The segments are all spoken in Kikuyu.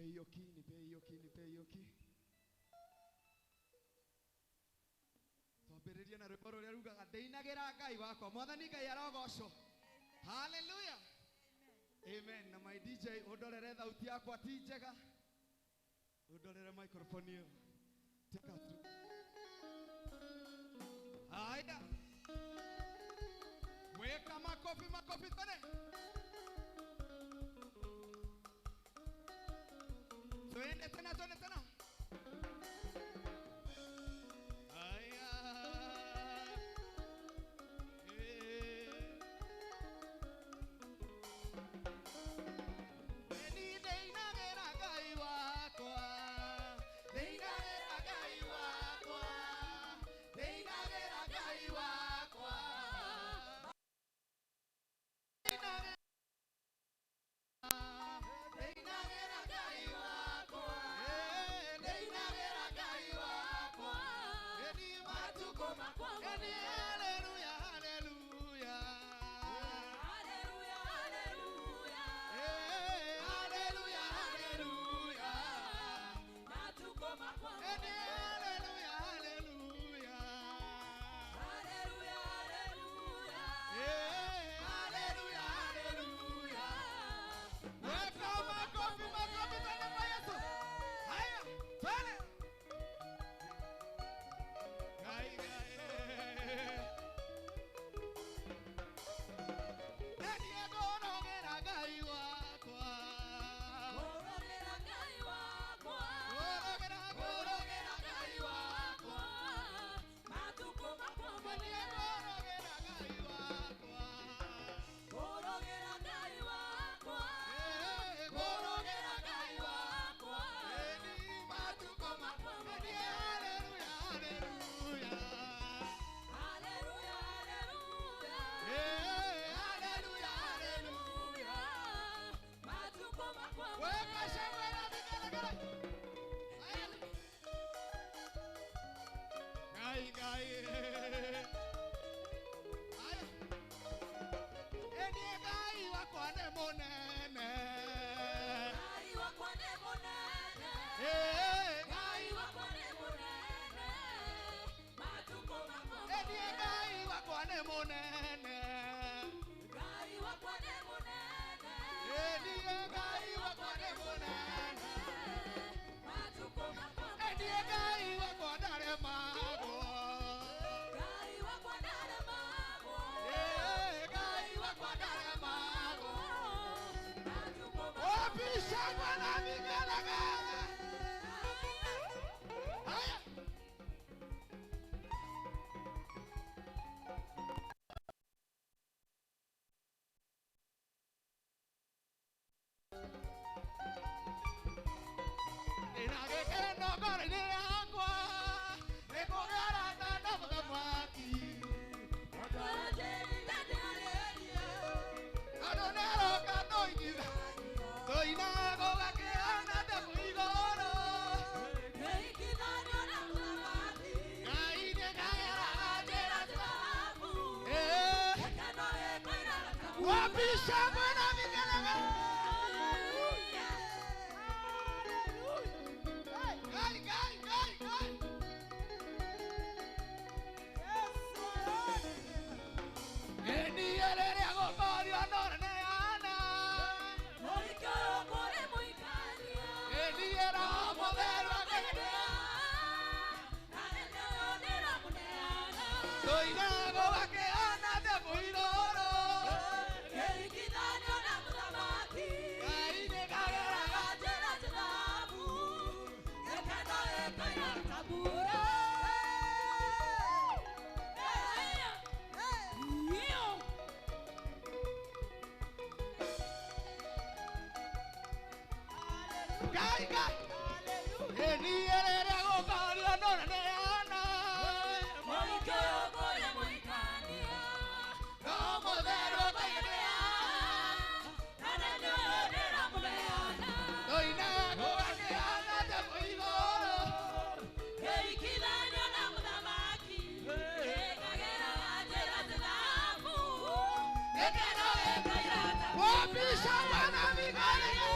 hiyo key, nipe hiyo key, nipe hiyo key. Twambĩrĩrie na rwĩmbo rũrĩa rugaga ndĩinagĩra Ngai wakwa. Mwathani Ngai arogocwo. Hallelujah. Amen. Na my DJ ũndorere thauti yakwa ti njega. Ũndorere microphone ĩyo. Take us through. Haya. Weka makofi, makofi tene. Twende tena, twende tena. Haya. Eni ndeinagĩra Ngai wakwa. Ndeinagĩra Ngai wakwa. Ndeinagĩra Ngai wakwa. Ndeinagĩra Ngai wakwa. Ndeinagĩra Ngai wakwa. Eni matukũ makwa. Eni haleluya, haleluya. Haleluya, haleluya. Haleluya, haleluya. Matuko makwa. Eni haleluya, haleluya. Haleluya, haleluya. Haleluya, haleluya. Weka makofi, makofi tena kwa Yesu. Haya, twende. Ngai, Ngai. Eni ngorogera Ngai wakwa. Ngorogera Ngai wakwa. Ngorogera, ngorogera Ngai wakwa. Matuko makwa. Eni ngorogera Ngai wakwa. Ngorogera Ngai wakwa. Ngorogera Ngai wakwa. Eni matuko makwa. Eni haleluya, haleluya. Haleluya, haleluya. Haleluya, haleluya. Matuko makwa. Weka shangwe na vigelegele. Haya. Ngai, Ngai. Haya. Eni Ngai wakwa nĩ mũnene. Ngai wakwa nĩ mũnene. Ngai Ngai wakwa nĩ mũnene. Matuko makwa. Eni Ngai wakwa nĩ mũnene. Ngai wakwa nĩ mũnene. Eni Ngai wakwa nĩ mũnene. Matuko makwa. Eni Ngai wakwa ndaremagwo. Ngai wakwa ndaremagwo. Ngai wakwa ndaremagwo. Matuko makwa. Wapi shangwe na vigelegele? Haya. Ndĩna gĩkeno ngoro-inĩ yakwa, nĩ kũgĩa arata na mũthamaki. Andũ nĩaroka tũinitha, tũina gũgakĩana ndemu igũrũ. Ngai nĩngageraga njĩra Wapi shangwe na vigelegele? Ngai, Ngai, Ngai, Ngai. Eni rĩrĩa gũkorio nũreneana. Eni Roho Mũtheru akĩgĩa. Tũina gũgakĩana ndemu igũrũ. Ngai nĩngageraga Ngai, Ngai. Eni rĩrĩa gũkorio nũreneana. Roho Mũtheru akĩgĩa. Tũina gũgakĩana ndemu igũrũ. Wapi shangwe na vigelegele?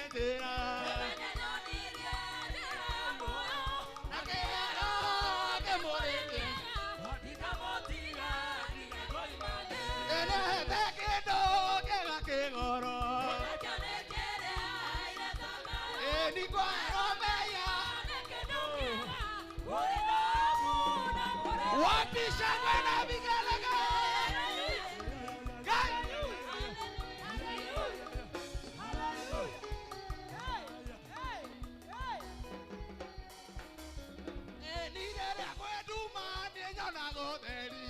njĩra. Na kĩhero kĩmũrĩke. Ĩrehete kĩndũ kĩega kĩgoro. Ĩni kwero meya. Wapi shangwe na vigelegele? Ngai. Ĩni rĩrĩa kwĩ nduma nĩnyonaga ũtheri.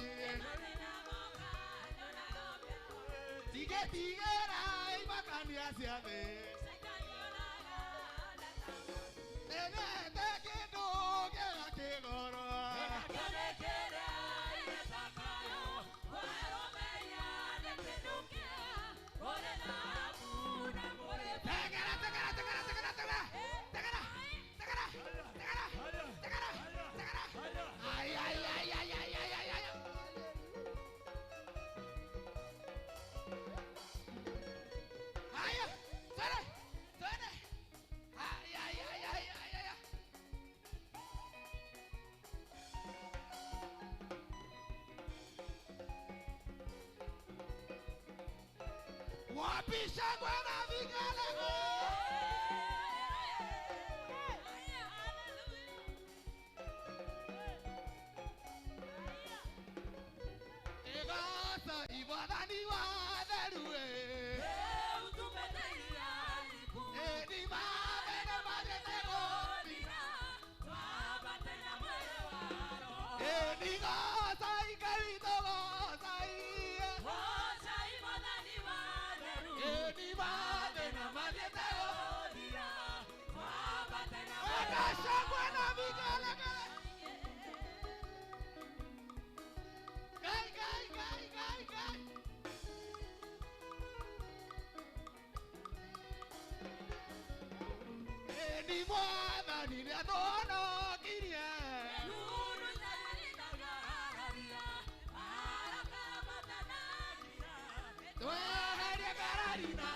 Tigĩtigĩra imakania cia thĩ. Ĩrehete kĩndũ kĩega kĩgoro. Tegera, tegera, tegera, tegera, tegera. Tegera, tegera, tegera, tegera, tegera. Ay, ay, ay, ay, ay, ay, ay, ay. Haya, twende, twende. Ay, ay, ay, ay, ay, ay. Wapi shangwe na vigelegele? Egoca iwathani wa theru ĩ. Ĩni mathĩna mathiĩte gũthira. Ĩni goca Ngai witũ goca ĩ. Ĩni mathĩna mathiĩte gũthira. Weka shangwe na vigelegele. Ngai, Ngai, Ngai, Ngai, Ngai. Ĩni mwathani nĩatũhonokirie. Tweherie ngarari na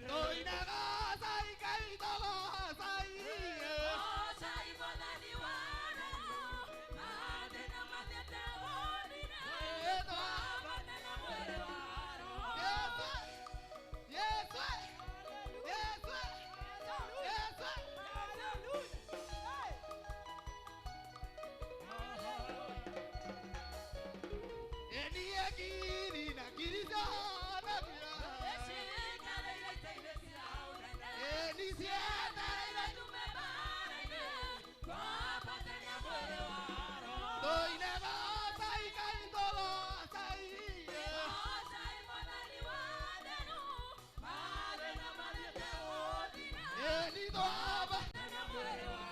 tũine goca Ngai witũ goca ĩ.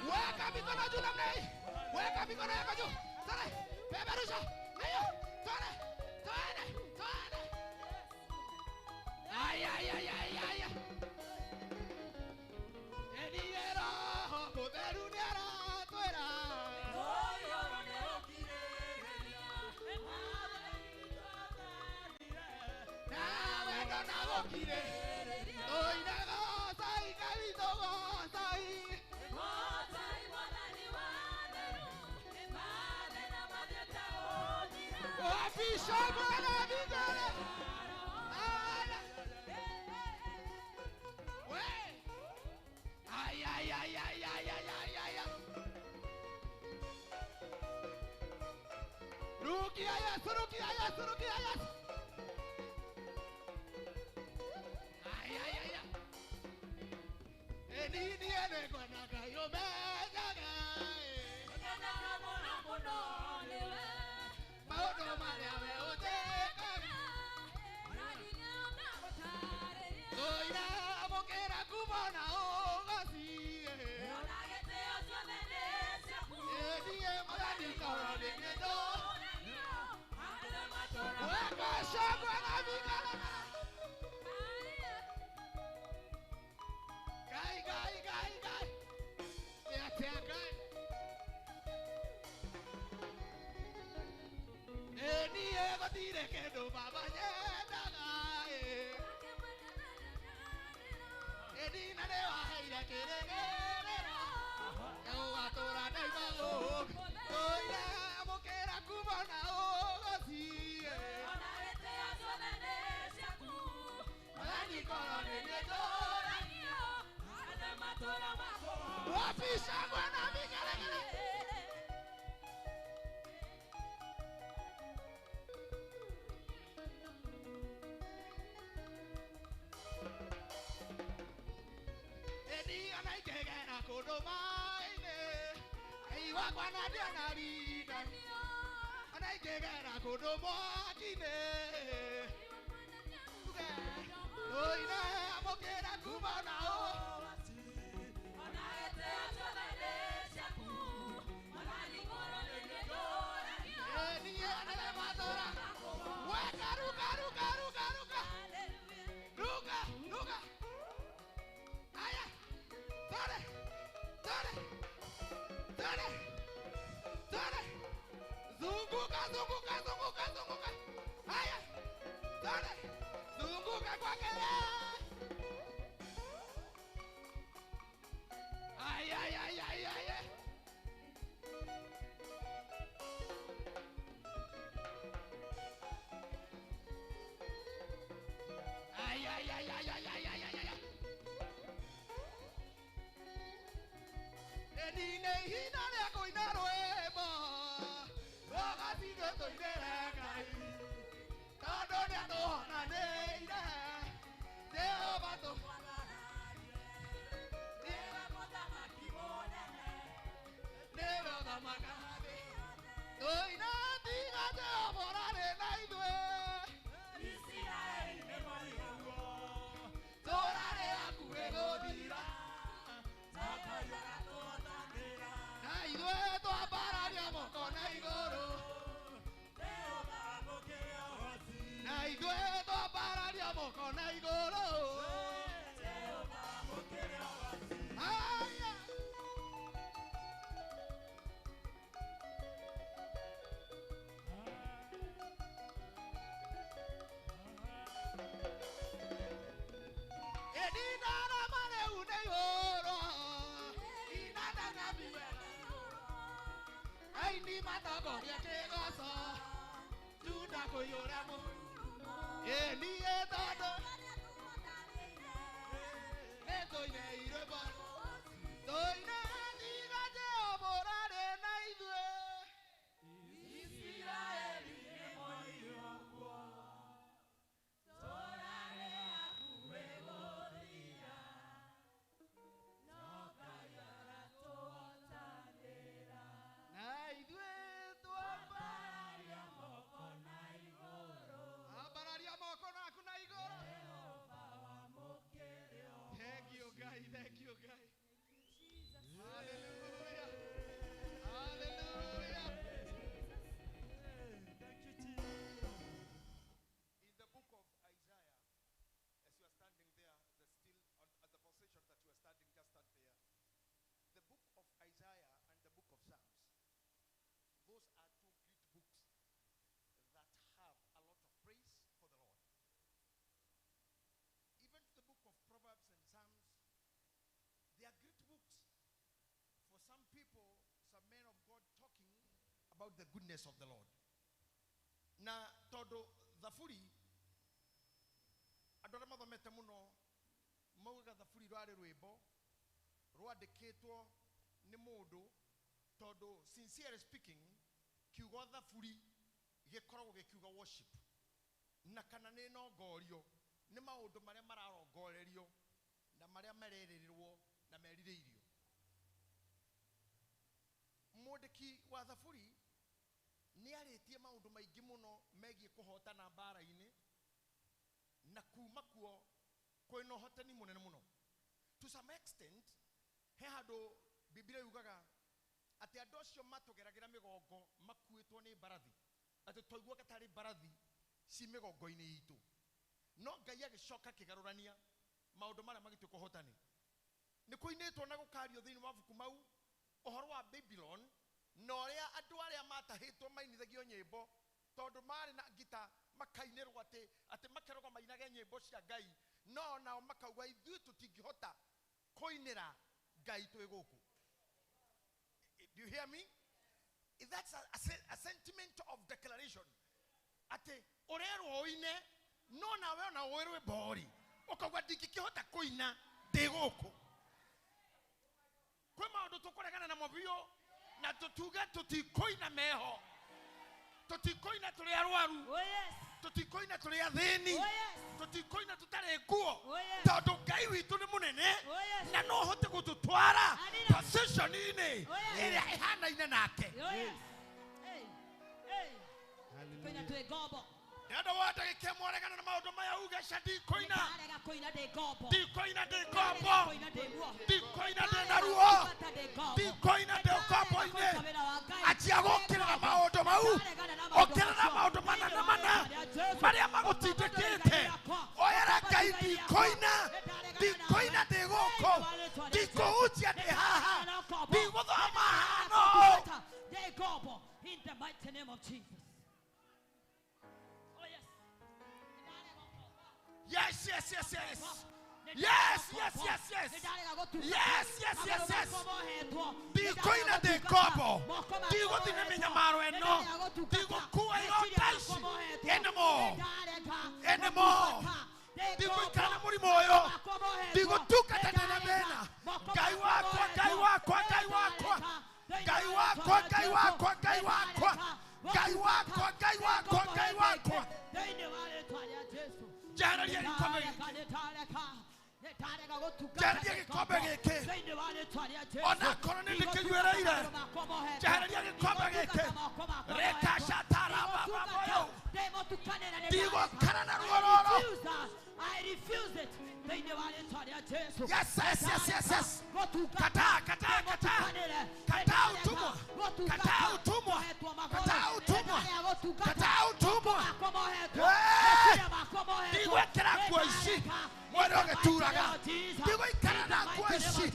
Weka mikono juu namna hii. Weka mikono yako juu. Sare, peperusha. Hiyo. Sare. Twende, twende. Ay ay ay ay ay. Eni roho mutheru nĩaratwĩra. Nawe ndonagũkire. Tũine goca Ngai witũ goca ĩ. Wapi shangwe na vigele? Ala. We. Ay ay ay ay ay ay ay ay. Rukia Yesu, rukia Yesu, rukia Yesu. Ay ay ay ay. Eni ni ene kwana kayo menyaga. Maũndũ marĩa we ũtĩkaga. Tũiramũkĩra kuma na ũgoci. Ĩniĩ mwathani tondũ nĩtũ. Weka shangwe na vigelegele. Ngai, Ngai, Ngai, Ngai. Nĩ atĩa Ngai? Ĩniĩ gũtirĩ kĩndũ baba nyendaga ĩ. Ĩni na Nĩwaheire kĩrĩgĩrĩro gũgatũra ndaima gũkũ tũine amũkĩra kuma na ũgũciĩ Mwathani korwo nĩ niĩ njũragio wapi shangwe na vigelegele. Edi anaikegera kũndũ maĩ-inĩ aiwakwa na ndianarinda anaikegera kũndũ mwaki-inĩ tũine amũkĩra kuma na ũ Weka ruka ruka ruka ruka ruka ruka aya tore tore tore tore zunguka zunguka zunguka zunguka aya tore zunguka kwake ay ay ay ay ay. Ay, ay, ay, ay, ay, ay, ay, ay, ay. Eni hina rĩa kũina rwĩmbo rũgacinwo tũinĩre Ngai tondũ nĩatũhonanĩire Jehova tũ nĩwe ũthamakaga thĩ tũina tiga Jehova ũrarĩ na ithuĩ tũrarĩ hakuhĩ gũthira na ithuĩ twambararia moko na igũrũ na ithuĩ twambararia moko na igũrũ. Aya. Edinara mare une yoro inada na biwe aini matogoria kĩgoco Juda kũiyũra mũ ĩniĩ tondũ nĩtũine irwĩmbo tũine tiga Jehova ũrarĩ na ithuĩ na ithuĩ twambararia ambararia moko naku na igũrũ. Thank you Ngai, thank you Ngai. Hallelujah. Hallelujah. In the book of Isaiah, as you are standing there, the still on, at the position that you are standing, just stand there. The book of Isaiah and the book of Psalms, those are two great books that have a lot of praise for the Lord. Even the book of Proverbs and Psalms, they are great books for some people, some men of God talking about the goodness of the Lord. Na tondu thaburi andũ arĩa mathomete mũno maugaga thaburi rwarĩ rwĩmbo rwandĩkĩtwo nĩ mũndũ tondũ sincerely speaking kiugo thaburi gĩkoragwo gĩkiuga worship na kana nĩ nongorio nĩ maũndũ marĩa mararongorerio na marĩa marerĩrĩrwo na merirĩirio. Mwandĩki wa thaburi nĩ arĩtie maũndũ maingĩ mũno megiĩ kũhotana mbara-inĩ na kuma kuo kwĩna ũhotani mũnene mũno. To some extent he handũ Biblia yugaga atĩ andũ acio matũgeragĩra mĩgongo makuĩtwo nĩ mbarathi atĩ twaiguaga tarĩ mbarathi ci mĩgongo-inĩ itũ no Ngai agĩcoka akĩgarũrania maũndũ marĩa magĩtuĩka ũhotani. Nĩ kũinĩtwo na gũkario thĩinĩ wa mabuku mau ũhoro wa Babylon na ũrĩa andũ arĩa matahĩtwo mainithagio nyĩmbo tondũ marĩ na ngita makainĩrwo atĩ makeragwo mainage nyĩmbo cia Ngai no nao makauga ithuĩ tũtingĩhota Kũinĩra Ngai twĩ gũkũ. Do you hear me? That's a sentiment of declaration. Atĩ ũrerwo ũine no nawe ona ũĩ rwĩmbo rĩ ũkauga ndingĩkĩhota kũina ndĩ gũkũ. Kwĩ maũndũ tũkũregana namo biũ na tũtuge tũtikũina meho, tũtikũina tũrĩ arwaru, Oh yes. tũtikũina tũrĩ athĩni, Oh yes. tũtikũina tũtarĩ nguo, Oh yes. tondũ Ngai witũ nĩ mũnene Oh yes. na no ahote gũtũtwara Amina. position-inĩ Oh yes. ĩrĩa ĩhanaine nake. Oh yes. Hey. Hey. Kũina twĩ ngombo. Ndĩrenda wa ndagĩka ĩmwe ũregane na maũndũ maya uge ca ndikũina, Nĩndarega kũina ndĩ ngombo. ndikũina ndĩ Nĩndarega ngombo, kũina ndĩ muohe. ndikũina ndĩ na ruo, ndikũina ndĩ ũkombo-inĩ. Anjia gũkĩrĩra maũndũ mau, ũkĩrĩra maũndũ mana na mana marĩa magũtindĩkĩte. Oyera Ngai ndikũina, ndikũina ndĩ gũkũ, ndikũhunjia ndĩ haha, ndigũthoma hano. Ndĩ ngombo. In the mighty name of Jesus. Oh yes. Yes, yes, yes, yes. Yes, yes, yes, yes. Yes, yes, yes, yes. Ndikũina ndĩ ngombo, ndigũthiĩ na mĩnyamaro ĩno, ndigũkua ironda ici anymore, anymore. Ndigũikara na mũrimũ ũyũ, ndigũtungata ndĩ na thĩna. Ngai wakwa, Ngai wakwa, Ngai wakwa, Ngai wakwa, Ngai wakwa, Ngai wakwa, Ngai wakwa, Ngai wakwa, Ngai wakwa. Thĩinĩ wa rĩtwa rĩa Jesu. Njehereria gĩkombe gĩkĩ. Njehereria gĩkombe gĩkĩ. Onakorwo nĩ ndĩkĩnyuĩrĩire, njehereria gĩkombe gĩkĩ. Rĩkacatarabababoyo. Ndigũikara na ruo rũrũ. I refuse it. Thĩinĩ wa rĩtwa rĩa Jesu. Yes, yes, yes, yes, yes. Kataa, kataa, kataa. Kataa utumwa. Kataa utumwa. Kataa utumwa. Kataa utumwa. Eh! Ndigwĩkĩra nguo ici mwĩrĩ ũgĩturaga, ndigũikara na nguo ici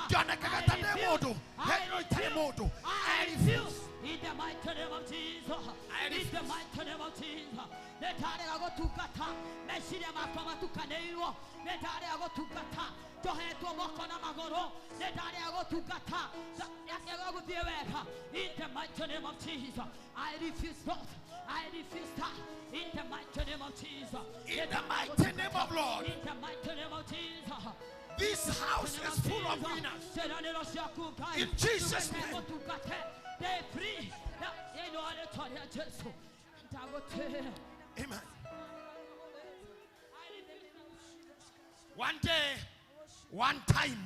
ngĩonekaga ta ndĩ mũndũ hĩndĩ ĩno itarĩ mũndũ. I refuse in the mighty name of Jesus. I In the refuse. mighty name of Jesus. Nĩndarega gũtungata meciria makwa matukanĩirwo, nĩndarega gũtungata njohetwo moko na magũrũ, nĩndarega gũtungata gũthiĩ wega. In the mighty name of Jesus. I refuse that. I refuse that. In the mighty name of Jesus. In the mighty name of Lord. In the mighty name of Jesus. This house is full of winners. In Jesus' name. Amen. One day, one time,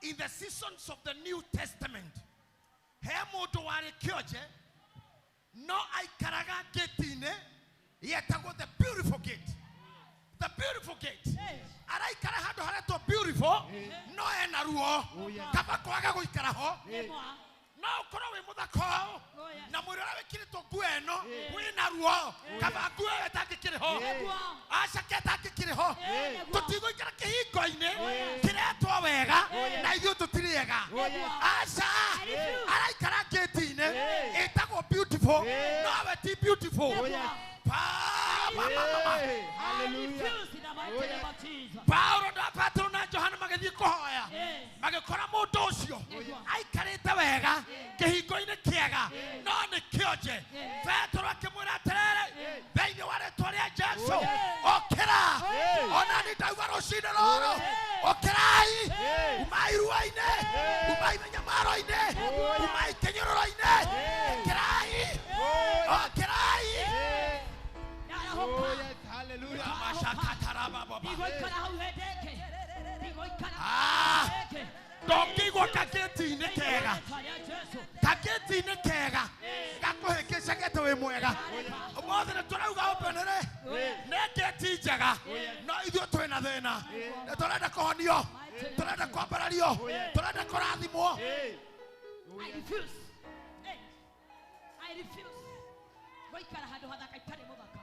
in the seasons of the New Testament, he mũndũ warĩ kĩonje no aikaraga gate-inĩ yetagwo the beautiful gate. The beautiful gate. Araikara handũ haretwo beautiful no ena ruo, kaba kwaga gũikara ho. No ũkorwo wĩ mũthaka ũũ na mwĩrĩ ũrĩa wĩkĩrĩtwo nguo ĩno wĩna ruo, kaba nguo ĩyo ĩtangĩkĩrĩ ho, aca ke ĩtangĩkĩrĩ ho. Tũtigũikara kĩhingo-inĩ kĩretwo wega na ithuĩ tũtirĩ ega. Aca, araikara gate-inĩ ĩtagwo beautiful no we ti beautiful. Hey, hallelujah. Paulo na Petro na Johana magĩthiĩ kũhoya, magĩkora mũndũ ũcio aikarĩte wega kĩhingo-inĩ kĩega no nĩ kĩonje. Petro akĩmwĩra atĩrĩrĩ, thĩinĩ wa rĩtwa rĩa Jesu ũkĩra. Ona niĩ ndaigua rũcinĩ rũrũ, ũkĩrai, umai ruo-inĩ, umai mĩnyamaro-inĩ, umai kĩnyũrũro-inĩ, ũkĩrai, ũkĩrai. Oh yes, hallelujah. Ah, ndũngĩigua kagĩti-inĩ kega, kagĩti-inĩ kega gakũhĩngĩcagĩte wĩ mwega. Ũmũthĩ nĩ tũrauga openere nĩ ngĩti njega, no ithuĩ twĩna thĩna, nĩ tũrenda kũhonio, tũrenda kwambarario, tũrenda kũrathimwo. I refuse. Hey, I refuse. Gũikara handũ hathaka itarĩ mũthaka.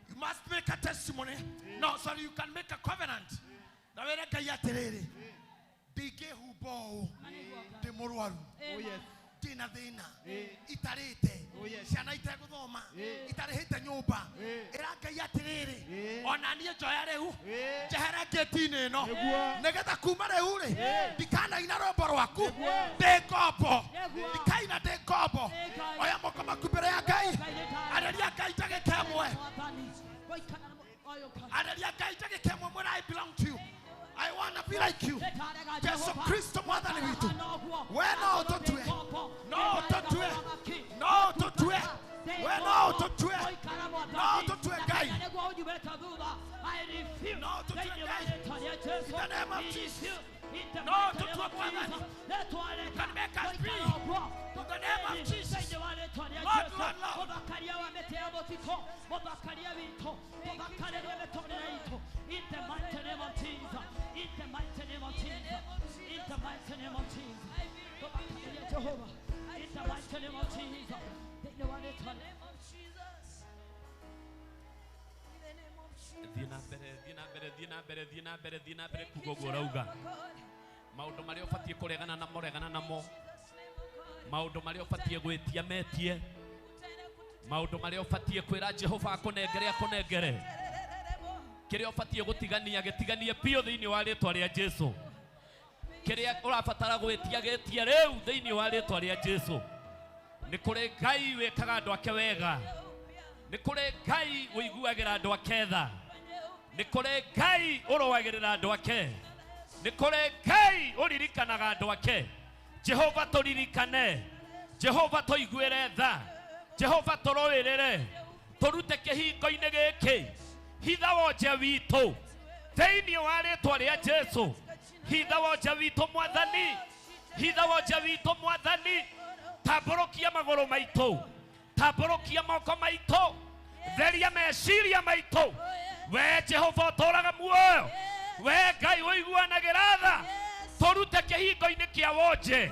You must make a testimony. No, sorry, you can make a covenant. Na wĩre Ngai atĩrĩrĩ, ndingĩhumba ũũ ndĩ mũrwaru, Oh yes. Ndĩna thĩna, itarĩte ciana itegũthoma, itarĩhĩte nyũmba. Ĩra Ngai atĩrĩrĩ, ona niĩ njoya rĩu njehere ngĩti-inĩ ĩno, nĩgetha kuma rĩu rĩ ndikanaina rwĩmbo rwaku ndĩ ngombo, ndikaina ndĩ ngombo. Oya moko maku mbere ya Ngai, arĩria Ngai ndagĩka ĩmwe, arĩria Ngai ndagĩka ĩmwe, mwĩre I belong to you, I wanna be like you. Jesu Kristo mwathani witũ, we no ũtũtue, no ũtũtue, no ũtũtue, we no ũtũtue, no ũtũtue Ngai, no ũtũtue Ngai. In the name of Jesus, no ũtũtue mwathani. You can make us free. In the name of Jesus, Lord, Lord, Lord. In the mighty name of Jesus, in the mighty name of Jesus, in the mighty name of Jesus, Jehovah, in the mighty name of Jesus, in the name of Jesus, in the name of Jesus. Thiĩ na mbere, thiĩ na mbere kuga ũguo ũrauga. Maũndũ marĩa ũbatiĩ kũregana namo, regana namo. Maũndũ marĩa ũbatiĩ gwĩtia metie. Maũndũ marĩa ũbatiĩ kwĩra Jehova akũnengere akũnengere. Kĩrĩa ũbatiĩ gũtigania gĩtiganie biũ thĩinĩ wa rĩtwa rĩa Jesu. Kĩrĩa ũrabatara gwĩtia gĩtie rĩu thĩinĩ wa rĩtwa rĩa Jesu. Nĩ kũrĩ Ngai wĩkaga andũ ake wega. Nĩ kũrĩ Ngai ũiguagĩra andũ ake tha. Nĩ kũrĩ Ngai ũrũagĩrĩra andũ ake. Nĩ kũrĩ Ngai ũririkanaga andũ ake. Jehova tũririkane, Jehova tũiguĩre tha, Jehova tũrũĩrĩre, tũrute kĩhingo-inĩ gĩkĩ, hitha wonje witũ thĩinĩ wa rĩtwa rĩa Jesu. Hitha wonje witũ mwathani, hitha wonje witũ mwathani. Tambũrũkia magũrũ maitũ, tambũrũkia moko maitũ, theria meciria maitũ. We Jehova ũtũũraga muoyo, we Ngai ũiguanagĩra tha, tũrute kĩhingo-inĩ kĩa wonje,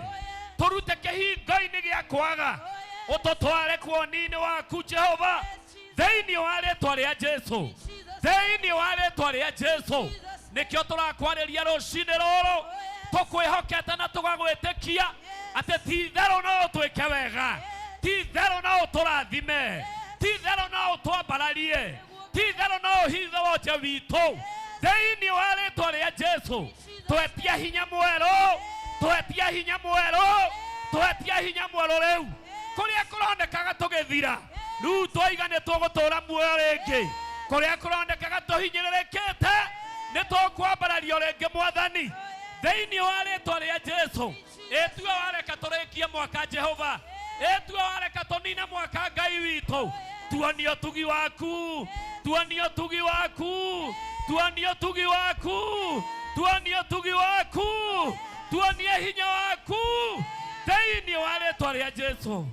tũrute kĩhingo-inĩ gĩa kwaga, ũtũtware kuoni-inĩ waku Jehova, thĩinĩ wa rĩtwa rĩa Jesu, thĩinĩ wa rĩtwa rĩa Jesu. Nĩkĩo tũrakwarĩria rũcinĩ rũrũ, tũkwĩhokete na tũgagwĩtĩkia atĩ ti itherũ no ũtwĩke wega, ti itherũ no ũtũrathime, ti itherũ no ũtwambararie, ti itherũ no ũhithe wonje witũ thĩinĩ wa rĩtwa rĩa Jesu. Twetia hinya mwerũ, twetia hinya mwerũ, twetia hinya mwerũ rĩu. Kũrĩa kũronekaga tũgĩthira, rĩu twaiga nĩ tũgũtũũra muoyo rĩngĩ. Kũrĩa kũronekaga tũhinyĩrĩrĩkĩte, nĩ tũkwambarario rĩngĩ mwathani thĩinĩ wa rĩtwa rĩa Jesu. Ĩtue wareka tũrĩkie mwaka Jehova, ĩtue wareka tũnine mwaka Ngai witũ. Tuonie ũtugi waku, tuonie ũtugi waku, tuonie ũtugi waku, tuonie ũtugi waku, tuonie hinya waku thĩinĩ wa rĩtwa rĩa Jesu.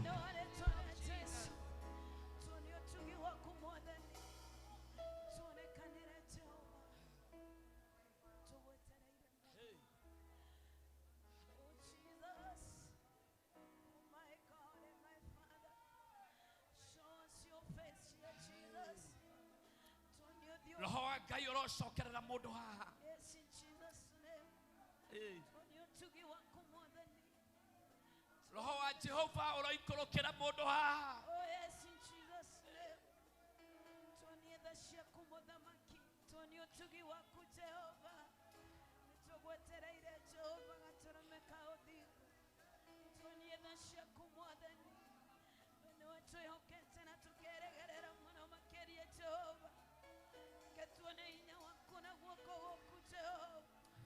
Roho wa Ngai ũrocokerera mũndũ haha. Roho wa Jehova ũroikũrũkĩra mũndũ haha.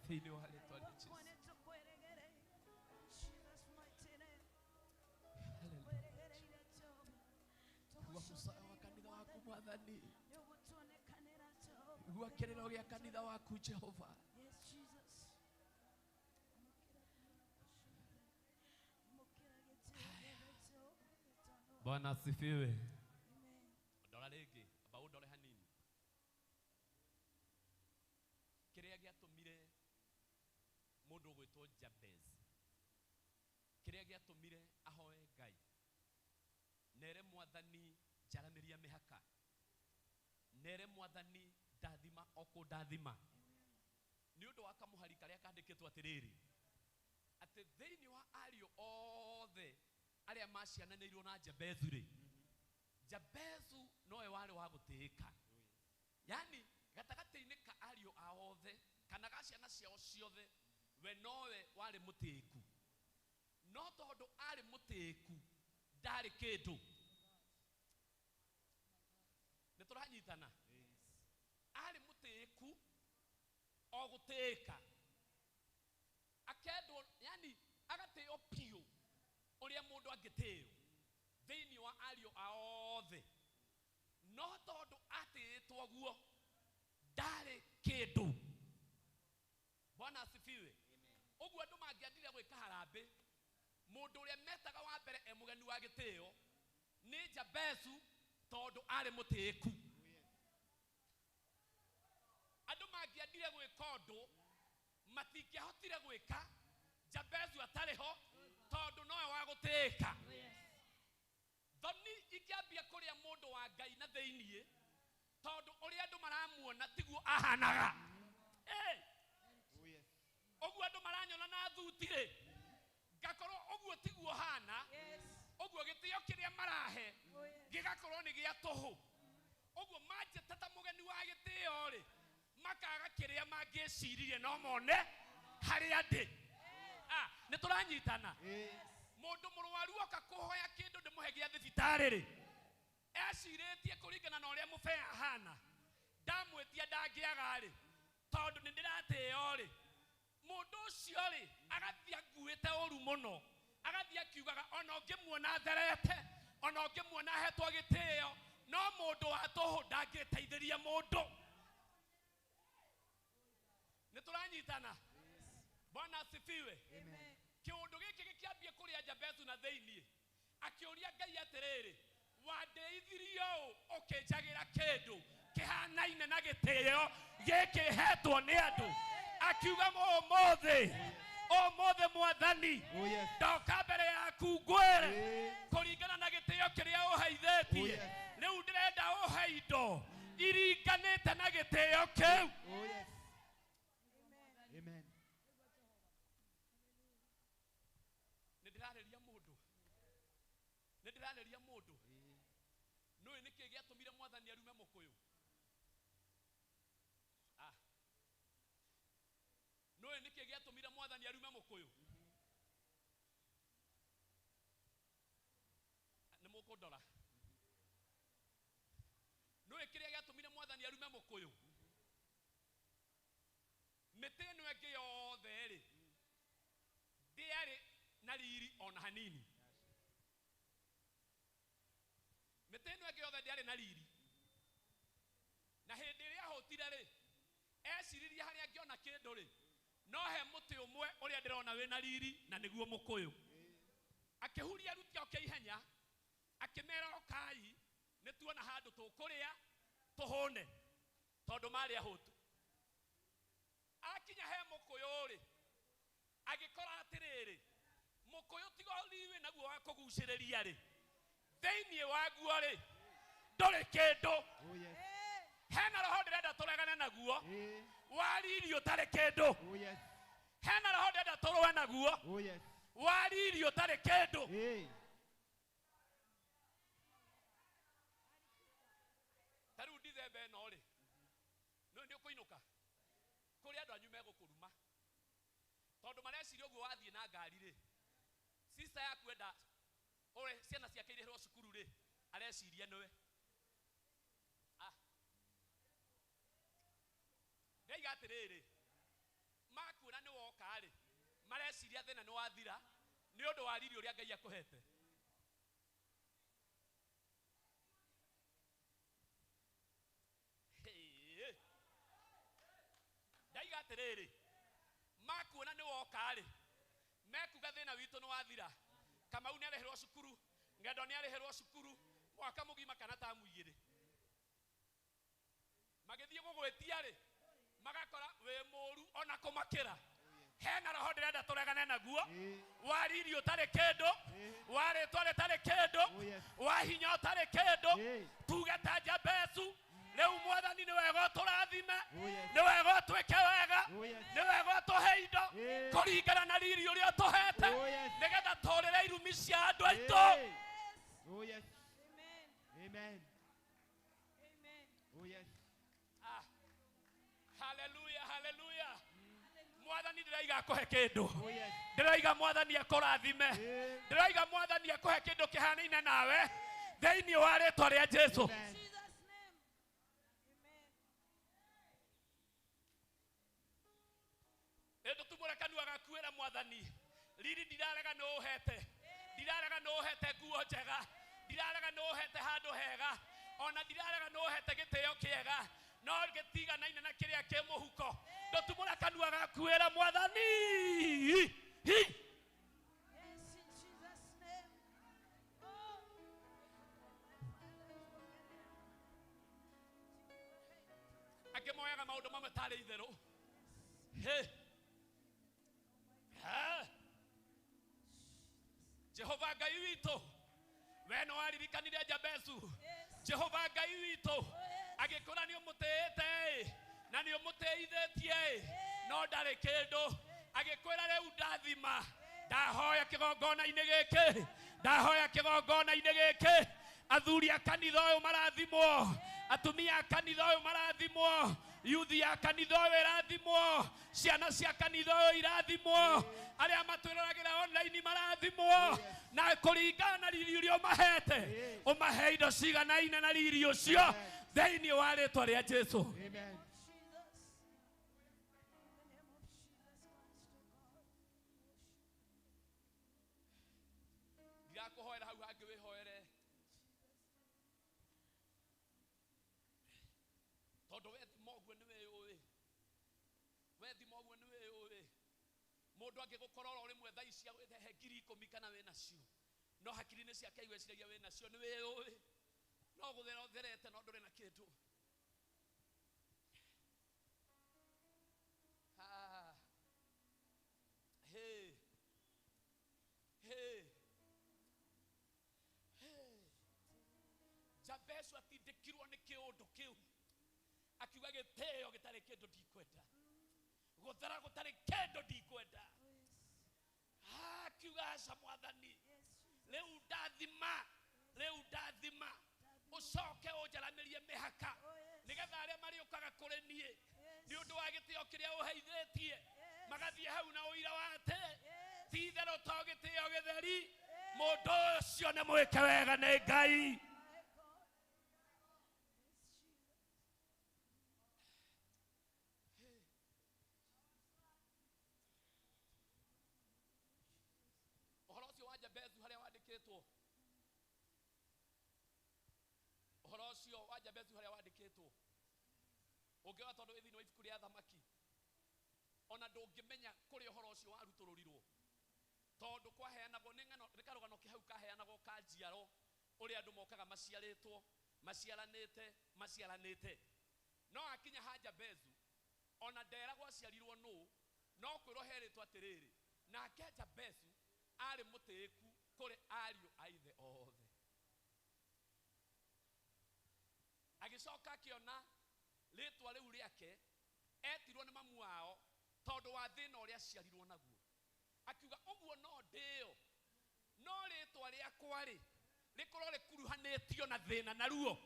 Thĩinĩ wa rĩtwa rĩa Jesu. Igua mũcayo wa kanitha waku mwathani, igua kĩrĩro gĩa kanitha waku Jehova. Bwana asifiwe. Ndora rĩngĩ, amba ũndore hanini. Kĩrĩa gĩatũmire mũndũ ũgwĩtwo Jabez, kĩrĩa gĩatũmire ahoe Ngai nere mwathani njaramĩria mĩhaka, nere mwathani ndathima o kũndathima, nĩ ũndũ wa kamũhari karĩa kandĩkĩtwo atĩrĩrĩ, atĩ thĩinĩ wa ariũ othe Arĩa maciananĩirwo na Jabezu rĩ, Jabezu nowe warĩ wa gũtĩĩka. Yani gatagatĩ-inĩ ka ariũ ao othe kana ga ciana ciao ciothe, we nowe warĩ mũtĩĩku. No tondũ arĩ mũtĩĩku ndarĩ kĩndũ. Nĩ tũranyitana? Arĩ mũtĩĩku o gũtĩĩka, akendwo, yani agatĩo biũ ũrĩa mũndũ angĩtĩo thĩinĩ wa ariũ ao othe. No tondũ atĩĩtwo guo ndarĩ kĩndũ. Bwana asifiwe. Ũguo andũ mangĩendire gwĩka harambĩ, mũndũ ũrĩa metaga wa mbere e mũgeni wa gĩtĩo nĩ Jabezu tondũ arĩ mũtĩĩku. Andũ mangĩendire gwĩka ũndũ matingĩahotire gwĩka Jabezu atarĩ ho tondũ nowe wa gũtĩĩka. Thoni ikĩambia kũrĩa mũndũ wa Ngai na thĩiniĩ tondũ ũrĩa andũ maramuona tiguo ahanaga. Ũguo andũ maranyona na thuti rĩ, ngakorwo ũguo tiguo hana. Ũguo gĩtĩo kĩrĩa marahe gĩgakorwo nĩ gĩa tũhũ. Ũguo manjĩta ta mũgeni wa gĩtĩo rĩ, makaga kĩrĩa mangĩciririe no mone harĩa ndĩ. Nĩ tũranyitana? Mũndũ mũrwaru oka kũhoya kĩndũ ndĩmũhe gĩa thibitarĩ rĩ, ecirĩtie kũringana na ũrĩa mũbea ahana, ndamwĩtia ndangĩaga rĩ, tondũ nĩ ndĩratĩo rĩ, mũndũ ũcio rĩ agathiĩ akuĩte ũru mũno, agathiĩ akiugaga ona ũngĩmuona therete, ona ũngĩmuona ahetwo gĩtĩo, no mũndũ wa tũhũ ndangĩteithĩria mũndũ. Nĩ tũranyitana? Bwana asifiwe. Kĩũndũ gĩkĩ gĩkĩambia kũrĩa Jabezu na thĩiniĩ, akĩũria Ngai atĩrĩrĩ, wandeithirie ũũ ũkĩnjagĩra kĩndũ kĩhanaine na gĩtĩo gĩkĩ hetwo nĩ andũ. Akiuga ũmũthĩ, ũmũthĩ Mwathani, ndoka mbere yaku ngwĩre kũringana na gĩtĩo kĩrĩa ũheithĩtie, rĩu ndĩrenda ũhe indo iringanĩte na gĩtĩo kĩu. Amen. Nĩ ndĩrarĩria mũndũ, nĩ ndĩrarĩria mũndũ. Nũĩ nĩkĩ gĩatũmire Mwathani arume mũkũyũ? Nũĩ nĩkĩ gĩatũmire Mwathani arume mũkũyũ? Nĩ mũkũndora. Nũĩ kĩrĩa gĩatũmire Mwathani arume mũkũyũ? Mĩtĩ ĩno ĩngĩ yothe rĩ, ndĩarĩ na riri ona hanini. Mĩtĩ ĩno ĩngĩ yothe ndĩarĩ na riri. Na hĩndĩ ĩrĩa ahũtire rĩ, eciririe harĩa angĩona kĩndũ rĩ, no he mũtĩ ũmwe ũrĩa ndĩrona wĩna riri na nĩguo mũkũyũ. Akĩhuria aruti oke ihenya, akĩmera okai, nĩ tuona handũ tũkũrĩa tũhũne, tondũ marĩ ahũtu. Akinya he mũkũyũ rĩ, agĩkora atĩrĩrĩ, mũkũyũ tiga riri wĩnaguo wa kũgucĩrĩria rĩ, thĩiniĩ waguo rĩ ndũrĩ kĩndũ. Hena roho ndĩrenda tũregane naguo wa riri ũtarĩ kĩndũ. Hena roho ndĩrenda tũrũe naguo wa riri ũtarĩ kĩndũ. Ta rĩu Dithemba ĩno rĩ, nĩũĩ nĩ ũkũinũka kũrĩ andũ anyu megũkũruma tondũ mareciria ũguo wathiĩ na ngari rĩ, sister yaku enda ũrĩ ciana ciake irĩhĩrwo cukuru rĩ, areciria nĩwe. Ndaiga atĩrĩrĩ, makuona nĩ woka rĩ, mareciria thĩna nĩ wathira nĩ ũndũ wa riri ũrĩa Ngai akũhete. Ndaiga atĩrĩrĩ, makuona nĩ woka rĩ, mekuga thĩna witũ nĩ wathira. Kamau nĩ arĩhĩrwo cukuru, Ng'endo nĩ arĩhĩrwo cukuru mwaka mũgima kana tamu igĩrĩ. Magĩthiĩ gũgwĩtia rĩ, magakora wĩ mũru ona kũmakĩra. Hena roho ndĩrenda tũregane naguo wa riri ũtarĩ kĩndũ, wa rĩtwa rĩtarĩ kĩndũ, wa hinya ũtarĩ kĩndũ. Tuge ta Jabezu, rĩu Mwathani nĩ wega ũtũrathime, nĩ wega ũtwĩke wega, nĩ wega ũtũhe indo kũringana na riri ũrĩa ũtũhete, nĩgetha tũrĩre irumi cia andũ aitũ. Oh yes. Amen. Amen. Amen. Oh yes. Ah. Hallelujah, hallelujah. Mwathani ndĩraiga akũhe kĩndũ. Oh yes. Ndĩraiga mwathani akũrathime. Amen. Ndĩraiga mwathani akũhe kĩndũ kĩhanaine nawe thĩinĩ wa rĩtwa rĩa Jesu. Amen. Jesus' name. Amen. Ĩndũtumũre kanua gaku wĩra mwathani riri ndirarega nĩ ũhete, ndirarega nĩ ũhete nguo njega, ndirarega nĩ ũhete handũ hega, ona ndirarega nĩ ũhete gĩtĩo kĩega, no gĩtiganaine na kĩrĩa kĩ mũhuko. Ndũtumũre kanua gaku wĩra mwathani. Hi. Yes, in Jesus' name. Oh, my Father, Angĩ moyaga maũndũ mamwe tarĩ itherũ. Hĩ. Ha. Jehova Ngai witũ, we no waririkanire Jabezu. Yes. Jehova Ngai witũ, Oh, yes. agĩkũra nĩ ũmũtĩĩte na nĩ ũmũtĩithĩtie, no ndarĩ kĩndũ. Agĩkwĩra rĩu ndathima, ndahoya kĩgongona-inĩ gĩkĩ, ndahoya kĩgongona-inĩ gĩkĩ. Athuri a kanitha ũyũ marathimwo, atumia a kanitha ũyũ marathimwo, yuthi ya kanitha ũyũ ĩrathimwo, ciana cia kanitha ũyũ irathimwo, arĩa matwĩroragĩra online marathimwo, na kũringana na riri ũrĩa ũmahete, ũmahe indo ciganaine na riri ũcio thĩinĩ wa rĩtwa rĩa Jesu. Amen. Jesus. In the name of Jesus Christ, oh God. Ndirakũhoera hau hangĩ wĩhoere, tondũ we thima ũguo nĩ wĩyũĩ, we thima ũguo nĩ wĩyũĩ. Mũndũ angĩgũkora oro rĩmwe thaa ici agwĩte he 10,000 kana wĩ nacio, no hakiri-inĩ ciake igwĩciragia wĩ nacio, nĩ wĩyũĩ, no gũthera ũtherete no ndũrĩ na kĩndũ. Ah. Hey. Hey. Hey. Jabezu atindĩkirwo nĩ kĩũndũ kĩu, akiuga gĩtĩo gĩtarĩ kĩndũ ndikwenda, gũthera gũtarĩ kĩndũ ndikwenda. Oh, yes. Ah, akiuga aca mwathani, Yes, Jesus. rĩu ndathima, rĩu ndathima, ũcoke ũnjaramĩrie mĩhaka, Oh, yes. nĩgetha arĩa marĩũkaga kũrĩ niĩ Yes. nĩ ũndũ wa gĩtĩo kĩrĩa ũheithĩtie Yes. magathiĩ hau na ũira wa atĩ Yes. ti itherũ to gĩtĩo gĩtheri, mũndũ ũcio nĩ mwĩke wega nĩ Ngai. My God. Yes, Jesus. Ũhoro ũcio wa Jabezu harĩa wandĩkĩtwo, ũhoro ũcio wa Jabezu harĩa wandĩkĩtwo, ũngĩoya tondũ wĩ thĩinĩ wa ibuku rĩa Thamaki, ona ndũngĩmenya kũrĩa ũhoro ũcio warutũrũrirwo, tondũ kwaheanagwo nĩ ng'ano, nĩ karũgano ke hau kaheanagwo ka njiaro, ũrĩa andũ mokaga maciarĩtwo, maciaranĩte, maciaranĩte. No akinya ha Jabezu, ona nderagwo aciarirwo nũ, no kwĩrwo herĩtwo atĩrĩrĩ, nake Jabezu arĩ mũtĩĩku kũrĩ ariũ a ithe othe. Agĩcoka akĩona rĩtwa rĩu rĩake etirwo nĩ mamu wao tondũ wa thĩna ũrĩa aciarirwo naguo. Akiuga ũguo no ndĩo, no rĩtwa rĩakwa rĩ rĩkorwo rĩkuruhanĩtio na thĩna na ruo.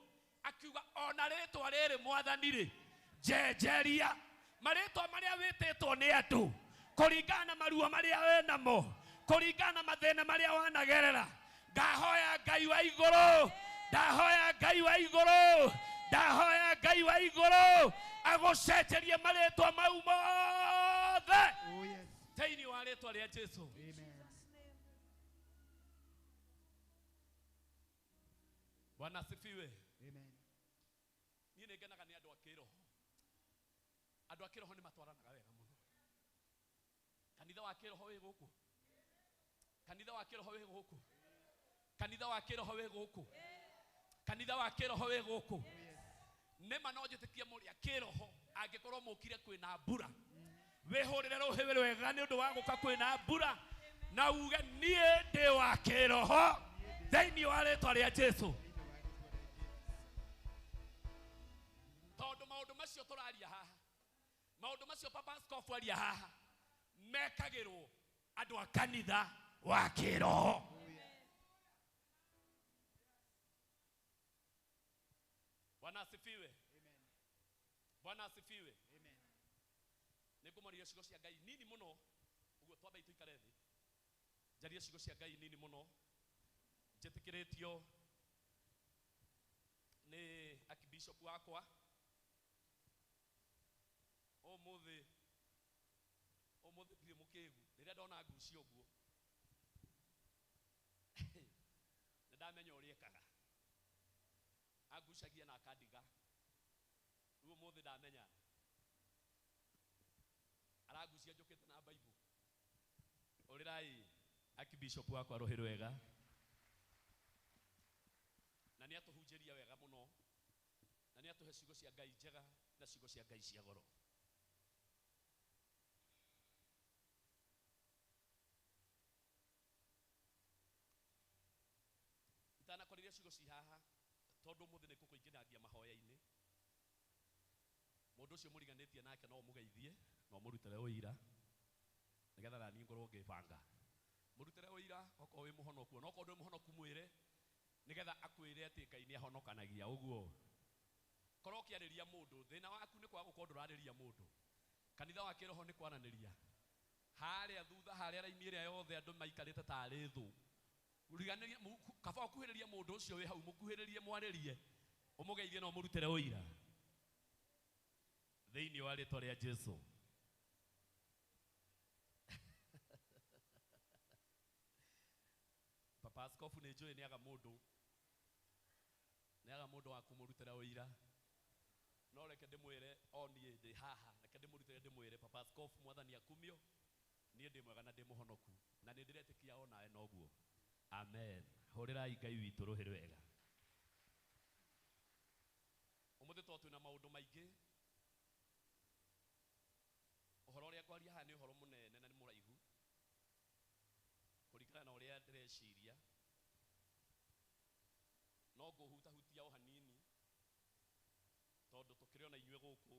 Akiuga ona rĩtwa rĩrĩ mwathani rĩ njenjeria marĩtwa marĩa wĩtĩtwo nĩ andũ kũringana na maruo marĩa wĩ namo, kũringana na mathĩna marĩa wanagerera. Ndahoya Ngai wa igũrũ, ndahoya Ngai wa igũrũ, ndahoya Ngai wa igũrũ agũcenjerie marĩtwa mau mothe Oh yes. thĩinĩ wa rĩtwa rĩa Jesu. Amen. Jesus' name. Bwana asifiwe. Amen. Niĩ nĩ ngenaga nĩ andũ a kĩroho. Andũ a kĩroho nĩ matwaranaga wega mũno. Kanitha wa kĩroho wĩ gũkũ, kanitha wa kĩroho wĩ gũkũ, kanitha wa kĩroho wĩ gũkũ, kanitha wa kĩroho wĩ gũkũ. Nĩma no njĩtĩkie mũrĩ a kĩroho angĩkorwo mũkire kwĩna mbura, wĩhũrĩre rũhĩ rwega nĩ ũndũ wa gũka kwĩna mbura, na uge niĩ ndĩ wa kĩroho thĩinĩ wa rĩtwa rĩa Jesu. Tondũ maũndũ macio tũraria haha, maũndũ macio Papa Askofu aria haha, mekagĩrwo andũ a kanitha wa kĩroho. Asifiwe. Bwana asifiwe. Nĩngũmwaria ciugo cia Ngai nini mũno, ũguo twambei tũikare thĩ. Njarie ciugo cia Ngai nini mũno, njĩtĩkĩrĩtio nĩ archbishop wakwa. Ũmũthĩ ũmũthĩ ndirĩ mũkĩgu, rĩrĩa ndona ngucio ũguo nĩ ndamenya ũrĩa ekaga, angucagia na akandiga. Rĩu ũmũthĩ ndamenya arangucia njũkĩte na Bible. Ũrĩrai archbishop wakwa rũhĩ rwega, na nĩ atũhunjĩria wega mũno, na nĩ atũhe ciugo cia Ngai njega na ciugo cia Ngai cia goro. Itanakorire ciugo ci haha tondũ ũmũthĩ nĩ kũkũingĩrangia mahoya-inĩ. Mũndũ ũcio mũriganĩtie nake no ũmũgeithie na ũmũrutĩre ũira, nĩgetha naniĩ ngorwo ngĩbanga. Mũrutĩre ũira okorwo wĩ mũhonoku, ona okorwo ndũrĩ mũhonoku mwĩre, nĩgetha akwĩre atĩ Ngai nĩ ahonokanagia. Ũguo korwo ũkĩarĩria mũndũ, thĩna waku nĩ kwaga gũkorwo ndũrarĩria mũndũ. Kanitha wa kĩroho nĩ kwaranĩria. Harĩa thutha, harĩa raini ĩrĩa yothe andũ maikarĩte tarĩ thũ, riganĩria, kaba ũkuhĩrĩrie mũndũ ũcio wĩ hau, mũkuhĩrĩrie, mwarĩrie, ũmũgeithie na ũmũrutĩre ũira thĩinĩ wa rĩtwa rĩa Jesu. Papa Askofu nĩ njũĩ nĩaga mũndũ, nĩaga mũndũ wa kũmũrutĩra ũira, no reke ndĩmwĩre o niĩ ndĩ haha, reke ndĩmũrutĩre ndĩmwĩre Papa Askofu, mwathani akumio, niĩ ndĩ mwega na ndĩ mũhonoku, na nĩ ndĩretĩkia o nawe noguo. Amen. Hũrĩrai Ngai witũ rũhĩ rwega. Ũmũthĩ to twĩna maũndũ maingĩ, ũhoro ũrĩa ngwaria haha nĩ ũhoro mũnene na nĩ mũraihu kũringana na ũrĩa ndĩreciria, no ngũhutahutia o hanini tondũ tũkĩrĩ ona inyuĩ gũkũ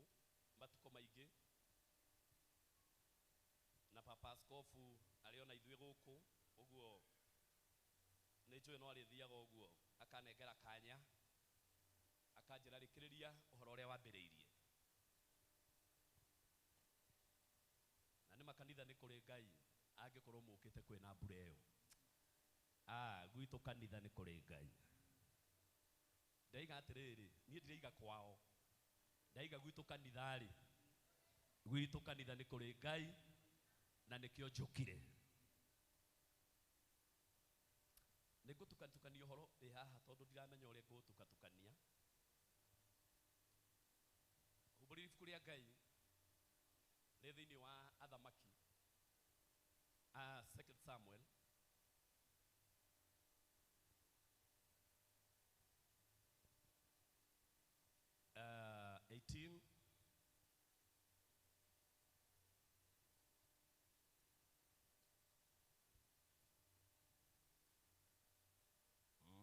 matukũ maingĩ, na Papa Askofu arĩ ona ithuĩ gũkũ, ũguo nĩ njũĩ no arĩthiaga ũguo akanengera kanya akanjĩra rĩkĩrĩria ũhoro ũrĩa wambĩrĩirie. Na nĩ makanitha nĩ kũrĩ Ngai angĩkorwo mũkĩte kwĩna mbura ĩyo. Gwitũ kanitha nĩ kũrĩ Ngai. Ndaiga atĩrĩrĩ, niĩ ndiraiga kwao, ndaiga gwitũ kanitha-rĩ, gwitũ kanitha nĩ kũrĩ Ngai na nĩkĩo njũkire. Nĩ ngũtukatukania ũhoro wĩ haha tondũ ndiramenya ũrĩa ngũũtukatukania. Humbũrĩra ibuku rĩa Ngai rĩ thĩinĩ wa Athamaki, Second Samuel, 18 nĩ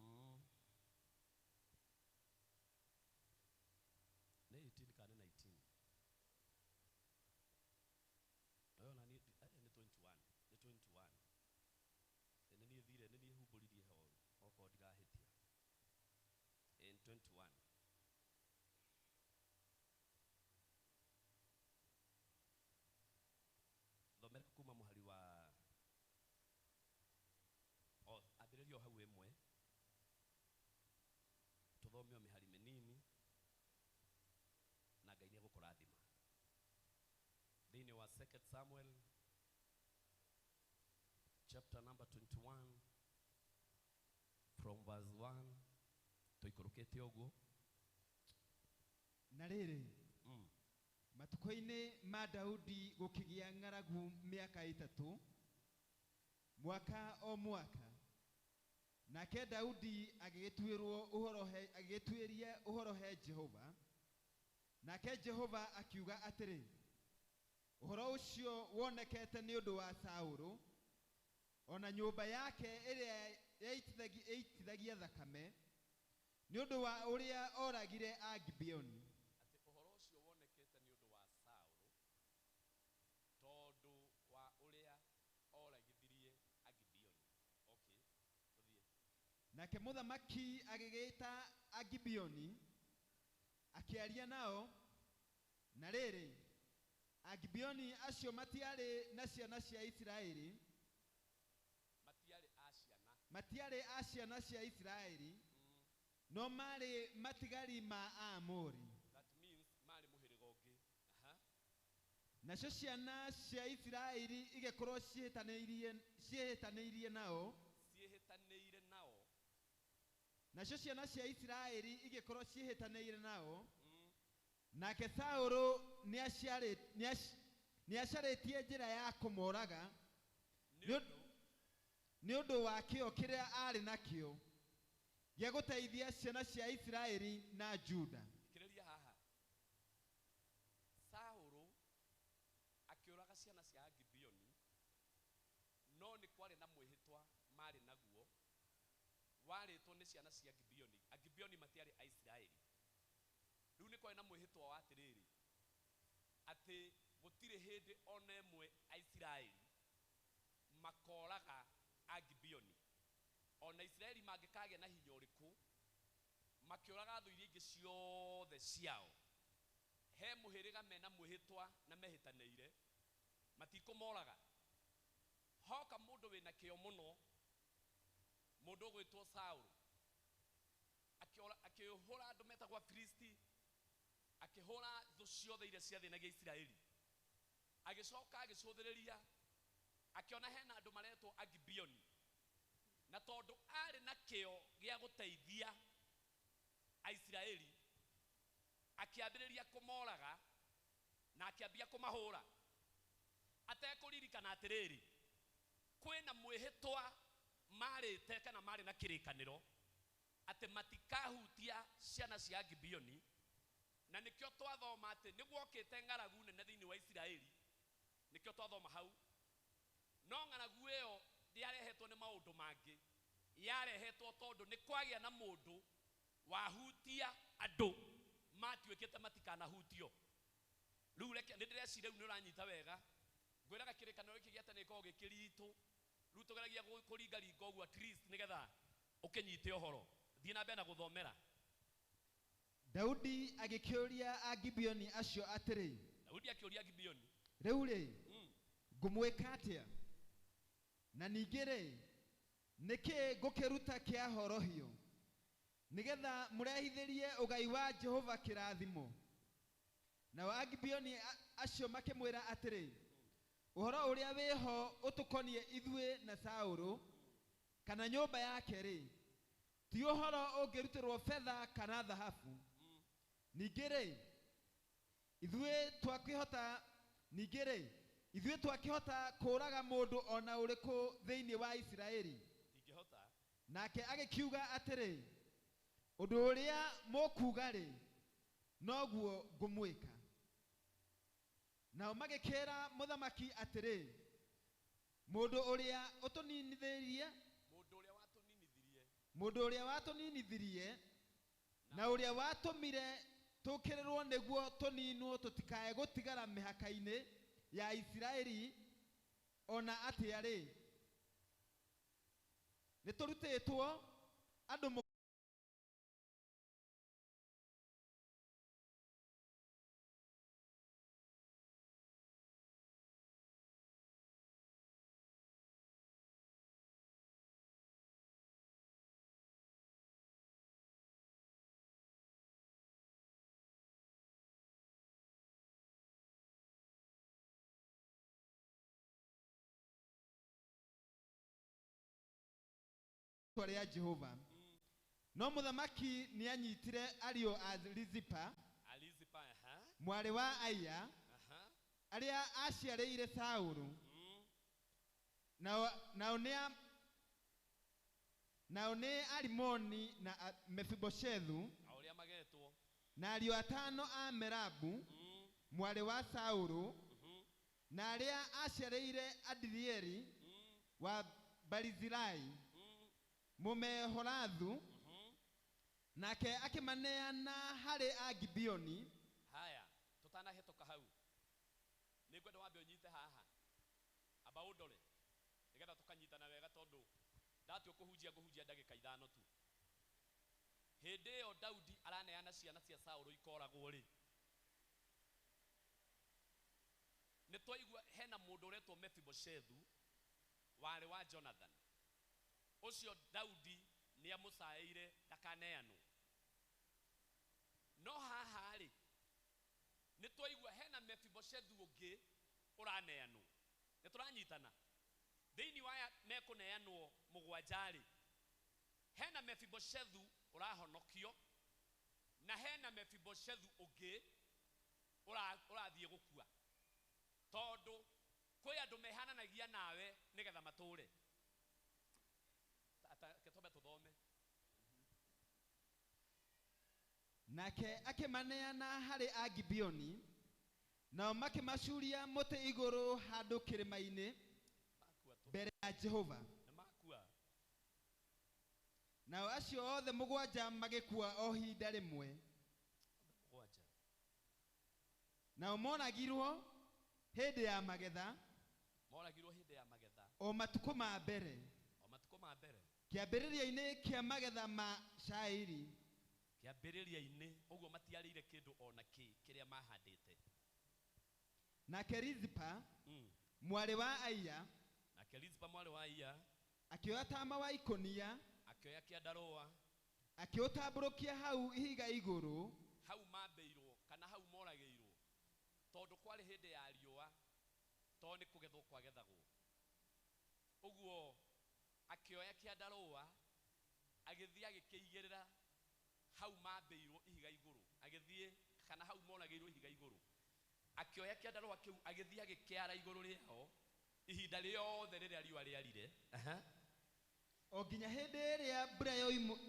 18 kana nĩ 19? Ũyũ ona niĩ nĩ 21, nĩ 21. Nĩ niĩ thire, nĩ niĩ humbũririe horu okorwo ndirahĩtia. In 21. Thomera kuma mũhari wa o ambĩrĩria o hau ĩmwe, tũthome o mĩhari mĩnini na Ngai nĩegũkũrathima. Thĩinĩ wa Second Samuel chapter number 21 from verse 1 tũikũrũkĩte ũguo. Na rĩrĩ, matukũ-inĩ ma Daudi gũkĩgĩa ng'aragu mĩaka 3, mwaka o mwaka. Nake Daudi agĩgĩtuĩria ũhoro he Jehova. Nake Jehova akiuga atĩrĩ, ũhoro ũcio wonekete nĩ ũndũ wa Saũlũ, ona nyũmba yake ĩrĩa ĩitithagia thakame, nĩ ũndũ wa ũrĩa oragire Agibeoni. Atĩ ũhoro ũcio wonekete nĩ ũndũ wa Saũlũ, tondũ wa ũrĩa oragithirie Agibeoni. Okay, tũthiĩ. Nake mũthamaki agĩgĩta Agibeoni Akĩaria nao. Na rĩrĩ, Agibeoni acio matiarĩ na ciana cia Isiraeli, matiarĩ a ciana, matiarĩ a ciana cia Isiraeli, no maarĩ matigari ma Aamori. That means marĩ mũhĩrĩga ũngĩ. Aha. Nacio ciana cia Isiraeli igĩkorwo ciĩhĩtanĩirie nao. Ciĩhĩtanĩire nao. Nacio ciana cia Isiraeli igĩkorwo ciĩhĩtanĩire nao. Nake Saũlũ nĩacarĩtie njĩra ya kũmoraga nĩ nĩ ũndũ wa kĩyo kĩrĩa aarĩ nakĩo gĩa gũteithia ciana cia Isiraeli na Juda. Thikĩrĩria haha. Saũlũ akĩũraga ciana cia Agibeoni, no nĩ kwarĩ na mwĩhĩtwa marĩ naguo warĩtwo nĩ ciana cia Gibeoni. Agibeoni matiarĩ Aisiraeli. Rĩu nĩ kwarĩ na mwĩhĩtwa wa atĩrĩrĩ, atĩ gũtirĩ hĩndĩ ona ĩmwe Aisiraeli makoraga Agibeoni. Ona Isiraeli mangĩkagĩa na hinya ũrĩkũ, makĩũraga thũ iria ingĩ ciothe ciao, he mũhĩrĩga mena mwĩhĩtwa na mehĩtanĩire matikũmoraga. Hoka mũndũ wĩna kĩyo mũno, mũndũ ũgwĩtwo Saũlũ, akĩhũra andũ metagwo Afilisti, akĩhũra thũ ciothe iria ciathĩnagia Isiraeli. Agĩcoka agĩcũthĩrĩria, akĩona hena andũ maretwo Agibeoni, na tondũ arĩ na kĩyo gĩa gũteithia Aisiraeli, akĩambĩrĩria kũmoraga na akĩambia kũmahũra, atekũririkana atĩrĩrĩ, kwĩna mwĩhĩtwa marĩte kana marĩ na kĩrĩkanĩro atĩ matikahutia ciana cia Gibeoni. Na nĩkĩo twathoma atĩ nĩguokĩte ng'aragu nene thĩinĩ wa Isiraeli, nĩkĩo twathoma hau. No ng'aragu ĩyo ndĩarehetwo nĩ maũndũ mangĩ, yarehetwo tondũ nĩ kwagĩa na mũndũ wahutia andũ matuĩkĩte matikanahutio. Rĩu reke nĩ ndĩreciria rĩu nĩ ũranyita wega. Ngwĩraga kĩrĩkanĩro gĩkĩ gĩa tene gĩkoragwo gĩ kĩritũ, rĩu tũgeragia kũringaringa ũguo at least nĩgetha ũkĩnyite ũhoro. Thiĩ na mbere na gũthomera. Daudi agĩkĩũria Agibeoni acio atĩrĩ, Daudi akĩũria Gibeoni, rĩu rĩ, ngũmwĩka atĩa? Na ningĩ rĩ, nĩkĩ ngũkĩruta kĩa horohio nĩgetha mũrehithĩrie ũgai wa Jehova kĩrathimo? Nao Agibeoni acio makĩmwĩra atĩrĩ, ũhoro ũrĩa wĩho ũtũkoniĩ ithuĩ na Saũlũ kana nyũmba yake rĩ, ti ũhoro ũngĩrutĩrwo betha kana thahabu. Ningĩ rĩ, ithuĩ twakĩhota, ningĩ rĩ, ithuĩ twakĩhota kũũraga mũndũ ona ũrĩkũ thĩinĩ wa Isiraeli? Ndingĩhota. Nake agĩkiuga atĩrĩ, ũndũ ũrĩa mũkuuga rĩ, noguo ngũmwĩka. Nao magĩkĩra mũthamaki atĩrĩ, mũndũ ũrĩa ũtũninithirie, mũndũ ũrĩa watũninithirie, mũndũ ũrĩa watũninithirie na ũrĩa watũmire tũkĩrĩrwo nĩguo tũninwo tũtikae gũtigara mĩhaka-inĩ ya Isiraeli ona atĩa rĩ, nĩtũrutĩtwo andũ rĩa Jehova. No mũthamaki nĩanyitire ariũ a Rizipa, Alizipa, aha, mwarĩ wa Aya, aha, arĩa aciarĩire Saũlũ. Nao nĩ Arimoni na Mefiboshethu, a ũrĩa magetwo, na ariũ atano a Merabu, mwarĩ wa Saũlũ, na arĩa aciarĩire Adirieli wa Barizilai Mũmeholathu, nake akĩmaneana harĩ Agibeoni. Haya, tũtanahĩtũka hau, nĩngwenda wambe ũnyite haha, amba ũndore nĩgetha tũkanyitana wega, tondũ ndatua kũhunjia ngũhunjia ndagĩka ithano tu. Hĩndĩ ĩyo Daudi araneana ciana cia Saũlũ ikoragwo rĩ, nĩ twaigua hena mũndũ ũretwo Mefiboshethu warĩ wa Jonathan. Ũcio Daudi nĩ amũcaĩire ndakaneanwo. No haha rĩ, nĩ twaigua hena Mefiboshethu ũngĩ ũraneanwo. Nĩ tũranyitana? Thĩinĩ wa aya mekũneanwo mũgwanja rĩ, hena Mefiboshethu ũrahonokio na hena Mefiboshethu ũngĩ ũrathiĩ gũkua. Tondũ kwĩ andũ mehananagia nawe nĩgetha matũre. Reke twambe tũthome. Nake akĩmaneana harĩ Agibeoni, nao makĩmacuria mũtĩ igũrũ handũ kĩrĩma-inĩ Makua tũ. mbere ya Jehova. Nĩ makua. Nao acio othe mũgwanja magĩkua o ihinda rĩmwe. Mũgwanja. Nao moragirwo hĩndĩ ya magetha, Moragirwo hĩndĩ ya magetha. o matukũ ma mbere. O matukũ ma mbere. Kĩambĩrĩria-inĩ kĩa magetha ma cairi. Kĩambĩrĩria-inĩ, ũguo matiarĩire kĩndũ ona kĩ kĩrĩa mahandĩte. Nake Rizipa, mwarĩ wa Aiya, Nake Rizipa mwarĩ wa Aiya, akĩoya tama wa ikũnia, akĩoya kĩandarũa, akĩũtambũrũkia hau ihiga igũrũ, hau mambĩirwo kana hau moragĩirwo, tondũ kwarĩ hĩndĩ ya riũa, tondũ nĩ kũgethwo kwagethagwo. Ũguo akĩoya kĩandarũa, agĩthiĩ agĩkĩigĩrĩra hau mambĩirwo ihiga igũrũ, agĩthiĩ kana hau moragĩirwo ihiga igũrũ, akĩoya kĩandarũa kĩu agĩthiĩ agĩkĩara igũrũ rĩao ihinda rĩothe rĩrĩa riũa rĩarire. O nginya hĩndĩ ĩrĩa mbura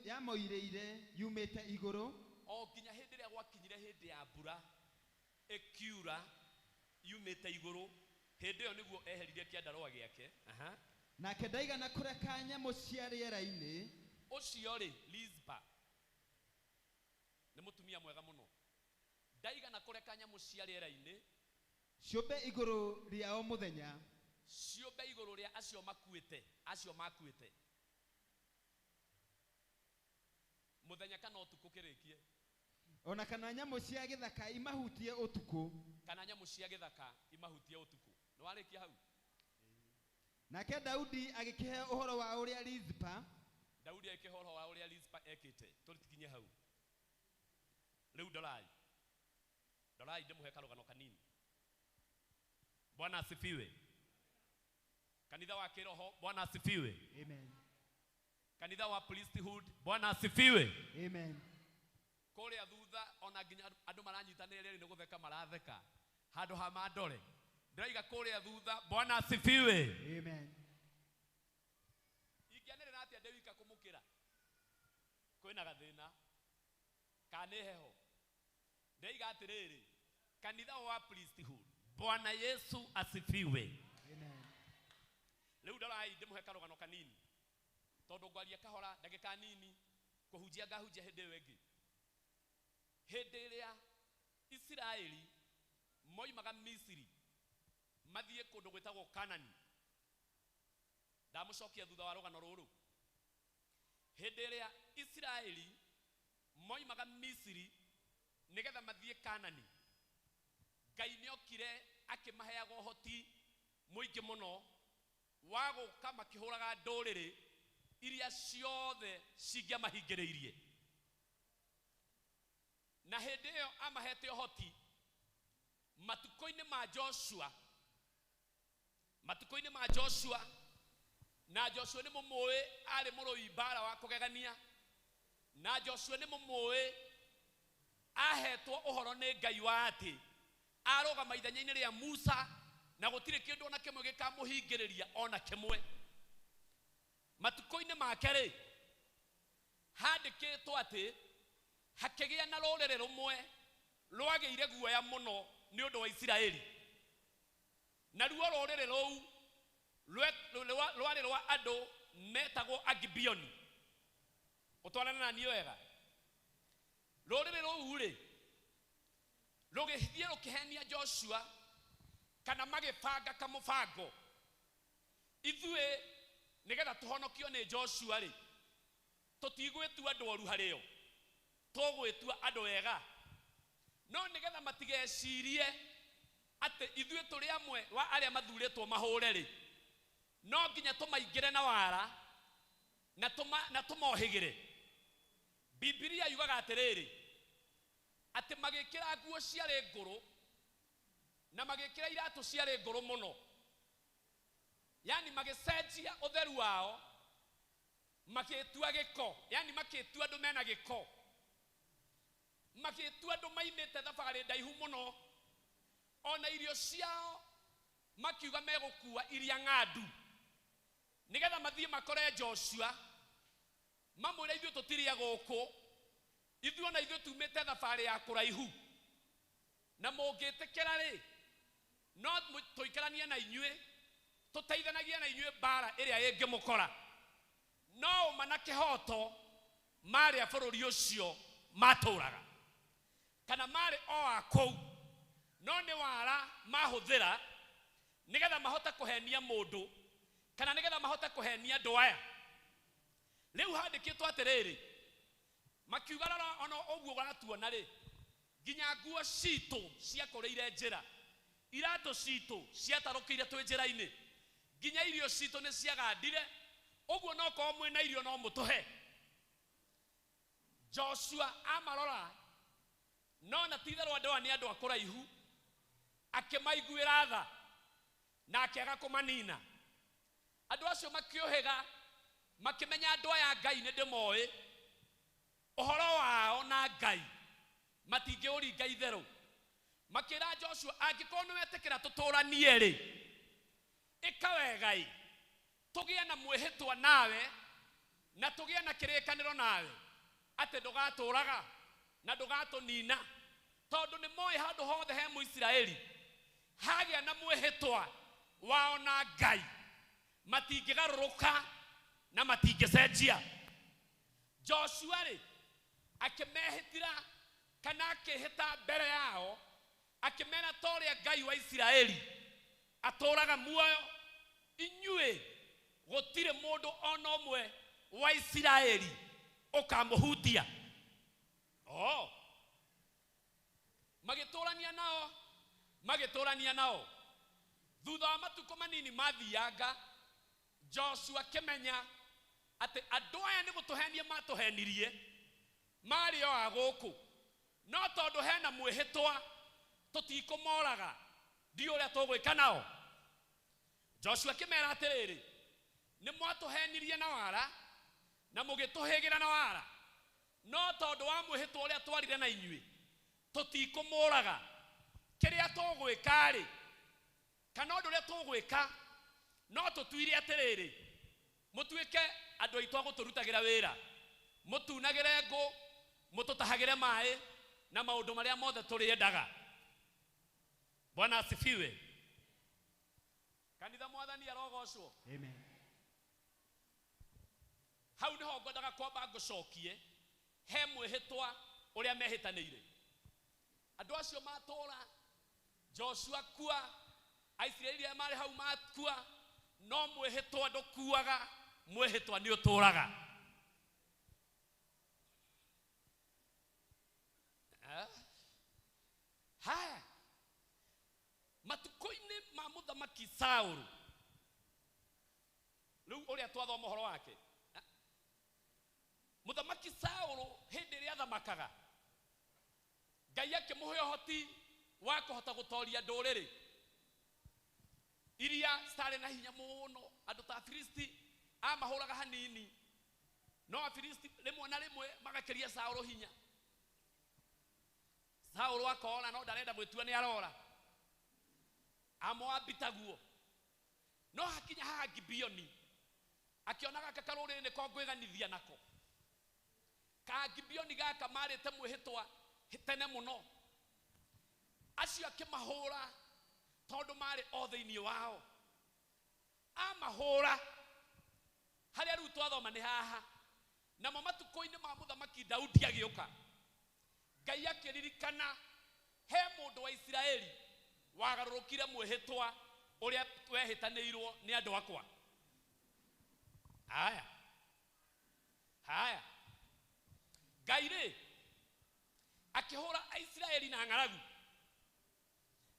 yamoirĩire yumĩte igũrũ, O nginya hĩndĩ ĩrĩa gwakinyire hĩndĩ ya mbura ĩkiura yumĩte igũrũ, hĩndĩ ĩyo nĩguo eheririe kĩandarũa gĩake. Nake ndaigana kũreka nyamũ cia rĩera-inĩ. Ũcio rĩ, Lizpa nĩ mũtumia mwega mũno, ndaigana kũreka nyamũ cia rĩera-inĩ ciũmbe igũrũ rĩao mũthenya, ciũmbe igũrũ rĩa acio makuĩte, acio makuĩte mũthenya kana ũtukũ kĩrĩkie, ona kana nyamũ cia gĩthaka imahutie ũtukũ, kana nyamũ cia gĩthaka imahutie ũtukũ. Nĩ warĩkia hau? Nake Daudi agĩkĩheo ũhoro wa ũrĩa Rizpa, Daudi agĩkĩheo ũhoro wa ũrĩa Rizpa ekĩte. Tũtikinye hau rĩu. Ndorai, ndorai ndĩmũhe karũgano kanini. Bwana asifiwe. Kanitha wa kĩroho, Bwana asifiwe. Amen. Kanitha wa priesthood, Bwana asifiwe. Amen. Kũrĩa thutha ona nginya andũ maranyitanĩra rĩrĩ nĩ gũtheka maratheka handũ ha mandore. Ndĩraiga kũrĩa thutha, Bwana asifiwe. Amen. Ingĩanĩrĩra atĩa ndĩ wika kũmũkĩra? Kwĩna gathĩna kana nĩ heho? Ndĩraiga atĩrĩrĩ, kanitha wa priesthood, Bwana Yesu asifiwe. Amen. Rĩu ndorai ndĩmũhe karũgano kanini, tondũ ngwaria kahora ndagĩka nini kũhunjia ngahunjia hĩndĩ ĩyo ĩngĩ. Hĩndĩ ĩrĩa Isiraeli moimaga Misiri mathiĩ kũndũ gwĩtagwo Kanani, ndamũcokia thutha wa rũgano rũrũ. Hĩndĩ ĩrĩa Isiraeli moimaga Misiri nĩgetha mathiĩ Kanani, Ngai nĩokire akĩmaheaga ũhoti mũingĩ mũno wa gũka makĩhũraga ndũrĩrĩ iria ciothe cingĩamahingĩrĩirie. Na hĩndĩ ĩyo amahete ũhoti, matukũ-inĩ ma Joshua, matukũ-inĩ ma Joshua, na Joshua nĩ mũmũĩ arĩ mũrũi mbara wa kũgegania, na Joshua nĩ mũmũĩ ahetwo ũhoro nĩ Ngai wa atĩ arũgama ithenya-inĩ rĩa Musa na gũtirĩ kĩndũ ona kĩmwe gĩkamũhingĩrĩria ona kĩmwe. Matukũ-inĩ make rĩ, handĩkĩtwo atĩ hakĩgĩa na rũrĩrĩ rũmwe rwagĩire guoya mũno nĩ ũndũ wa Isiraeli. Naruo rũrĩrĩ rũu rwarĩ rwa andũ metagwo Agibeoni. Ũtwarane na niĩ wega. Rũrĩrĩ rũu rĩ, rũgĩthiĩ rũkĩhenia Joshua kana magĩbanga kamũbango, ithuĩ nĩgetha tũhonokio nĩ Joshua rĩ, tũtigwĩtua andũ oru harĩo. Tũgwĩtua andũ ega. No nĩgetha matigecirie atĩ ithuĩ tũrĩ amwe wa arĩa mathurĩtwo mahũre rĩ, no nginya tũmaingĩre na wara na tũmohĩgĩre. Bibilia yugaga atĩrĩrĩ, atĩ magĩkĩra nguo ciarĩ ngũrũ na magĩkĩra iratũ ciarĩ ngũrũ mũno, yani magĩcenjia ũtheru wao, magĩtua gĩko, yani makĩtua andũ mena gĩko, magĩtua andũ maimĩte thabarĩ ndaihu mũno. Ona irio ciao makiuga megũkua iria ng'andu nĩgetha mathiĩ makore Joshua mamwĩre ithuĩ tũtirĩ a gũkũ, ithuĩ ona ithuĩ tumĩte thabarĩ ya kũraihu, na mũngĩtĩkĩra rĩ no tũikaranie na inyuĩ, tũteithanagie na inyuĩ mbara ĩrĩa ĩngĩmũkora. No ũma na kĩhoto marĩ a bũrũri ũcio matũraga kana marĩ o a kũu, no nĩ wara mahũthĩra nĩgetha mahote kũhenia mũndũ kana nĩgetha mahote kũhenia andũ aya. Rĩu handĩkĩtwo atĩrĩrĩ, makiuga rora ona ũguo ũratuona rĩ, nginya nguo citũ ciakũrĩire njĩra, iratũ citũ ciatarũkĩire twĩ njĩra-inĩ, nginya irio citũ nĩ ciagandire, ũguo no korwo mwĩna irio no mũtũhe. Joshua amarora no na ti itherũ andũ aya nĩ andũ a kũraihu, akĩmaiguĩra tha na akĩaga kũmanina. Andũ acio makĩũhĩga, makĩmenya andũ aya Ngai nĩ ndĩmoĩ, ũhoro wao na Ngai matingĩũringa itherũ. Makĩra Joshua, angĩkorwo nĩ wetĩkĩra tũtũranie rĩ, ĩka wega ĩ, tũgĩe na mwĩhĩtwa nawe na tũgĩe na kĩrĩkanĩro nawe atĩ ndũgatũraga na ndũgatũnina, tondũ nĩ moĩ handũ hothe he Mũisiraeli hagĩa na mwĩhĩtwa wao na Ngai matingĩgarũrũka na matingĩcenjia. Joshua rĩ akĩmehĩtĩra kana akĩhĩta mbere yao, akĩmera ta ũrĩa Ngai wa Isiraeli atũraga muoyo, inyuĩ gũtirĩ mũndũ ona ũmwe wa Isiraeli ũkamũhutia. Oh. Magĩtũrania nao, magĩtũrania nao. Thutha wa matukũ manini mathianga, Joshua akĩmenya atĩ andũ aya nĩ gũtũhenia matũhenirie, marĩ o a gũkũ, no tondũ hena mwĩhĩtwa tũtikũmoraga, ndiũ ũrĩa tũgwĩka nao. Joshua akĩmera atĩrĩrĩ, nĩ mwatũhenirie na wara na mũgĩtũhĩgĩra na wara, no tondũ wa mwĩhĩtwa ũrĩa twarire na inyuĩ tũtikũmũraga. Kĩrĩa tũgwĩka rĩ, kana ũndũ ũrĩa tũgwĩka, no tũtuire atĩrĩrĩ, mũtuĩke andũ aitũ a gũtũrutagĩra wĩra, mũtunagĩre ngũ, mũtũtahagĩre maĩ na maũndũ marĩa mothe tũrĩendaga. Bwana asifiwe. Kanitha mwathani arogocwo. Amen. Hau niho ngwendaga kwamba ngũcokie he mwĩhĩtwa ũrĩa mehĩtanĩire. Andũ acio matũra, Joshua kua, Aisiraeli arĩa marĩ hau makua, no mwĩhĩtwa ndũkuaga, mwĩhĩtwa nĩ ũtũraga. Haya, matukũ-inĩ ma mũthamaki Saũlũ, rĩu ũrĩa twathoma ũhoro wake, mũthamaki Saũlũ hĩndĩ ĩrĩa athamakaga, Ngai akĩmũhe ũhoti wa kũhota gũtoria ndũrĩrĩ iria citarĩ na hinya mũno. Andũ ta Afilisti amahũraga hanini, no Afilisti rĩmwe na rĩmwe magakĩria Saũlũ hinya. Saũlũ akora no ndarenda gwĩtua nĩ arora, Amoabi taguo. No hakinya haha Gibeoni, akĩona gaka karũrĩrĩ nĩko ngwĩganithia nako. Ka Gibeoni gaka marĩte mwĩhĩtwa tene mũno, acio akĩmahũra tondũ marĩ o thĩinĩ wao. Amahũra harĩa rĩu twathoma nĩ haha. Namo matukũ-inĩ ma mũthamaki Daudi agĩũka, Ngai akĩririkana he mũndũ wa Isiraeli wagarũrũkire mwĩhĩtwa ũrĩa wehĩtanĩirwo nĩ andũ akwa. Haya, haya, Ngai rĩ Akĩhũra Aisiraeli na ng'aragu.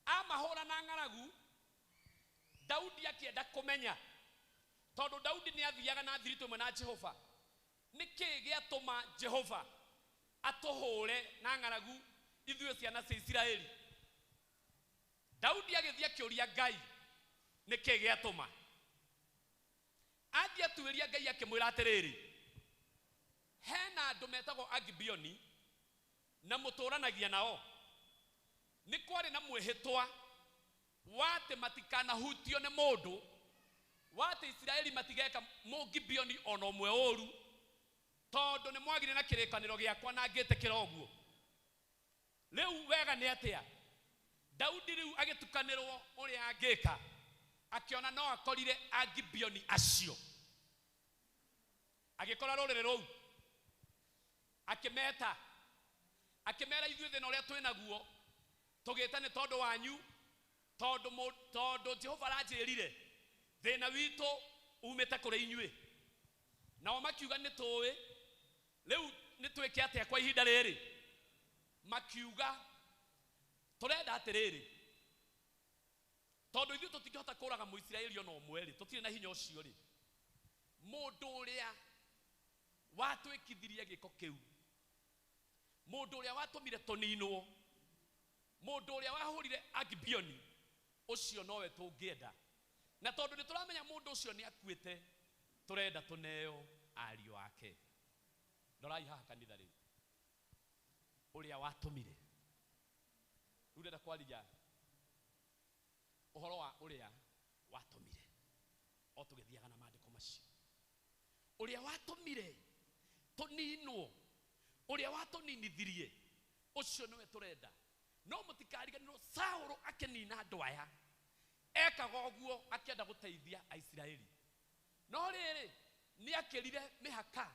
Amahũra na ng'aragu, Daudi akĩenda kũmenya, tondũ Daudi nĩ athiaga na thiritũ ĩmwe na Jehova, nĩkĩ gĩatũma Jehova atũhũre na ng'aragu ithuĩ ciana cia Isiraeli? Daudi agĩthiĩ akĩũria Ngai nĩkĩ gĩatũma. Athiĩ atuĩria Ngai akĩmwĩra atĩrĩrĩ, hena andũ metagwo Agibeoni na mũtũranagia nao, nĩ kwarĩ na mwĩhĩtwa wa atĩ matikanahutio nĩ mũndũ, wa atĩ Isiraeli matigeka mũgibeoni ona ũmwe ũru, tondũ nĩ mwagire na kĩrĩkanĩro gĩakwa na ngĩtĩkĩra ũguo. Rĩu wega nĩ atĩa? Daudi rĩu agĩtukanĩrwo ũrĩa angĩka, akĩona no akorire Agibeoni acio, agĩkora rũrĩrĩ rũu, akĩmeta, akĩmera ithuĩ thĩna ũrĩa twĩ naguo tũgĩte nĩ tondũ wanyu, tondũ Jehova aranjĩrire thĩna witũ umĩte kũrĩ inyuĩ. Nao makiuga nĩ tũĩ, rĩu nĩ twĩke atĩa kwa ihinda rĩrĩ? Makiuga tũrenda atĩrĩrĩ, tondũ ithuĩ tũtingĩhota kũraga Mũisiraeli ona ũmwe rĩ, tũtirĩ na hinya ũcio rĩ, mũndũ ũrĩa watwĩkithirie gĩko kĩu, mũndũ ũrĩa watũmire tũninwo, mũndũ ũrĩa wahũrire Agibeoni, ũcio nowe tũngĩenda. Na tondũ nĩ tũramenya mũndũ ũcio nĩ akuĩte, tũrenda tũneo ariũ ake. Rorai haha kanitha rĩu, ũrĩa watũmire. Rĩu ndĩrenda kwaria ũhoro wa ũrĩa watũmire, o tũgĩthiaga na maandĩko macio. Ũrĩa watũmire tũninwo, ũrĩa watũninithirie, ũcio nĩwe tũrenda. No mũtikariganĩrwo Saũlũ akĩnina andũ aya, ekaga ũguo akĩenda gũteithia Aisiraeli. No rĩrĩ, nĩ akĩrire mĩhaka.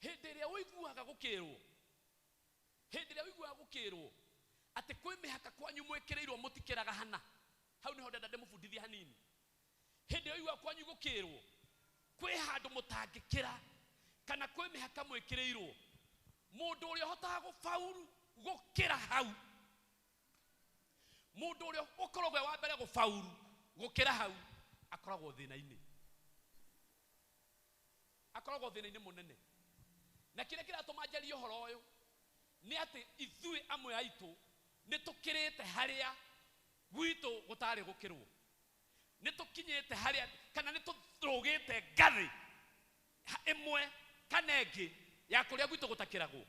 Hĩndĩ ĩrĩa ũiguaga gũkĩrwo, hĩndĩ ĩrĩa ũiguaga gũkĩrwo atĩ kwĩ mĩhaka kwanyu mwĩkĩrĩirwo mũtikĩraga hana, hau nĩho ndenda ndĩmũbundithie hanini. Hĩndĩ ĩrĩa ũiguaga kwanyu gũkĩrwo kwĩ handũ mũtangĩkĩra, kana kwĩ mĩhaka mwĩkĩrĩirwo, mũndũ ũrĩa ũhotaga gũbauru gũkĩra hau, mũndũ ũrĩa ũkoragwo e wa mbere gũbauru gũkĩra hau, akoragwo thĩna-inĩ, akoragwo thĩna-inĩ mũnene. Na kĩrĩa kĩratũma njarie ũhoro ũyũ nĩ atĩ ithuĩ amwe aitũ nĩ tũkĩrĩte harĩa gwitũ gũtarĩ gũkĩrwo, nĩ tũkinyĩte harĩa, kana nĩ tũrũgĩte ngathĩ ĩmwe kana ĩngĩ ya kũrĩa gwitũ gũtakĩragwo.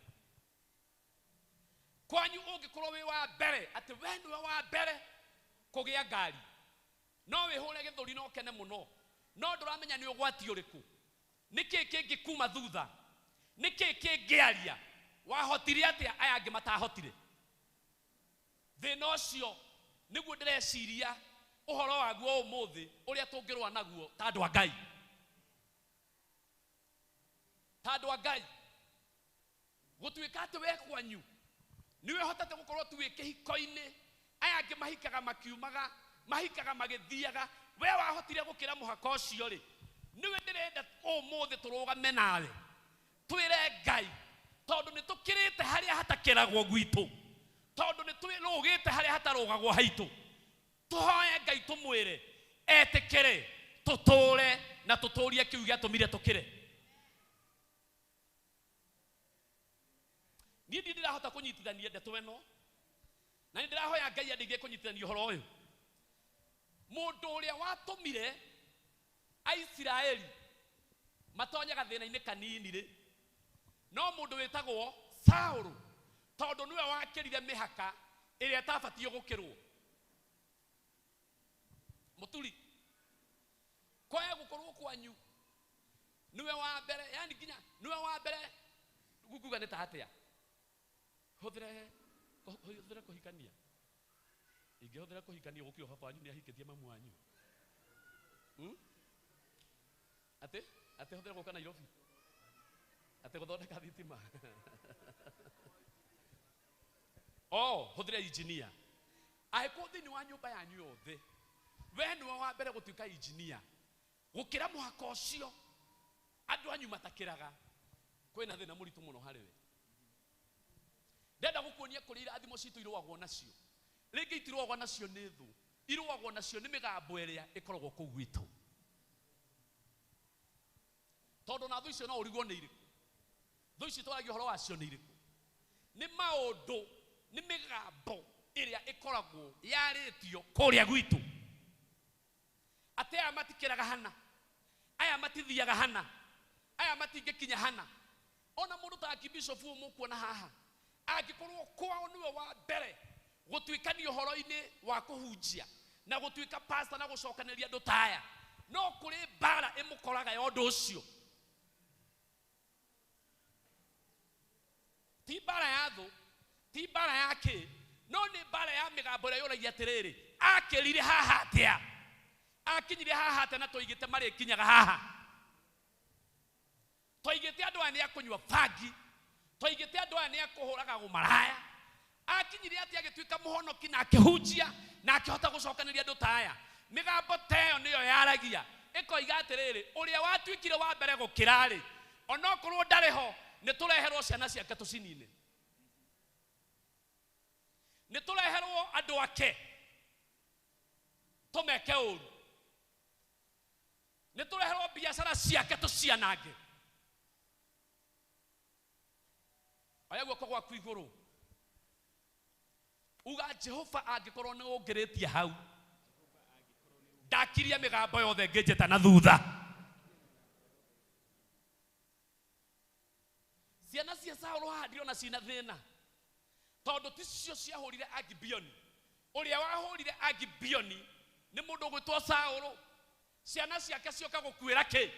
Kwanyu ũngĩkorwo wĩ wa mbere, atĩ we nĩwe wa mbere kũgĩa ngari, no wĩhũre gĩthũri na ũkene mũno, no ndũramenya nĩ ũgwati ũrĩkũ, nĩkĩ kĩngĩ kuma thutha, nĩkĩ kĩngĩaria, wahotire atĩa aya angĩ matahotire. Thĩna ũcio nĩguo ndĩreciria ũhoro waguo ũmũthĩ, ũrĩa tũngĩrũa naguo ta andũ a Ngai, ta andũ a Ngai. Gũtuĩka atĩ we kwanyu nĩwe ũhotete gũkorwo tu wĩ kĩhiko-inĩ, aya angĩ mahikaga makiumaga, mahikaga magĩthiaga, we wahotire gũkĩra mũhaka ũcio rĩ, nĩwe ndĩrenda ũmũthĩ tũrũgame nawe twĩre Ngai, tondũ nĩ tũkĩrĩte harĩa hatakĩragwo gwitũ, tondũ nĩ twĩrũgĩte harĩa hatarũgagwo haitũ. Tũhoe Ngai tũmwĩre etĩkĩre tũtũre na tũtũrie kĩu gĩatũmire tũkĩre. Niĩ ndirĩ ndĩrahota kũnyitithania ndeto ĩno, na nĩ ndĩrahoya Ngai andeithie kũnyitithania ũhoro ũyũ. Mũndũ ũrĩa watũmire Aisiraeli matonye gathĩna-inĩ kanini rĩ, no mũndũ wĩtagwo Saũlũ, tondũ nĩwe wakĩrire mĩhaka ĩrĩa ĩtabatiĩ gũkĩrwo. Mũturi, kwaya gũkorwo kwanyu nĩwe wa mbere, yani nginya nĩwe wa mbere nguga nĩ ta atĩa, hũthĩre kũhikania, ingĩhũthĩra kũhikania gũkĩo baba wanyu nĩ ahikĩtie mamu wanyu. Atĩ atĩ hũthĩre gũka Nairobi, atĩ gũthondeka thitima. Oh, hũthĩre engineer. Angĩkorwo thĩinĩ wa nyũmba yanyu yothe we nĩwe wa mbere gũtuĩka engineer, gũkĩra mũhaka ũcio andũ anyu matakĩraga, Kwĩna thĩna mũritũ mũno harĩ we. Ndenda gũkuonia kũrĩa irathimo citũ irũagwo nacio. Rĩngĩ itirũagwo nacio nĩ thũ, irũagwo nacio nĩ mĩgambo ĩrĩa ĩkoragwo kũu gwitũ. Tondũ na thũ icio no ũrigwo nĩ irĩkũ. Thũ ici twaragia ũhoro wacio nĩ irĩkũ. Nĩ maũndũ, nĩ mĩgambo ĩrĩa ĩkoragwo yarĩtio kũrĩa gwitũ. Atĩ aya matikĩraga hana, aya matithiaga hana, aya matingĩkinya hana. Ona mũndũ ta Archbishop ũyũ mũkuona haha, angĩkorwo kwao nĩwe wa mbere gũtuĩkania ũhoro-inĩ wa kũhunjia na gũtuĩka pastor na gũcokanĩria andũ ta aya, no kũrĩ mbara ĩmũkoraga ya ũndũ ũcio. Ti mbara ya thũ, ti mbara ya kĩ, no nĩ mbara ya mĩgambo ĩrĩa yũragia atĩrĩrĩ, akĩrire haha atĩa? Akinyire haha atĩa na tũigĩte marĩkinyaga haha? Tũigĩte andũ aya nĩ a kũnyua bangi, tũigĩte andũ aya nĩ a kũhũraga ũmaraya. Akinyire atĩa agĩtuĩka mũhonoki na akĩhunjia na akĩhota gũcokanĩria andũ ta aya? Mĩgambo ta ĩyo nĩyo yaragia ĩkoiga atĩrĩrĩ, ũrĩa watuĩkire wa mbere gũkĩra-rĩ, onokorwo ndarĩ ho, nĩ tũreherwo ciana ciake tũcinine, nĩ tũreherwo andũ ake tũmeke ũru, nĩ tũreherwo biacara ciake tũcianange. Oya guoko gwaku igũrũ, uga Jehova angĩkorwo nĩ ũngĩrĩtie hau, ndakiria mĩgambo yothe ngĩnjĩta na thutha. Ciana cia Saũlũ haha ndirona cina thĩna, tondũ ticio ciahũrire Agibioni. Ũrĩa wahũrire Agibioni nĩ mũndũ ũgwĩtwo Saũlũ. Ciana ciake cioka gũkuĩra kĩ?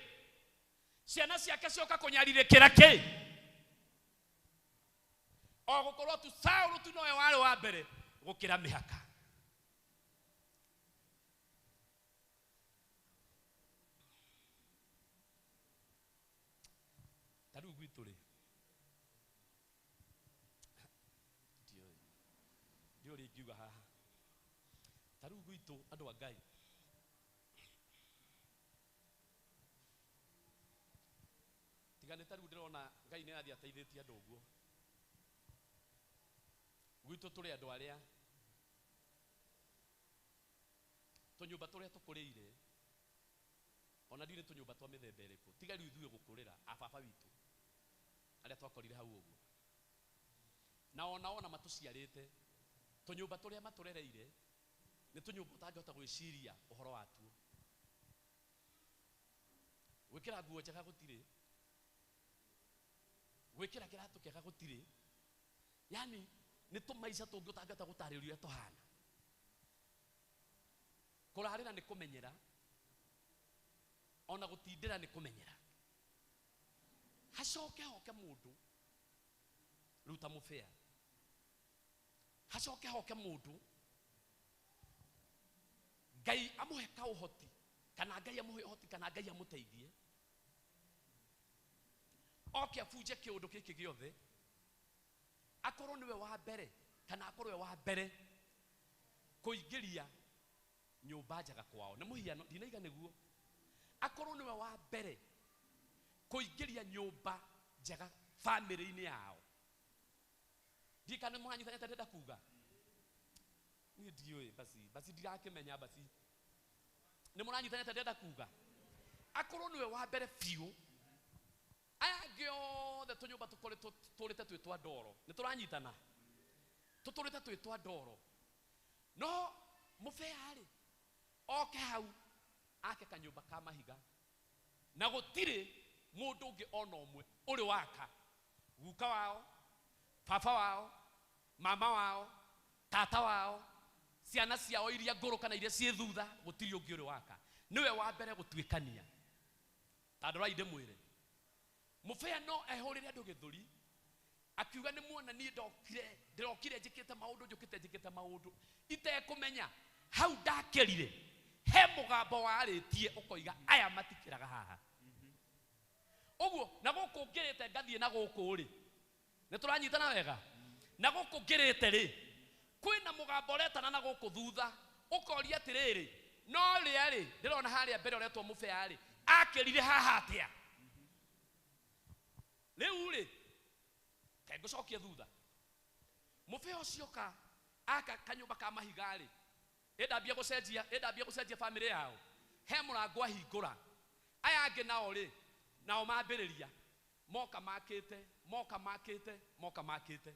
Ciana ciake cioka kũnyarirĩkĩra kĩ? O gũkorwo tu Saũlũ tu nowe warĩ wa mbere gũkĩra mĩhaka. Ta rĩu gwitũ rĩ, ndiũĩ ũrĩa ingiuga haha. Ta rĩu gwitũ andũ a Ngai, tiga nĩ ta rĩu ndĩrona Ngai nĩ arathiĩ ateithĩtie andũ ũguo. Gwitũ tũrĩ andũ arĩa tũnyũmba tũrĩa tũkũrĩire, ona ndiũĩ nĩ tũnyũmba twa mĩthemba ĩrĩkũ, tiga rĩu ithuĩ gũkũrĩra a baba witũ arĩa twakorire hau ũguo, na ona ona matũciarĩte, tũnyũmba tũrĩa matũrereire nĩ tũnyũmba ũtangĩhota gwĩciria ũhoro watuo. Gwĩkĩra nguo njega gũtirĩ, gwĩkĩra kĩratũ kĩega gũtirĩ, yani nĩ tũmaica tũngĩ ũtangĩhota gũtarĩria ũrĩa tũhana. Kũrarĩra nĩ kũmenyera, ona gũtindĩra nĩ kũmenyera. Hacoke hoke mũndũ rĩu ta mũbĩa, hacoke hoke mũndũ Ngai amũhe kaũhoti, kana Ngai amũhe ũhoti, kana Ngai amũteithie oke abunje kĩũndũ gĩkĩ gĩothe, akorwo nĩwe wa mbere kana akorwo we wa mbere kũingĩria nyũmba njega kwao. Nĩ mũhiano, ndinaiga nĩguo. Akorwo nĩwe wa mbere kũingĩria nyũmba njega bamĩrĩ-inĩ yao. Ndiũĩ kana nĩ mũranyitana ndĩrenda kuga. Niĩ ndiũĩ, basi ndirakĩmenya, basi nĩ mũranyitana ndĩrenda kuga. Akorwo nĩwe wa mbere biũ, aya angĩ othe tũnyũmba tũrĩte twĩ twa ndoro, nĩ tũranyitana, tũtũrĩte twĩ twa ndoro. No mũbea-rĩ, oke hau ake kanyũmba ka mahiga, na gũtirĩ mũndũ ũngĩ ona ũmwe ũrĩ waka. Guka wao, baba wao, mama wao, tata wao, ciana ciao iria ngũrũ kana iria ciĩ thutha, gũtirĩ ũngĩ ũrĩ waka. Nĩwe wa mbere gũtuĩkania. Ta ndorai ndĩmwĩre, mũbea no ehũrĩre andũ gĩthũri akiuga nĩ muona niĩ ndĩrokire njĩkĩte maũndũ, njũkĩte njĩkĩte maũndũ itekũmenya. Hau ndakĩrire he mũgambo warĩtie ũkoiga aya matikĩraga haha. Ũguo na gũkũ ngĩrĩte ngathiĩ na gũkũ rĩ, nĩ tũranyitana wega? Na gũkũ ngĩrĩte rĩ, kwĩna mũgambo ũretana na gũkũ thutha ũkoria atĩrĩrĩ, no rĩa rĩ, ndĩrona harĩa mbere ũretwo mũbea rĩ, akĩrire haha atĩa? Rĩu rĩ kengũcokia thutha mũbĩa ũcio ka aka kanyũmba ka mahiga rĩ ĩndambia gũcenjia famĩlĩ yao he mũrango ahingũra aya angĩ nao rĩ nao mambĩrĩria moka makĩte moka makĩte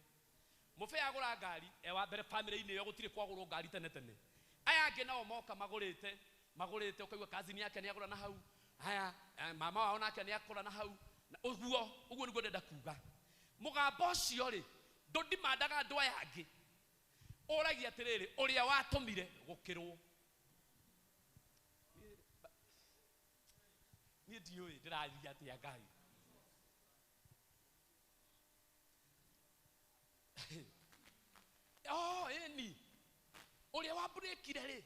mũbĩa agũra ngari e wa mbere famĩlĩ-inĩ ĩyo gũtirĩ kwagũrwo ngari tene tene aya angĩ nao moka magũrĩte ũkaigua kazini yake nĩ agũra na hau haya mama wao nake nĩ akũra na hau ũguo ũguo nĩguo ndenda kuga mũgambo ũcio rĩ ndũndimandaga andũ aya angĩ ũragia atĩrĩrĩ ũrĩa watũmire gũkĩrwo niĩ ndiũĩ ndĩraria atĩa Ngai oh ĩni ũrĩa wamburĩkire rĩ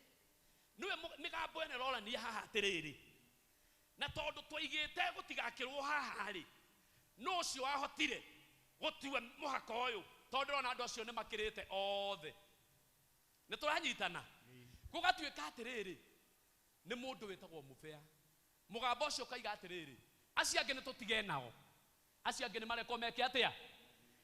nĩwe mĩgambo ĩno ĩrorania haha atĩrĩrĩ na tondũ twaigĩte gũtigakĩrwo haha rĩ no ũcio wahotire gũtua mũhaka ũyũ tondũ ndĩrona andũ acio nĩ makĩrĩte othe nĩ tũranyitana gũgatuĩka atĩrĩrĩ nĩ mũndũ wĩtagwo mũbĩa mũgambo ũcio ũkaiga atĩrĩrĩ acio angĩ nĩ tũtige nao acio angĩ nĩ marekwo meke atĩa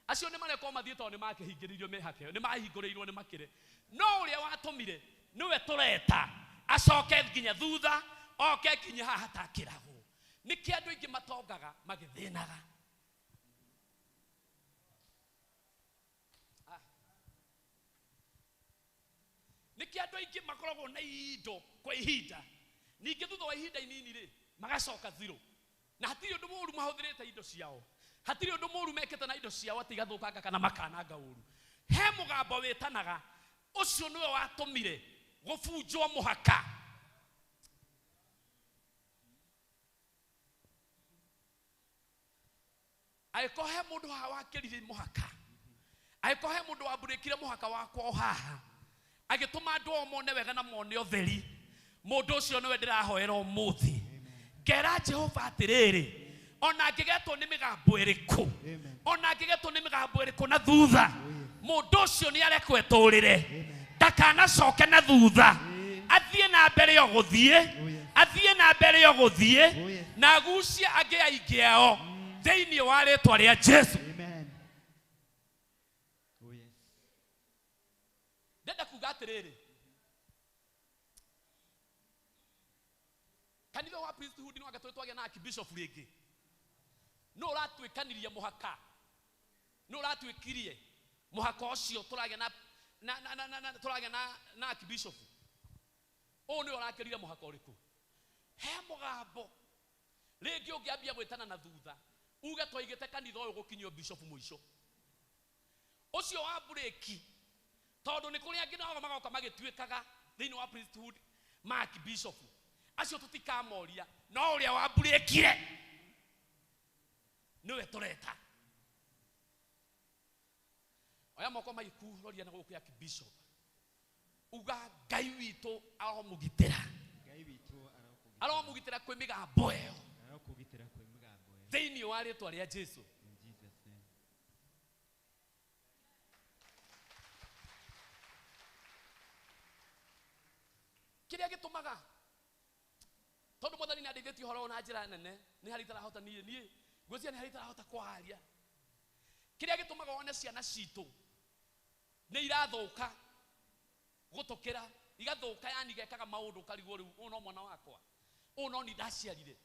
acio nĩ marekwo mathiĩ tondũ nĩ makĩhingĩrĩirio mĩhaka ĩyo nĩ mahingũrĩirwo nĩ makĩre no ũrĩa watũmire nĩwe tũreta acoke nginya thutha oke nginya haha hatakĩragwo nĩkĩ andũ aingĩ matongaga magĩthĩnaga nĩkĩ andũ aingĩ makoragwo na indo kwa ihinda ningĩ thutha wa ihinda inini rĩ magacoka zero na hatirĩ ũndũ mũũru mahũthĩrĩte indo ciao hatirĩ ũndũ mũũru mekĩte na indo ciao atĩ igathũkanga kana makananga ũru he mũgambo wĩtanaga ũcio nĩwe watũmire gũbunjwo mũhaka angĩkorwo he mũndũ haha wakĩrire mũhaka angĩkorwo he mũndũ wamburĩkire mũhaka wakwa o haha agĩtũma andũ ao mone wega na mone ũtheri mũndũ ũcio nĩwe ndĩrahoera ũmũthĩ ngera Jehova atĩrĩrĩ ona angĩgetwo nĩ mĩgambo ĩrĩkũ ona angĩgetwo nĩ mĩgambo ĩrĩkũ na thutha mũndũ ũcio nĩ arekwo etũrĩre ndakanacoke na thutha athiĩ na mbere o gũthiĩ athiĩ na mbere o gũthiĩ na agucie angĩ aingĩ ao thĩinĩ wa rĩtwa rĩa Jesu. Ndenda kuga atĩrĩrĩ kanitha wa priesthood nĩ wanga twagĩa na archbishop rĩngĩ no ũratuĩkanirie mũhaka no ũratuĩkirie mũhaka ũcio tũragĩa na tũragĩa na archbishop ũũ nĩwe ũrakĩrire mũhaka ũrĩkũ he mũgambo rĩngĩ ũngĩambia gwĩtana na thutha uge twaigĩte kanitha ũyũ gũkinyio bishop mũico ũcio wa mburĩki tondũ nĩ kũrĩ angĩ nao magoka magĩtuĩkaga thĩinĩ wa priesthood ma archbishop acio tũtikamoria no ũrĩa wamburĩkire nĩwe tũreta oya moko maiku roria na gũkũ archbishop uga Ngai witũ aromũgitĩra aromũgitĩra kwĩ mĩgambo ĩyo thĩinĩ wa rĩtwa rĩa Jesu. Kĩrĩa gĩtũmaga tondũ mwathani nĩandeithĩtie ũhoro na njĩra nene nĩ harĩ itarahota niĩ ngwĩciria nĩ harĩ itarahota kwaria kĩrĩa gĩtũmaga wone ciana citũ nĩ irathũka gũtũkĩra igathũka yani igekaga maũndũ ũkarigwo rĩu ũyũ no mwana wakwa ũyũ no ni ndaciarire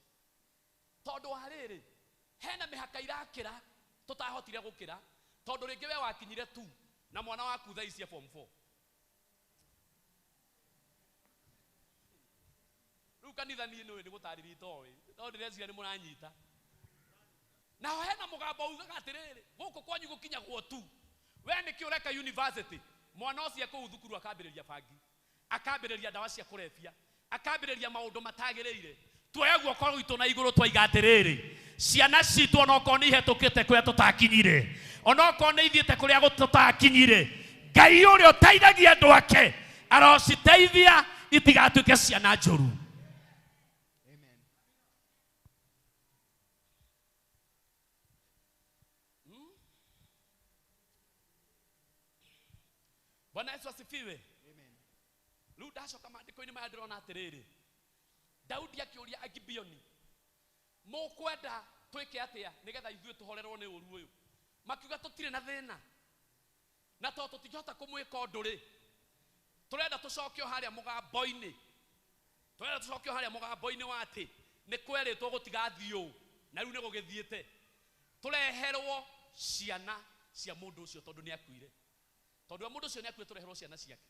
tondũ wa rĩrĩ hena mĩhaka irakĩra tũtahotire gũkĩra tondũ rĩngĩ we wakinyire tu na mwana waku thaa ici e form 4 rĩu kanitha niĩ nĩũĩ nĩ gũtarĩria itoĩ tondũ ndĩreciria nĩ mũranyita naho hena mũgambo ugaga atĩrĩrĩ gũkũ kwanyu gũkinyagwo tu we nĩkĩ ũreka university mwana ũcio kũu thukuru akambĩrĩria bangi akambĩrĩria ndawa cia kũrebia akambĩrĩria maũndũ matagĩrĩire tuoya guoko gwitũ na igũrũ twaiga atĩrĩrĩ ciana citũ onokorwo nĩ ihetũkĩte kũrĩa tũtakinyire onokorwo nĩ ithiĩte kũrĩa tũtakinyire Ngai ũrĩa ũteithagia andũ ake arociteithia itigatuĩke ciana njũru. Amen. Bwana Yesu asifiwe. Amen. Rĩu ndacoka maandĩko-inĩ maya ndĩrona atĩrĩrĩ Daudi akĩũria Agibeoni mũkwenda Twĩke atĩa nĩgetha ithuĩ tũhorerwo nĩ ũru ũyũ? Makiuga tũtirĩ na thĩna, na tondũ tũtingĩhota kũmwĩka ũndũ rĩ, tũrenda tũcokio harĩa mũgambo-inĩ, tũrenda tũcokio harĩa mũgambo-inĩ wa atĩ nĩ kwerĩtwo gũtigathiĩ ũũ na rĩu nĩ gũgĩthiĩte. Tũreherwo ciana cia mũndũ ũcio tondũ nĩ akuire, tondũ we mũndũ ũcio nĩ akuire, tũreherwo ciana ciake.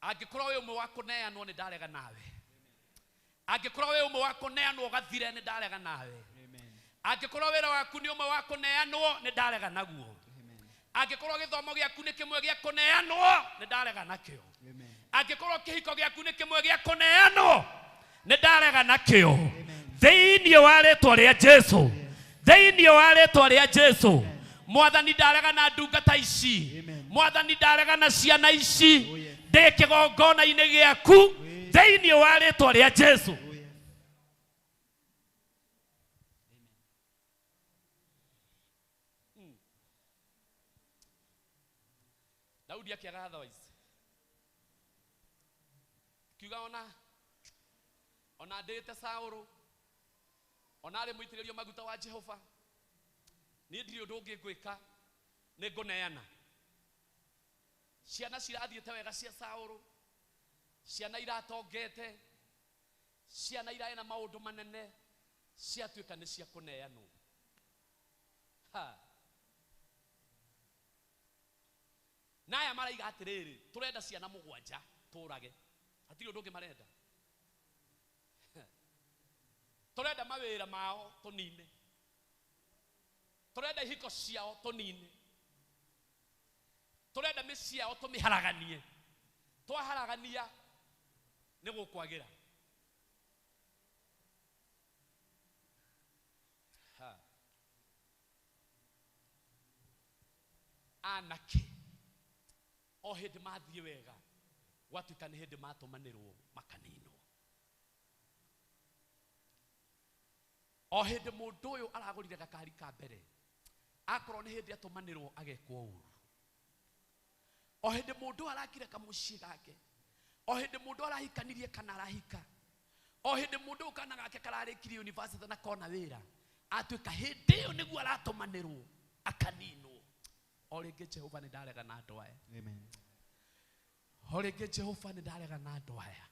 Angĩkorwo wĩ ũmwe wa kũneanwo, nĩ ndarega nawe. Angĩkorwo wĩ ũmwe wa kũneanwo ũgathire, nĩ ndarega nawe. Angĩkorwo wĩra waku nĩ ũmwe wa kũneanwo, nĩ ndarega naguo. Angĩkorwo gĩthomo gĩaku nĩ kĩmwe gĩa kũneanwo, nĩ ndarega nakĩo. Angĩkorwo kĩhiko gĩaku nĩ kĩmwe gĩa kũneanwo, nĩ ndarega nakĩo thĩinĩ wa rĩtwa rĩa Jesu, thĩinĩ wa rĩtwa rĩa Jesu. Mwathani, ndarega na ndungata ici. Mwathani, ndarega na ciana ici. Ndĩ kĩgongona-inĩ gĩaku thĩinĩ wa rĩtwa rĩa Jesu. Daudi akĩaga otherwise, kiuga ona ndĩte Saũlũ, ona arĩ mũitĩrĩrio maguta wa Jehova, niĩ ndirĩ ũndũ ũngĩ ngwĩka, nĩ ngũneana ciana. Cirathiĩte wega cia Saũlũ, ciana iratongete, ciana irarĩ na maũndũ manene, ciatuĩka nĩ cia kũneanwo. Ha. Na aya maraiga atĩrĩrĩ, tũrenda ciana mũgwanja tũrage, hatirĩ ũndũ ũngĩ marenda. Tũrenda mawĩra mao tũnine, tũrenda ihiko ciao tũnine, tũrenda mĩciĩ yao tũmĩharaganie. Twaharagania nĩ gũkwagĩra. Ha. Anake o hĩndĩ mathiĩ wega, gwatuĩka nĩ hĩndĩ matũmanĩrwo makaninwo. O hĩndĩ mũndũ ũyũ aragũrire gakari ka mbere, akorwo nĩ hĩndĩ atũmanĩrwo agekwo ũru. O hĩndĩ mũndũ ũyũ arakire kamũciĩ gake, o hĩndĩ mũndũ arahikanirie kana arahika, o hĩndĩ mũndũ ũyũ kana gake kararĩkirie university na kona wĩra, atuĩka hĩndĩ ĩyo nĩguo aratũmanĩrwo akaninwo. O rĩngĩ, Jehova, nĩ ndarega na andũ aya. O rĩngĩ, Jehova, nĩ ndarega na andũ aya.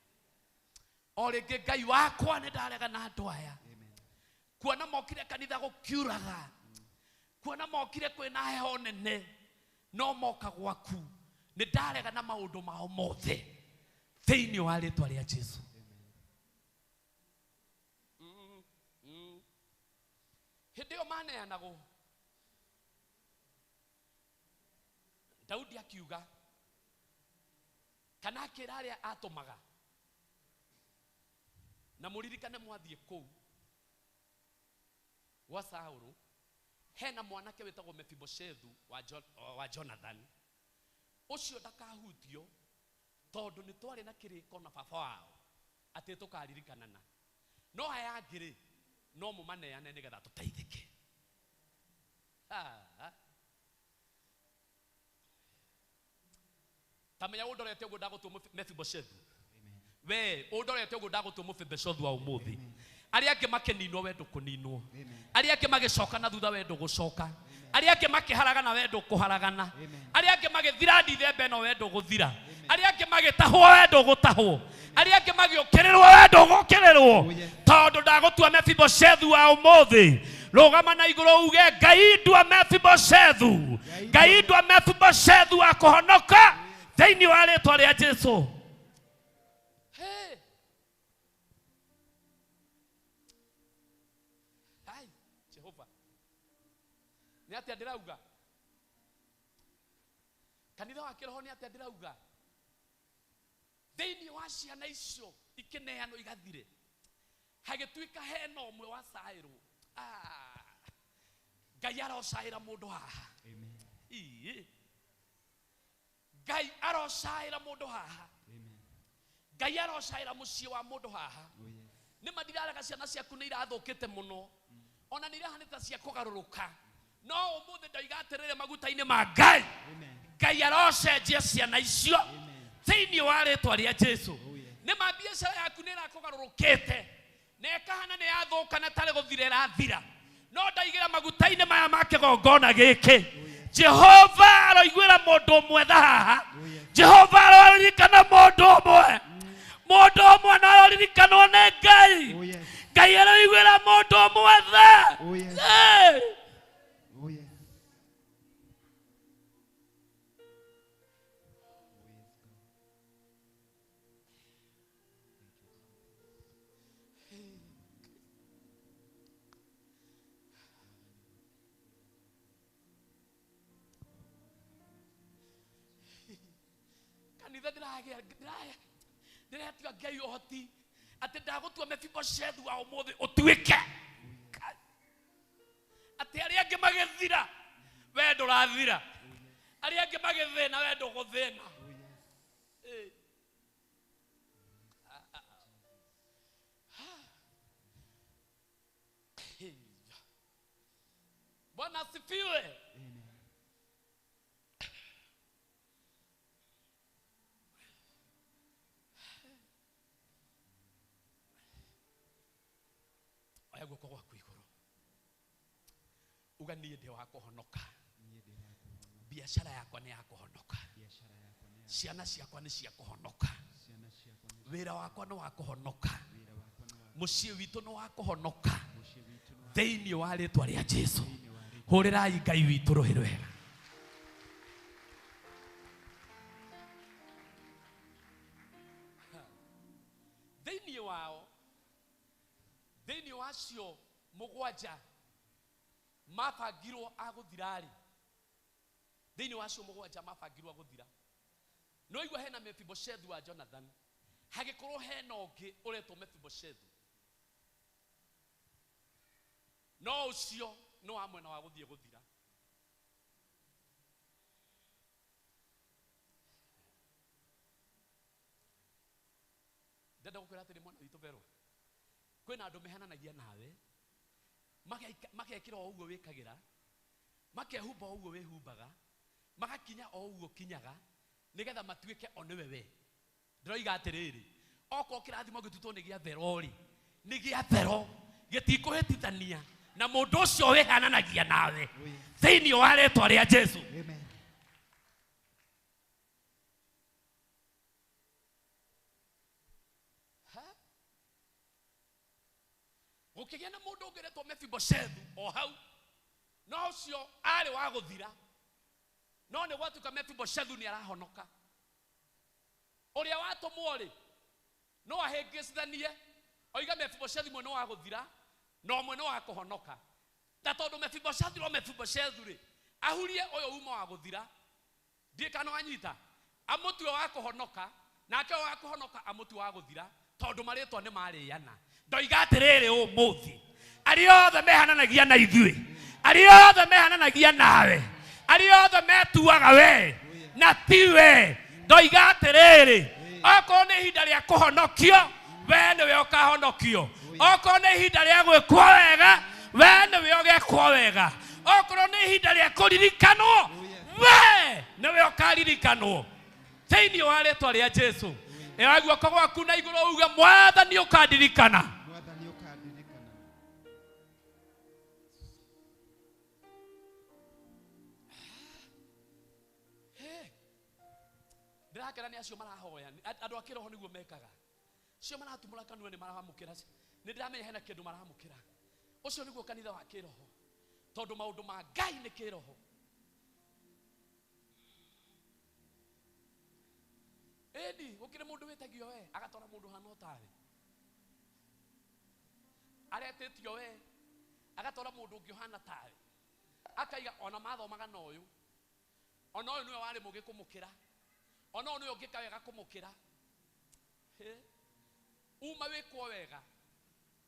O rĩngĩ, Ngai wakwa, nĩ ndarega na andũ aya. Kuona mokire kanitha gũkiuraga, kuona mokire kwĩna heho nene, no moka gwaku, nĩ ndarega na maũndũ mao mothe thĩinĩ wa rĩtwa rĩa Jesu. Hĩndĩ ĩyo maneanagwo, Daudi akiuga kana akĩra arĩa atũmaga, na mũririkane mwathiĩ kũu gwa Saũlũ, hena mwanake wĩtagwo Mefiboshethu wa Jonathan, ũcio ndakahutio, tondũ nĩ twarĩ na kĩrĩko na baba wao atĩ tũkaririkanana. No aya angĩ rĩ, no mũmaneane nĩgetha tũteithĩke. Ah. Ta menya ũndorete ũguo, ndagũtua Mefiboshethu. We ũndorete ũguo, ndagũtua Mefiboshethu wa ũmũthĩ. Arĩa angĩ makĩninwo, we ndũkũninwo. Arĩa angĩ magĩcoka na thutha, we ndũgũcoka. Arĩa angĩ makĩharagana, we ndũkũharagana. Arĩa angĩ magĩthira ndithemba ĩno, we ndũgũthira. Arĩa angĩ magĩtahwo, we ndũgũtahwo. Arĩa angĩ magĩũkĩrĩrwo, we ndũgũkĩrĩrwo, tondũ ndagũtua Mefiboshethu wa ũmũthĩ. Rũgama na igũrũ uge, "Ngai, ndua Mefiboshethu. Ngai, ndua Mefiboshethu wa kũhonoka thĩinĩ wa rĩtwa rĩa Jesu." Hey. Ai, Jehova, nĩ atĩa ndĩrauga? Kanitha wa kĩroho, nĩ atĩa ndĩrauga? Thĩinĩ wa ciana icio ikĩneanwo igathire, hagĩtuĩka hena ũmwe wacaĩrwo. Ah, Ngai arocaĩra mũndũ haha. Ii. Ngai arocaĩra mũndũ haha. Ngai arocaĩra mũciĩ wa mũndũ haha. Nĩ ma ndirarega, ciana ciaku nĩ irathũkĩte mũno, ona nĩ irahanĩta cia kũgarũrũka, no ũmũthĩ ndoiga atĩrĩrĩ, maguta-inĩ ma Ngai, Ngai arocenjia ciana icio thĩinĩ wa rĩtwa rĩa Jesu. Nĩ ma biacara yaku nĩ ĩrakũgarũrũkĩte. Na ĩkahana nĩ yathũka na tarĩ gũthira ĩrathira. No ndaigĩra maguta-inĩ maya ma kĩgongona gĩkĩ. Jehova aroiguĩra mũndũ ũmwe tha haha. Jehova aroririkana mũndũ ũmwe. Mũndũ ũmwe no aroririkanwo nĩ Ngai. Oh yes. Ngai aroiguĩra mũndũ ũmwe tha. Oh yes. Hey! Oh yes. Kanitha ndĩretua Ngai ũhoti atĩ ndagũtua Mefiboshethu wa ũmũthĩ ũtuĩke atĩ arĩa angĩ magĩthira we ndũrathira, arĩa angĩ magĩthĩna we ndũgũthĩna. Bwana asifiwe. Oya guoko gwaku igũrũ uga niĩ ndĩ wa kũhonoka, biacara yakwa nĩ ya kũhonoka, ciana ciakwa nĩ cia kũhonoka, wĩra wakwa nĩ wa kũhonoka, mũciĩ witũ nĩ wa kũhonoka thĩinĩ wa rĩtwa rĩa Jesu. Hũrĩrai Ngai witũ rũhĩ rwega. Thĩinĩ wao, thĩinĩ wacio mũgwanja mabangirwo a gũthira-rĩ, thĩinĩ wacio mũgwanja mabangirwo a gũthira, no igua hena Mefiboshethu wa Jonathan, hagĩkorwo hena ũngĩ ũretwo Mefiboshethu, no ũcio nĩ wa mwena wa gũthiĩ gũthira. Ndenda gũkwĩra atĩrĩ mwana witũ Verwa, kwĩna andũ mehananagia nawe, makekĩra o ũguo wĩkagĩra, makehumba o ũguo wĩhumbaga, magakinya o ũguo ũkinyaga, nĩgetha matuĩke o nĩwe we. Ndĩroiga atĩrĩrĩ, okorwo kĩrathimo gĩtuĩtwo nĩ gĩa Vero-rĩ, nĩ gĩa Vero, gĩtikũhĩtithania na mũndũ ũcio wĩhananagia nawe thĩinĩ wa rĩtwa rĩa Jesu. Amen. Gũkĩgĩa na mũndũ ũngĩ ũretwo Mefiboshethu o hau, no ũcio arĩ wa gũthira, no nĩ gwatuĩka Mefiboshethu nĩ arahonoka. Ũrĩa watũmwo rĩ, no ahĩngĩcithanie oiga Mefiboshethu mwe nĩ wa gũthira na ũmwe nĩ wa kũhonoka. Ta tondũ Mefiboshethu no Mefiboshethu rĩ, ahurie ũyũ uma wa gũthira, ndiĩ kana wanyita, amũtue wa kũhonoka, nake ũyũ wa kũhonoka amũtue wa gũthira, tondũ marĩtwa nĩ marĩana. Ndoiga atĩrĩrĩ ũmũthĩ, arĩa othe mehananagia na ithuĩ, arĩa othe mehananagia nawe, arĩa othe metuaga we na ti we, ndoiga atĩrĩrĩ, okorwo nĩ ihinda rĩa kũhonokio, we nĩwe ũkahonokio. Okorwo nĩ ihinda rĩa gwĩkwo wega, we nĩwe ũgekwo wega. Okorwo nĩ ihinda rĩa kũririkanwo, we nĩwe ũkaririkanwo thĩinĩ wa rĩtwa rĩa Jesu. Ĩra guoko gwaku na igũrũ uge Mwathani ũkandirikana. Mwathani ũkandirikana. Ndĩrakena nĩ acio marahoya, andũ a kĩroho nĩguo mekaga. Acio maratumũra kanua nĩ maramũkĩra. Nĩ ndĩramenya hena kĩndũ maramũkĩra. Ũcio nĩguo kanitha wa kĩroho, tondũ maũndũ ma Ngai nĩ kĩroho. Ĩni gũkĩrĩ mũndũ wĩtagio we agatwara mũndũ hana ũtawe, aretĩtio we agatwara mũndũ ũngĩ ũhana tawe, akaiga ona mathomaga na ũyũ, ona ũyũ nĩwe warĩ mũgĩ kũmũkĩra, ona ũyũ nĩwe ũngĩka wega kũmũkĩra. Uma wĩkwo wega,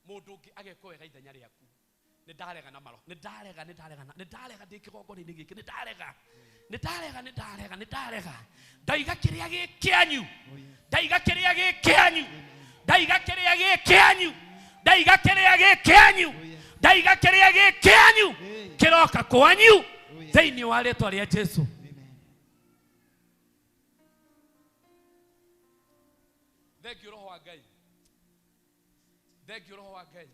mũndũ ũngĩ agekwo wega ithenya rĩaku. Nĩ ndarega na maroho, nĩ ndarega, nĩ ndarega, nĩ ndarega ndĩ kĩgongona-inĩ gĩkĩ, nĩ ndarega, nĩ ndarega, nĩ ndarega, nĩ ndarega. Ndaiga kĩrĩa gĩ kĩanyu, ndaiga kĩrĩa gĩ kĩanyu, ndaiga kĩrĩa gĩ kĩanyu, ndaiga kĩrĩa gĩ kĩanyu, ndaiga kĩrĩa gĩ kĩanyu kĩroka kwanyu thĩinĩ wa rĩtwa rĩa Jesu. Thank you roho wa Ngai. Thank you, Roho wa Ngai.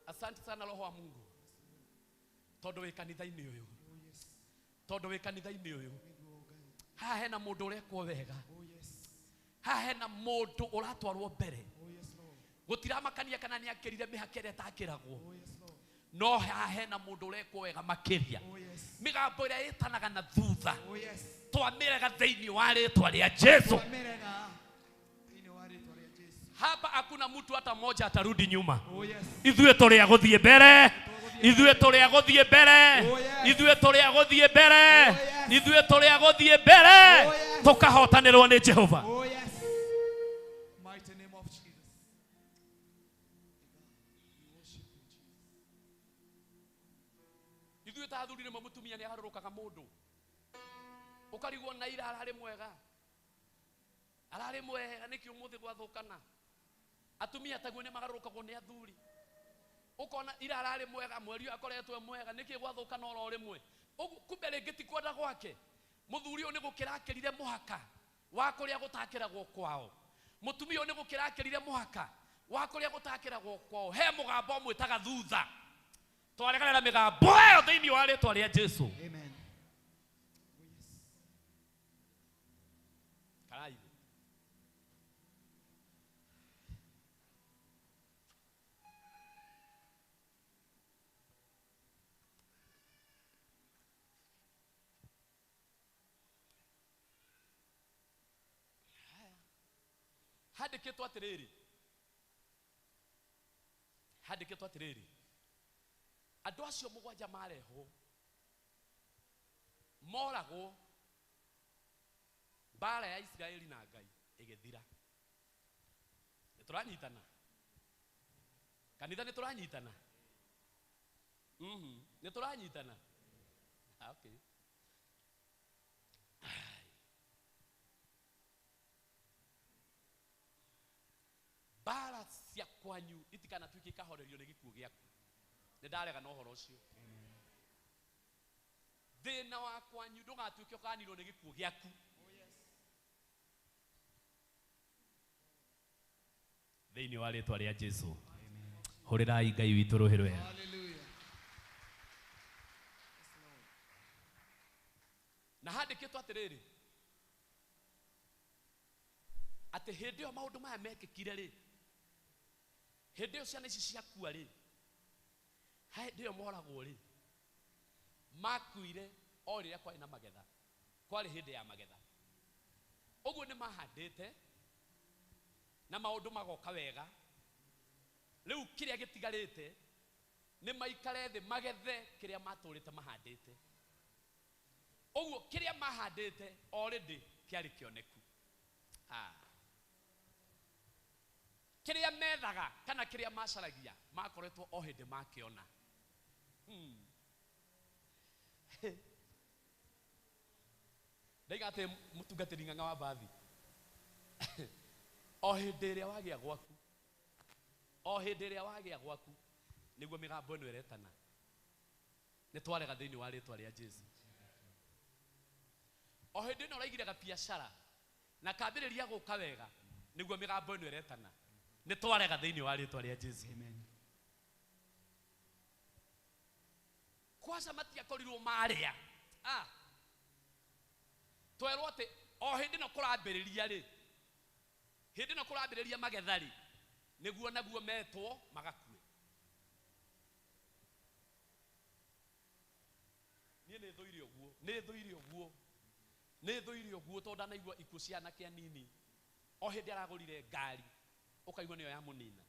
Asante sana Roho wa Mungu. Tondu wĩ kanitha-inĩ ũyũ. Tondu wĩ kanitha-inĩ ũyũ. Haha hena mũndũ ũrekwo wega. Haha hena mũndũ ũratwarwo mbere. Gũtiramakania kana nĩ akĩrire mĩhaka ĩrĩa ĩtakĩragwo. No haha hena mũndũ ũrekwo wega makĩria. Mĩgambo ĩrĩa ĩtanaga na thutha. Twamĩrega thĩinĩ wa rĩtwa rĩa Jesu. Hapa hakuna mtu hata mmoja atarudi nyuma. Ithuĩ tũrĩ a gũthiĩ mbere. Ithuĩ tũrĩ a gũthiĩ mbere. Ithuĩ tũrĩ a gũthiĩ mbere. Ithuĩ tũrĩ a gũthiĩ mbere. Tũkahotanĩrwo nĩ Jehova. Oh yes. Mighty name of Jesus. We worship you, Jesus. Ithuĩ ta athuri rĩmwe mũtumia nĩ agarũrũkaga mũndũ. Ũkarigwo na ira ararĩ mwega. Ararĩ mwega nĩkĩ ũmũthĩ gwathũkana. Atumia taguo nĩ magarũrũkagwo nĩ athuri. Ũkona ira ararĩ mwega, mweri ũyũ akoretwo e mwega, nĩkĩ gwathũkana oro rĩmwe. Ũguo kumbe rĩngĩ ti kwenda gwake. Mũthuri ũyũ nĩ gũkĩrakĩrire mũhaka wa kũrĩa gũtakĩragwo kwao. Mũtumia ũyũ nĩ gũkĩrakĩrire mũhaka wa kũrĩa gũtakĩragwo kwao. He mũgambo ũmwĩtaga thutha. Twaregana na mĩgambo ĩyo thĩinĩ wa rĩtwa rĩa Jesu. Amen. Karai. Handĩkĩtwo atĩrĩrĩ, handĩkĩtwo atĩrĩrĩ, andũ acio mũgwanja marehwo moragwo, mbara ya Isiraeli na Ngai ĩgĩthira. Nĩ tũranyitana kanitha? Nĩ tũranyitana? Nĩ tũranyitana? Ah, okay. Mbara cia kwanyu itikanatuĩke ikahorerio nĩ gĩkuũ gĩaku. Nĩ ndarega na ũhoro ũcio. Thĩna wa kwanyu ndũgatuĩke ũkaninwo nĩ gĩkuũ gĩaku. Thĩinĩ wa rĩtwa rĩa Jesu. Hũrĩrai Ngai witũ rũhĩ rwega. Hallelujah. Na handĩkĩtwo atĩrĩrĩ, atĩ hĩndĩ ĩyo maũndũ maya mekĩkire rĩ, hĩndĩ ĩyo ciana ici ciakua rĩ, hĩndĩ ĩyo moragwo rĩ, makuire o rĩrĩa kwarĩ na magetha, kwarĩ hĩndĩ ya magetha. Ũguo nĩ mahandĩte na maũndũ magoka wega. Rĩu kĩrĩa gĩtigarĩte nĩ maikare thĩ magethe kĩrĩa matũrĩte mahandĩte. Ũguo kĩrĩa mahandĩte already kĩarĩ kĩoneku. Kĩrĩa methaga kana kĩrĩa macaragia makoretwo o hĩndĩ makĩona. Ndaiga atĩ mũtungatĩri ng'ang'a wa mbathi. O hĩndĩ ĩrĩa wagĩa gwaku, o hĩndĩ ĩrĩa wagĩa gwaku, nĩguo mĩgambo ĩno ĩretana. Nĩ twarega thĩinĩ wa rĩtwa rĩa Jesu. O hĩndĩ ĩno ũraigire gabiacara na kambĩrĩria gũka wega, nĩguo mĩgambo ĩno ĩretana. Nĩ twarega thĩinĩ wa rĩtwa rĩa Jesu. Amen. Kwaca matiakorirwo marĩa. Twerwo atĩ o hĩndĩ ĩno kũrambĩrĩria rĩ, hĩndĩ ĩno kũrambĩrĩria magetha rĩ, nĩguo naguo metwo magakue. Niĩ nĩ thũire ũguo, nĩ thũire ũguo, nĩ thũire ũguo tondũ ndanaigua ikuũ cia anake anini. O hĩndĩ aragũrire ngari, ũkaigua nĩyo ya mũnina.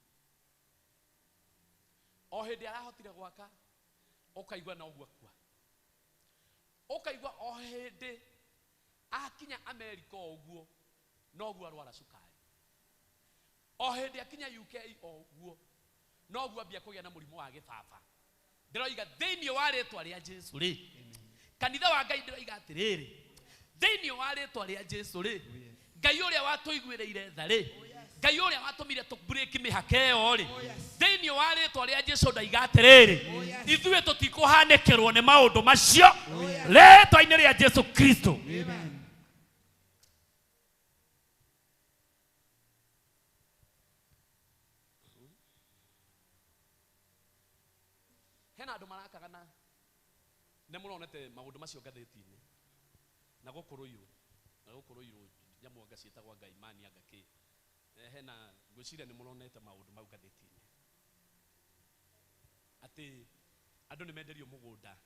O hĩndĩ arahotire gwaka, ũkaigua noguo akua. Ũkaigua o hĩndĩ akinya Amerika o ũguo, noguo arwara cukari. O hĩndĩ akinya UK o ũguo, noguo ambia kũgĩa na mũrimũ wa gĩbaba. Ndĩroiga thĩinĩ wa rĩtwa rĩa Jesu rĩ, kanitha wa Ngai ndĩroiga atĩrĩrĩ, thĩinĩ wa rĩtwa rĩa Jesu rĩ, Ngai ũrĩa watũiguĩrĩire tha rĩ, Ngai ũrĩa watũmire tũ break mĩhaka ĩyo rĩ, thĩinĩ wa rĩtwa rĩa Jesu ndaiga atĩrĩrĩ, ithuĩ tũtikũhanĩkĩrwo nĩ maũndũ macio rĩtwa-inĩ rĩa Jesu Kristo. Amen. Hena andũ marakaga na nĩ mũronete maũndũ macio ngathĩti-inĩ na gũkũ Rũirũ, na gũkũ Rũirũ nyamũ anga ciĩtagwo anga imani anga kĩ. Hena ngwĩciria nĩ mũronete maũndũ mau ngathĩti-inĩ atĩ andũ nĩ menderio mũgũnda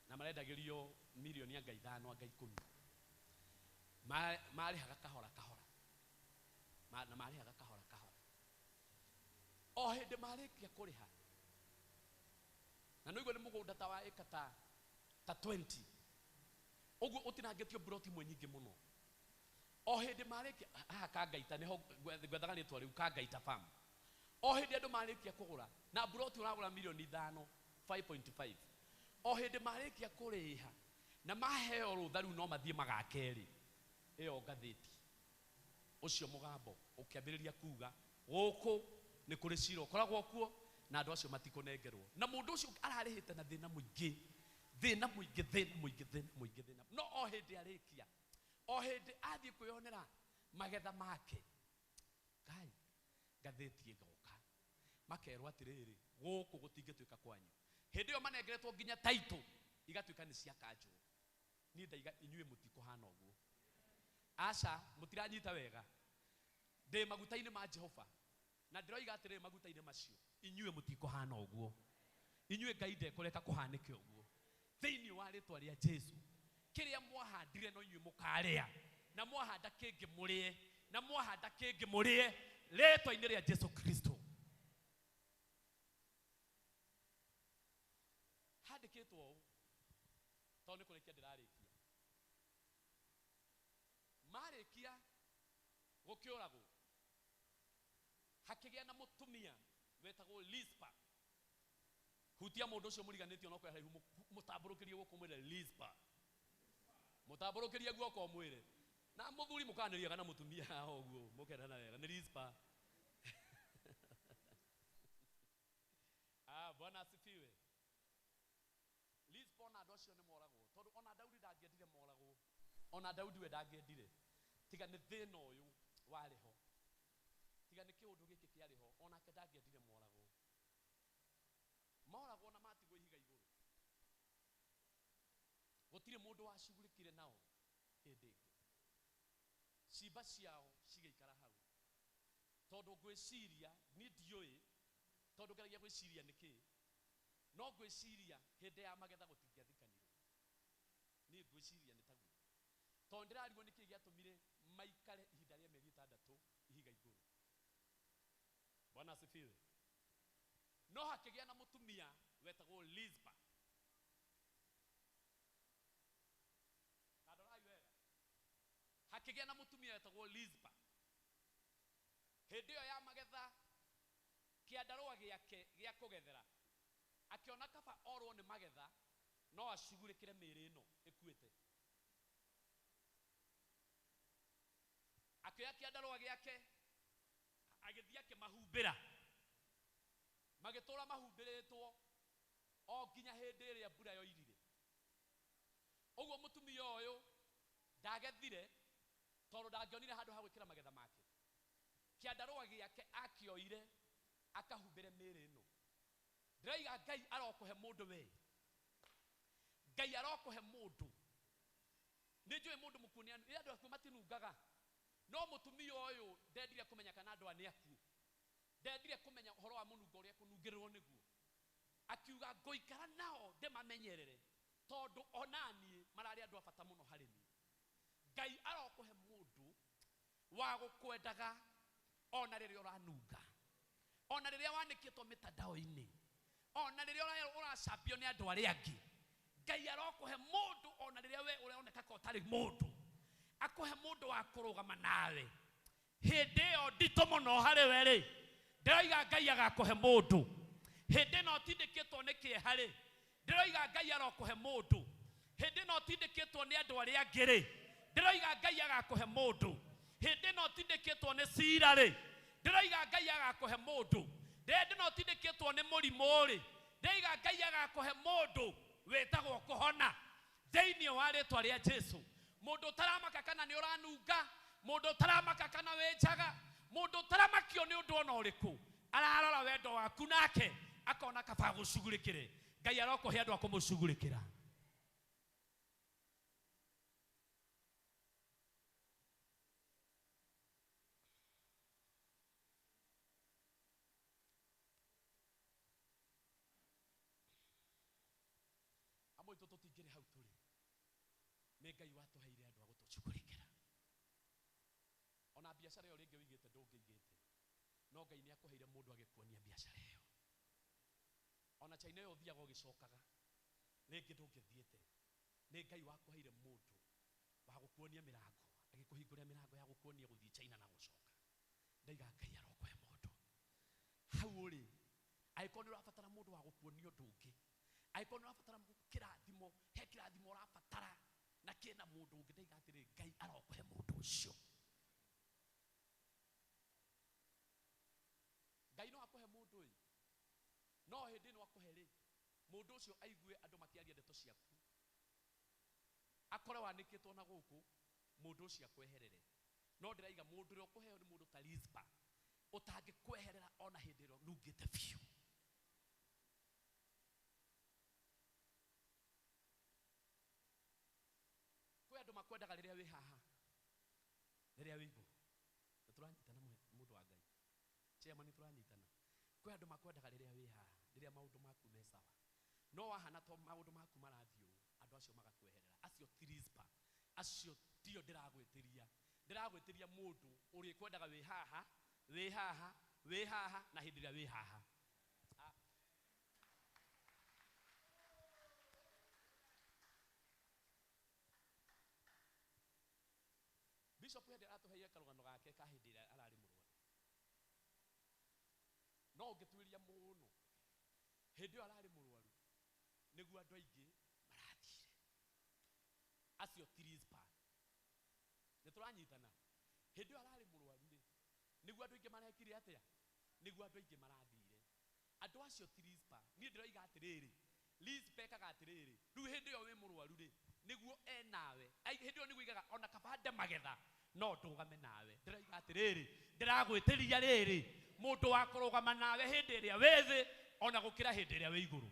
na marendagĩrio mirioni anga 5 anga 10. Marĩhaga kahora kahora, na marĩhaga kahora kahora. O hĩndĩ marĩkia kũrĩha, na nĩguo nĩ mũgũnda ta wa ĩka ta 20 ũguo ũtinangĩtio mburoti imwe nyingĩ mũno. O hĩndĩ marĩkia haha Kangaita nĩho ngwethaga rĩtwa rĩu, Kangaita farm. O hĩndĩ andũ marĩkia kũgũra na mburoti ũragũra mirioni 5, 5.5. O hĩndĩ marĩkia kũrĩha na maheo rũtha rĩu no mathiĩ magake rĩ, ĩyo ngathĩti ũcio mũgambo ũkĩambĩrĩria kuga gũkũ nĩ kũrĩ cira ũkoragwo kuo na andũ acio matikũnengerwo. Na mũndũ ũcio ararĩhĩte na thĩna mũingĩ, thĩna mũingĩ, thĩna mũingĩ, thĩna mũingĩ, thĩna. No o hĩndĩ arĩkia, o hĩndĩ athiĩ kwĩyonera magetha make, Ngai, ngathĩti ĩgoka makerwo atĩrĩrĩ, gũkũ gũtingĩtuĩka kwanyu. Hĩndĩ ĩyo manengeretwo nginya title igatuĩka nĩ cia kanjũ. Niĩ ndaiga inyuĩ mũtikũhana ũguo. Aca, mũtiranyita wega. Ndĩ maguta-inĩ ma Jehova na ndĩroiga atĩrĩrĩ, maguta-inĩ macio inyuĩ mũtikũhana ũguo. Inyuĩ Ngai ndekũreka kũhanĩke ũguo. Thĩinĩ wa rĩtwa rĩa Jesu, kĩrĩa mwahandire no inyuĩ mũkarĩa, na mwahanda kĩngĩ mũrĩe, na mwahanda kĩngĩ mũrĩe, rĩtwa-inĩ rĩa Jesu Kristo. Handĩkĩtwo ũũ, tondũ nĩ kũrĩkia ndĩrarĩkia. Marĩkia gũkĩũragwo, hakĩgĩa na mũtumia wetagwo Lispa. Hutia mũndũ ũcio mũriganĩtio no kwĩ haraihu, mũtambũrũkĩrie guoko mwĩre Lispa. Mũtambũrũkĩrie guoko mwĩre. Na mũthuri mũkanĩria kana mũtumia haha ũguo, mũkerana wega, nĩ Lispa. Ah, Bwana asifiwe. Lispa ona andũ acio nĩ moragwo, tondũ ona Daudi ndangĩendire moragwo. Ona Daudi we ndangĩendire. Tiga nĩ thĩna ũyũ warĩ ho. Tiga nĩ kĩũndũ gĩkĩ kĩarĩ ho, onake ndangĩendire moragwo. Moragwo na matigwo ihiga igũrũ. Gũtirĩ mũndũ wacugurĩkire nao hĩndĩ ĩngĩ. Ciimba ciao cigĩikara hau. Tondũ ngwĩciria, niĩ ndiũĩ, tondũ ngeragia gwĩciria nĩkĩ, no ngwĩciria hĩndĩ ya magetha gũtingĩathikanirwo. Niĩ ngwĩciria nĩ taguo. Tondũ ndĩrarigwo nĩkĩ gĩatũmire maikare ihinda rĩa mĩeri 6 ihiga igũrũ. Bwana asifiwe. No hakĩgĩa na mũtumia wetagwo Lispa. Kandorai wega. Hakĩgĩa na mũtumia wetagwo Lispa. Hĩndĩ ĩyo ya magetha, kĩandarũa gĩake gĩa kũgethera, akĩona kaba orwo nĩ magetha, no acugurĩkĩre mĩĩrĩ ĩno ĩkuĩte. Akĩoya kĩandarũa gĩake, agĩthiĩ akĩmahumbĩra. Magĩtũũra mahumbĩrĩtwo o nginya hĩndĩ ĩrĩa mbura yoirire. Ũguo mũtumia ũyũ ndagethire tondũ ndangĩonire handũ ha gwĩkĩra magetha make. Kĩandarũa gĩake akĩoire akahumbĩre mĩĩrĩ ĩno. Ndĩroiga Ngai arokũhe mũndũ we. Ngai arokũhe mũndũ. Nĩ njũĩ mũndũ mũkuũ nĩ andũ akuũ matinungaga. No mũtumia ũyũ ndendire kũmenya kana andũ aya nĩ akuũ. Ndendire kũmenya ũhoro wa mũnungo ũrĩa kũnungĩrĩrwo nĩguo. Akiuga ngũikara nao ndĩmamenyerere, tondũ ona niĩ mararĩ andũ a bata mũno harĩ niĩ. Ngai arokũhe mũndũ wa gũkwendaga ona rĩrĩa ũranunga, ona rĩrĩa wanĩkĩtwo mĩtandao-inĩ, ona rĩrĩa ũracambio nĩ andũ arĩa angĩ. Ngai arokũhe mũndũ ona rĩrĩa we ũroneka ka ũtarĩ mũndũ, akũhe mũndũ wa kũrũgama nawe hĩndĩ ĩyo nditũ mũno harĩ we rĩ. Ndĩroiga Ngai agakũhe mũndũ hĩndĩ ĩno ũtindĩkĩtwo nĩ kĩeha rĩ. Ndĩroiga Ngai arokũhe mũndũ hĩndĩ ĩno ũtindĩkĩtwo nĩ andũ arĩa angĩ rĩ. Ndĩroiga Ngai agakũhe mũndũ hĩndĩ ĩno ũtindĩkĩtwo nĩ cira rĩ. Ndĩroiga Ngai agakũhe mũndũ hĩndĩ ĩno ũtindĩkĩtwo nĩ mũrimũ rĩ. Ndĩroiga Ngai agakũhe mũndũ wĩtagwo kũhona thĩinĩ wa rĩtwa rĩa Jesu. Mũndũ ũtaramaka kana nĩ ũranunga, mũndũ ũtaramaka kana wĩ njaga, mũndũ ũtaramakio nĩ ũndũ ona ũrĩkũ, ararora wendo waku nake, Akona kaba gũcugurĩkĩre. Ngai arokũhe andũ a kũmũcugurĩkĩra. Amwe aitũ tũtingĩrĩ hau tũrĩ. Nĩ Ngai watũheire andũ a gũtũcugurĩkĩra. Ona biacara ĩyo rĩngĩ wĩigĩte ndũngĩigĩte. No Ngai nĩ akũheire mũndũ agĩkuonia biacara ĩyo. Ona China ĩyo ũthiaga ũgĩcokaga rĩngĩ ndũngĩthiĩte. Nĩ Ngai wakũheire mũndũ wa gũkuonia mĩrango, agĩkũhingũrĩra mĩrango ya gũkuonia gũthiĩ China na gũcoka. Ndaiga Ngai arokũhe mũndũ. Hau ũrĩ, angĩkorwo nĩ ũrabatara mũndũ wa gũkuonia ũndũ ũngĩ, angĩkorwo nĩ ũrabatara kĩrathimo, he kĩrathimo ũrabatara na kĩna mũndũ ũngĩ, ndaiga atĩrĩ, Ngai arokũhe mũndũ ũcio. Ngai no akũhe mũndũ ĩ, no hĩndĩ ĩno akũhe rĩ, mũndũ ũcio aigue andũ makĩaria ndeto ciaku, akore wanĩkĩtwo na gũkũ, mũndũ ũcio akweherere. No ndĩraiga mũndũ ũrĩa ũkũheo nĩ mũndũ ta Rizpa, ũtangĩkweherera ona hĩndĩ ĩrĩa ũnungĩte biũ. Kwĩ andũ makwendaga rĩrĩa wĩ haha, rĩrĩa wĩ igũrũ. Nĩ tũranyitana mũndũ wa Ngai. Chairman, nĩ tũranyitana. Kwĩ andũ makwendaga rĩrĩa wĩ haha, rĩrĩa maũndũ maku me sawa. No wahana to maũndũ maku marathiĩ ũũ, andũ acio magakweherera. Acio ti Rizpa. Acio tio ndĩragwĩtĩria. Ndĩragwĩtĩria mũndũ ũrĩkwendaga wĩ haha, wĩ haha, wĩ haha, na hĩndĩ ĩrĩa wĩ haha. Bishop hĩndĩ aratũheire karũgano gake ka hĩndĩ ĩrĩa ararĩ mũrwaru. No ũngĩtuĩria mũno, hĩndĩ ĩyo ararĩ mũrwaru, nĩguo andũ aingĩ marathire. Acio ti Rizpa. Nĩ tũranyitana. Hĩndĩ ĩyo ararĩ mũrwaru rĩ, nĩguo andũ aingĩ marekire atĩa? Nĩguo andũ aingĩ marathire. Andũ acio ti Rizpa. Niĩ ndĩroiga atĩrĩrĩ, Rizpa ekaga atĩrĩrĩ, rĩu hĩndĩ ĩyo wĩ mũrwaru rĩ, nĩguo e nawe. Ai, hĩndĩ ĩyo nĩguo aigaga ona kaba nde magetha, no ndũgame nawe. Ndĩroiga atĩrĩrĩ, ndĩragwĩtĩria rĩrĩ, mũndũ wa kũrũgama nawe hĩndĩ ĩrĩa wĩ thĩ, ona gũkĩra hĩndĩ ĩrĩa wĩ igũrũ.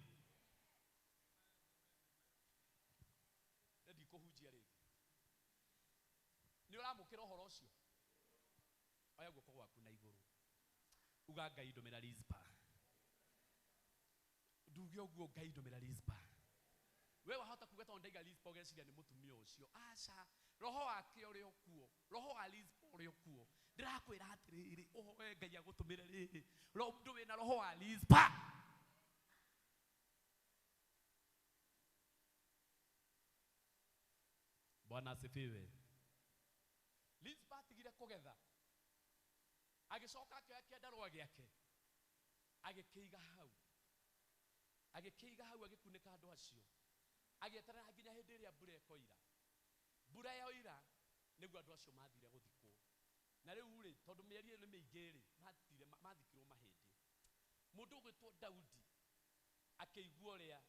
Nĩ ndikũhunjia rĩngĩ. Nĩ ũramũkĩra ũhoro ũcio? Oya guoko gwaku na igũrũ. Uga Ngai ndũmĩra Rizpa. Nduge ũguo Ngai ndũmĩra Rizpa. We wahota kuga tondũ ndaiga Rizpa ũgeciria nĩ mũtumia ũcio. Aca, roho wake ũrĩ o kuo. Roho wa Rizpa ũrĩ o kuo. Ndĩrakwĩra atĩrĩrĩ, ũhoe Ngai agũtũmĩre rĩrĩ. Mũndũ wĩna roho wa Rizpa. Bwana asifiwe. Rizpa atigire kũgetha. Agĩcoka akĩoya kĩandarũa gĩake. Agĩkĩiga hau. Agĩkĩiga hau agĩkunĩka andũ acio. Agĩeterera nginya hĩndĩ ĩrĩa mbura ĩkoira. Mbura yoira nĩguo andũ acio mathire gũthikwo. Na rĩu rĩ, tondũ mĩeri ĩyo nĩ mĩingĩ rĩ, mathikirwo mahĩndĩ. Mũndũ ũgwĩtwo Daudi akĩigua ũrĩa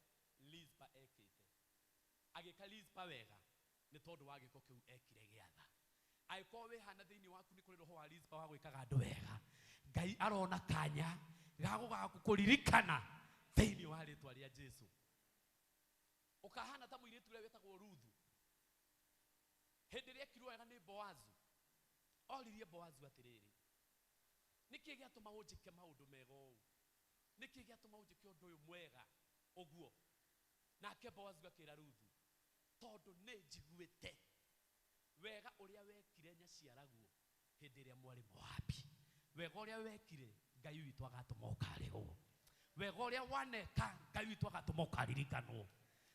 Rizpa ekĩte. Agĩka Rizpa wega nĩ tondũ wa gĩko kĩu ekire gĩa tha. Angĩkorwo wĩ hana thĩinĩ waku nĩ kũrĩ roho wa Rizpa wa gwĩkaga andũ wega, Ngai arona kanya ga gũgakũririkana thĩinĩ wa rĩtwa rĩa Jesu. Ũkahana ta mũirĩtu ũrĩa wĩtagwo Ruthu. Hĩndĩ ĩrĩa ekirwo wega nĩ Boazu, oririe Boazu atĩrĩrĩ, nĩkĩ gĩatũma ũnjĩke maũndũ mega ũũ? Nĩkĩ gĩatũma ũnjĩke ũndũ ũyũ mwega ũguo? Nake Boazu akĩra Ruthu, tondũ nĩ njiguĩte wega ũrĩa wekire nyaciaraguo hĩndĩ ĩrĩa mwarĩ Moabi. Wega ũrĩa wekire Ngai witũ agatũma ũkarĩhwo. Wega ũrĩa waneka Ngai witũ agatũma ũkaririkanwo.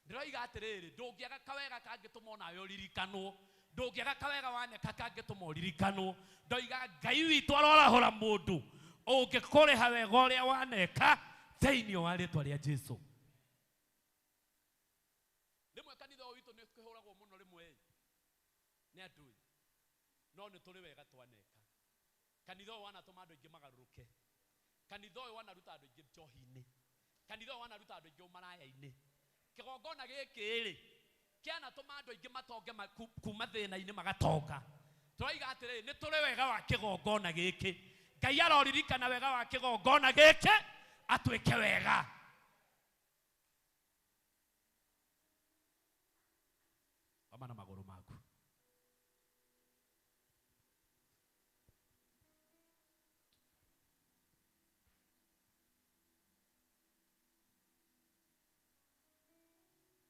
Ndĩroiga atĩrĩrĩ, ndũngĩaga kawega kangĩtũma onawe ũririkanwo. Ndũngĩaga kawega waneka kangĩtũma ũririkanwo. Ndoiga Ngai witũ arorahũra mũndũ ũngĩkũrĩha wega ũrĩa waneka thĩinĩ wa rĩtwa rĩa Jesu. Rĩmwe kanitha ũyũ witũ nĩ ũkĩhũragwo mũno rĩmwe ĩ, nĩ andũ ĩ, no nĩ tũrĩ wega twaneka. Kanitha ũyũ wanatũma andũ aingĩ magarũrũke. Kanitha ũyũ wanaruta andũ aingĩ njohi-inĩ. Kanitha ũyũ wanaruta andũ aingĩ ũmaraya-inĩ. Kĩgongona gĩkĩ rĩ, kĩanatũma andũ aingĩ matonge kuma thĩna-inĩ magatonga. Tũroiga atĩrĩrĩ, nĩ tũrĩ wega wa kĩgongona gĩkĩ. Ngai aroririkana wega wa kĩgongona gĩkĩ, Atwĩke wega. Rũgama na magũrũ maku.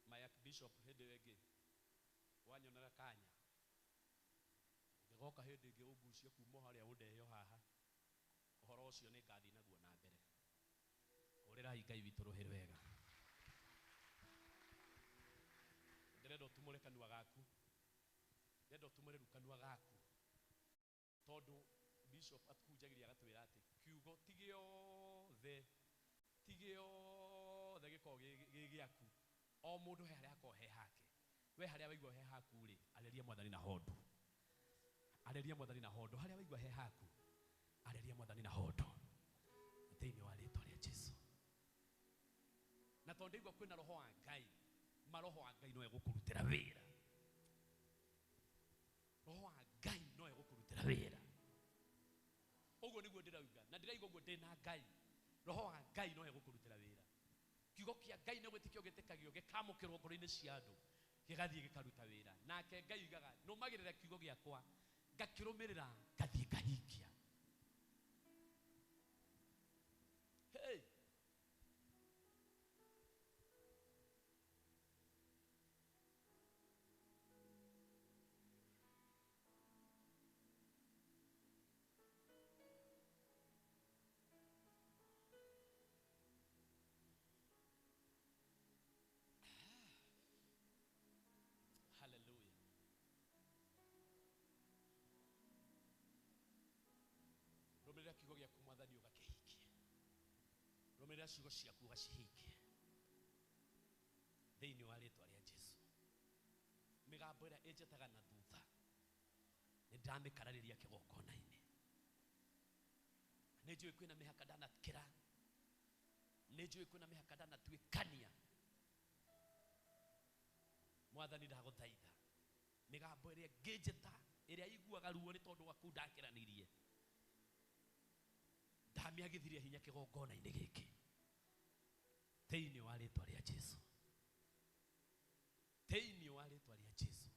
My Archbishop hĩndĩ ĩyo ĩngĩ wanyonera kanya ũngĩgoka hĩndĩ ĩngĩ ũngucie kuma o harĩa ũndehe o haha ũhoro ũcio nĩ ngathiĩ naguo na mbere. Hũrĩrai Ngai witũ rũhĩ rwega. Ndĩrenda ũtumũre kanua gaku, ndĩrenda ũtumũre rĩu kanua gaku, tondũ bishop atũhunjagĩria agatwĩra atĩ kiugo ti gĩothe, ti gĩothe gĩkoragwo gĩ gĩaku. O mũndũ he harĩa hakoragwo he hake. We harĩa waigua he haku rĩ, arĩria mwathani na hondu. Arĩria mwathani na hondu. Harĩa waigua he haku, arĩria mwathani na hondu. Thĩinĩ wa rĩtwa rĩa Jesu. Na tondũ ndaigua kwĩna roho wa Ngai, ma roho wa Ngai no egũkũrutĩra wĩra. Roho wa Ngai no egũkũrutĩra wĩra. Ũguo nĩguo ndĩrauga, na ndĩraigua ũguo ndĩna Ngai. Roho wa Ngai no egũkũrutĩra wĩra. Kiugo kĩa Ngai nĩ gwĩtĩkio gĩtĩkagio, gĩkamũkĩrwo ngoro-inĩ cia andũ, gĩgathiĩ gĩkaruta wĩra. Nake Ngai oigaga, nũmagĩrĩra kiugo gĩakwa, ngakĩrũmĩrĩra, ngathiĩ ngahingia. Hey! Hallelujah. Rũmĩrĩra kiugo gĩaku mwathani ũgakĩhingie. Rũmĩrĩra ciugo ciaku ũgacihingie. Thĩinĩ wa rĩtwa rĩa Jesu. Mĩgambo ĩrĩa ĩnjĩtaga na thutha, nĩ ndĩramĩkararĩria kĩgongona-inĩ. Nĩ njũĩ kwĩna mĩhaka ndanakĩra, nĩ njũĩ kwĩna mĩhaka ndanatuĩkania. Mwathani ndagũthaitha, mĩgambo ĩrĩa ĩngĩnjĩta, ĩrĩa iguaga ruo nĩ tondũ wa kũu ndakĩranirie, ndamĩagithirie hinya kĩgongona-inĩ gĩkĩ. Thĩinĩ wa rĩtwa rĩa Jesu. Thĩinĩ wa rĩtwa rĩa Jesu.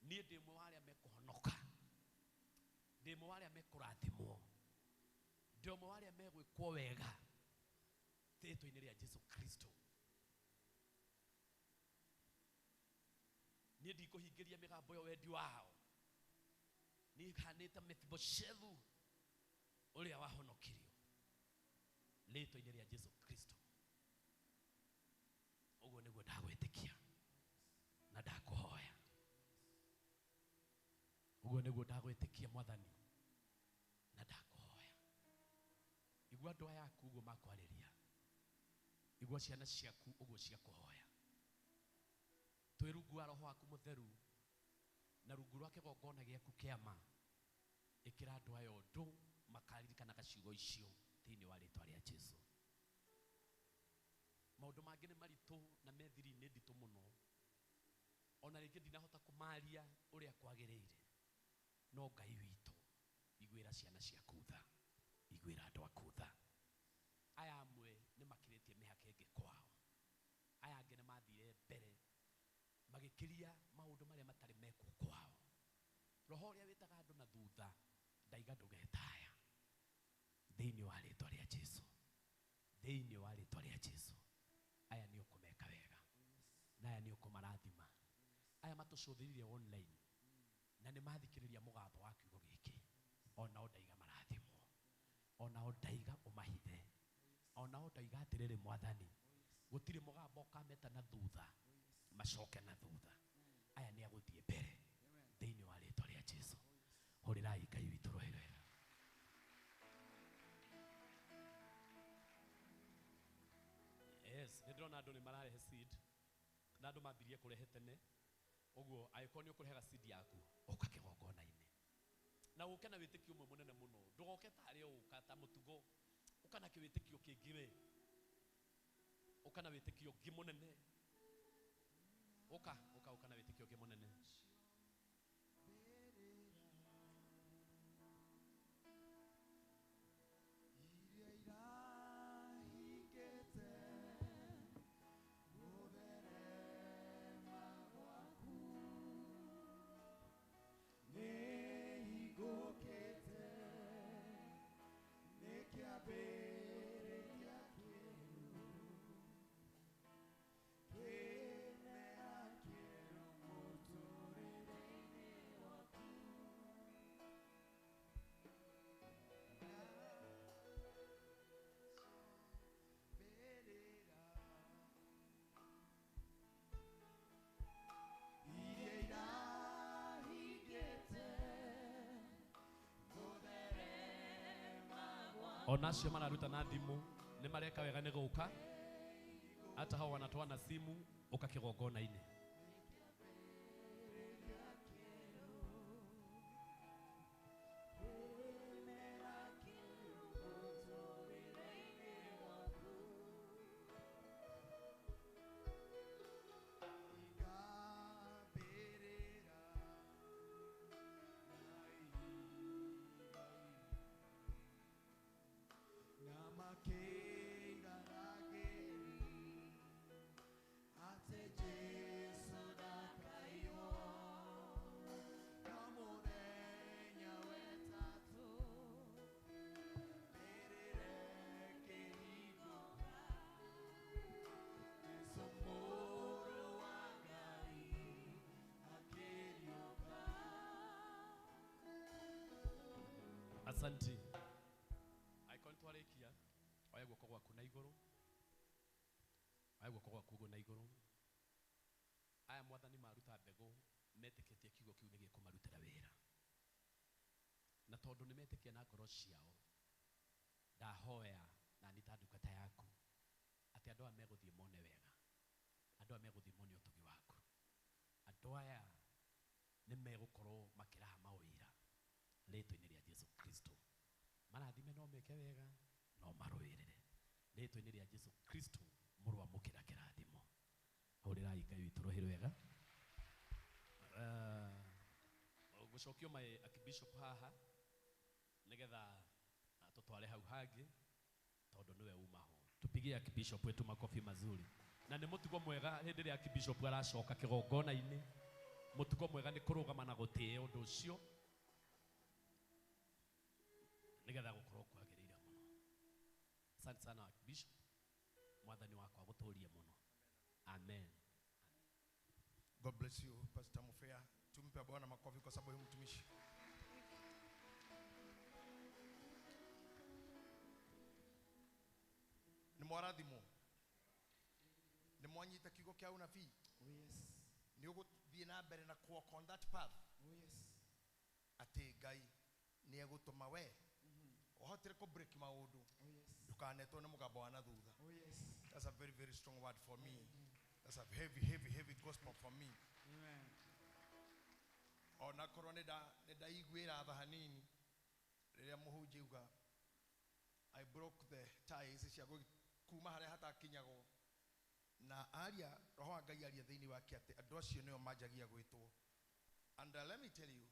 Niĩ ndĩ ũmwe wa arĩa mekũhonoka, ndĩ ũmwe wa arĩa mekũrathimwo, ndĩ ũmwe wa arĩa megwĩkwo wega rĩtwa-inĩ rĩa Jesu Kristo. Niĩ ndikũhingĩria mĩgambo ĩyo wendi wao. Niĩ hanĩte Mefiboshethu ũrĩa wahonokirio rĩtwa-inĩ rĩa Jesu Kristo. Ũguo nĩguo ndagwĩtĩkia na ndakũhoya. Ũguo nĩguo ndagwĩtĩkia mwathani na ndakũhoya. Igua andũ aya aku ũguo makwarĩria, igua ciana ciaku ũguo ciakũhoya. Twĩ rungu wa roho waku mũtheru na rungu rwa kĩgongona gĩaku kĩa ma, ĩkĩra andũ aya ũndũ makaririkanaga ciugo icio thĩinĩ wa rĩtwa rĩa Jesu. Maũndũ mangĩ nĩ maritũ na me thiri-inĩ nditũ mũno, ona rĩngĩ ndinahota kũmaria ũrĩa kwagĩrĩire, no Ngai witũ, iguĩra ciana ciaku tha, iguĩra andũ aku tha. Aya amwe nĩ makĩrĩtie mĩhaka ĩngĩ kwao, aya angĩ nĩ mathire mbere magĩkĩria maũndũ marĩa matarĩ mekwo kwao. Roho ũrĩa wĩtaga andũ na thutha, ndaiga ndũgetaya. Thĩinĩ wa rĩtwa rĩa Jesu, thĩinĩ wa rĩtwa rĩa Jesu, aya nĩ ũkũmeka wega na aya nĩ ũkũmarathima. Aya matũcũthĩrĩirie online na nĩ mathikĩrĩria mũgambo wa kiugo gĩkĩ, onao ndaiga marathimwo, onao ndaiga ũmahithe, onao ndaiga atĩrĩrĩ mwathani, gũtirĩ mũgambo ũkameta na thutha macoke na thutha. Aya nĩ agũthiĩ mbere thĩinĩ wa rĩtwa rĩa Jesu. Hũrĩrai Ngai witũ rũhĩ rwega. Yes, nĩ ndĩrona andũ nĩ mararehe seed, na andũ mambirie kũrehe tene. Ũguo angĩkorwo nĩ ũkũrehaga seed yaku, ũka kĩgongona-inĩ na ũke na wĩtĩkio ũmwe mũnene mũno. Ndũgoke tarĩ ũka ta mũtugo, ũka na kĩwĩtĩkio kĩngĩ we, ũka na wĩtĩkio ũngĩ mũnene. Ũka, ũka, ũka na wĩtĩkio ũngĩ mũnene. Iria Ona acio mararuta na thimũ nĩ mareka wega nĩ gũka, hata hao wanatoa na simu uka kĩgongona-inĩ. Asante. Angĩkorwo nĩtwarĩkia, oya guoko gwaku na igũrũ, oya guoko gwaku ũguo na igũrũ. Aya mwathani maruta mbegũ metĩkĩtie kiugo kĩu nĩgĩkũmarutĩra wĩra, na tondũ nĩmetĩkia na ngoro ciao, ndahoya na niĩ ta ndungata yaku atĩ andũ aya megũthiĩ mone wega, andũ aya megũthiĩ mone ũtugi waku, andũ aya nĩmegũkorwo makĩraha mawĩra rĩtwa-inĩ rĩa Jesu Kristo. Marathime no meke wega no marũĩrĩre rĩtwa-inĩ rĩa Jesu Kristo, mũrwamũkĩra kĩrathimo. Hũrĩrai Ngai witũ rũhĩ rwega. Gũcokio my archbishop haha nĩgetha atũtware hau hangĩ tondũ nĩwe uma ho. Tupigie archbishop wetu makofi mazuri. Na nĩ mũtugo mwega hĩndĩ ĩrĩa archbishop aracoka kĩgongona-inĩ, mũtugo mwega nĩ kũrũgama na gũtĩĩa ũndũ ũcio nĩgetha gũkorwo kwagĩrĩire mũno. Asante sana archbishop, mwathani wakwa agũtũrie mũno. Amen. God bless you Pastor Mufea. Tumpe Bwana makofi kwa sababu huyu mtumishi. Ni mwarathimo. Ni mwanyita kiugo kĩa unabii. Oh yes. Ni ũgũthiĩ na mbere na walk on that path. Oh yes. Atĩ Ngai nĩ egũtũma we ũhotire kũ break maũndũ. Oh yes. Ndũkanetwo nĩ mũgambo wa na thutha. Oh yes. That's a very, very strong word for me. That's a heavy, heavy, heavy gospel for me. Amen. Ona korwo nĩ ndaiguĩra tha hanini rĩrĩa mũhunjia auga I broke the ties cia kuma harĩa hatakinyagwo, na aria roho wa Ngai aria thĩinĩ wake atĩ andũ acio nĩo manjagia gwĩtwo. And let me tell you,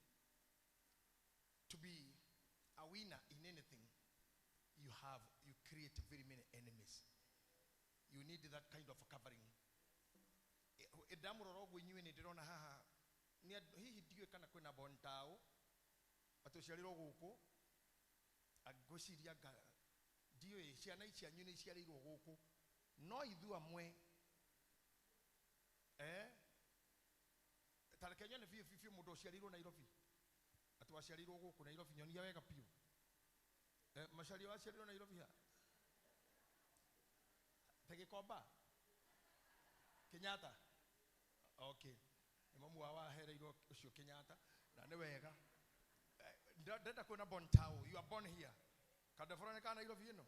to be a winner in anything, you create very many enemies. You need that kind of a covering. Ndamũrora ũguo inyuĩ nĩ ndĩrona haha hihi ndiũĩ kana kwĩna bontao atĩ ũciarĩrwo gũkũ, ngwĩciria ndiũĩ ciana ici cianyu nĩ iciarĩirwo gũkũ, no ithuĩ amwe ta reke nyone biũ biũ mũndũ ũciarĩirwo Nairobi, atĩ waciarĩirwo gũkũ Nairobi, nyonia wega biũ. Macaria waciarĩirwo Nairobi ha? Ta Gĩkomba? Kenyatta? Okay. Nĩ mamu wao wahereirwo ũcio Kenyatta, na nĩ wega. Ndenda kuona Bontao, you are born here. Kadafora nĩ kana Nairobi ĩno?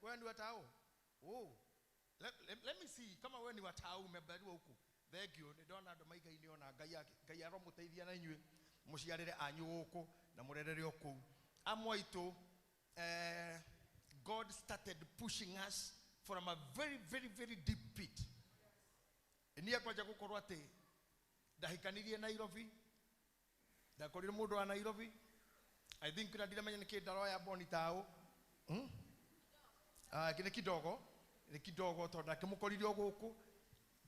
Wewe ni wa tao? Oh. Let me see kama wewe ni wa tao umebariwa huku. Thank you. Nĩ ndona andũ maigaine ona Ngai aromũteithia na inyuĩ mũciarĩre anyu gũkũ na mũrerere o kũu. Amwe aitũ, God started pushing us from a very, very, very deep pit. Niĩ kwanja gũkorwo atĩ ndahikanirie Nairobi, ndakorire mũndũ wa Nairobi. I think na ndiramenya nĩkĩ ndaroya boni tao. Nĩ kidogo, nĩ kidogo tondũ ndakĩmũkorire o gũkũ.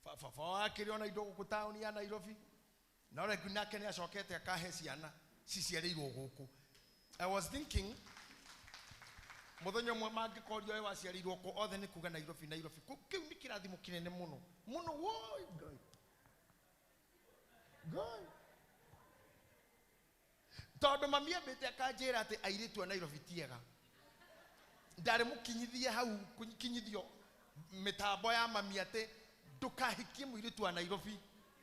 Baba wakĩrĩ ona indo gũkũ taũni ya Nairobi. Na rĩu nake nĩ acokete akahe ciana ciciarĩirwo gũkũ. I was thinking mũthenya ũmwe mangĩkorio we waciarĩirwo kũ, othe nĩ kuga Nairobi, Nairobi. Kĩu nĩ kĩrathimo kĩnene mũno mũno. Woi Ngai, Ngai, tondũ mami ambĩte akanjĩra atĩ airĩtu a Nairobi ti ega. Ndarĩ mũkinyithie hau kũkinyithio mĩtambo ya mami atĩ ndũkahikie mũirĩtu wa Nairobi,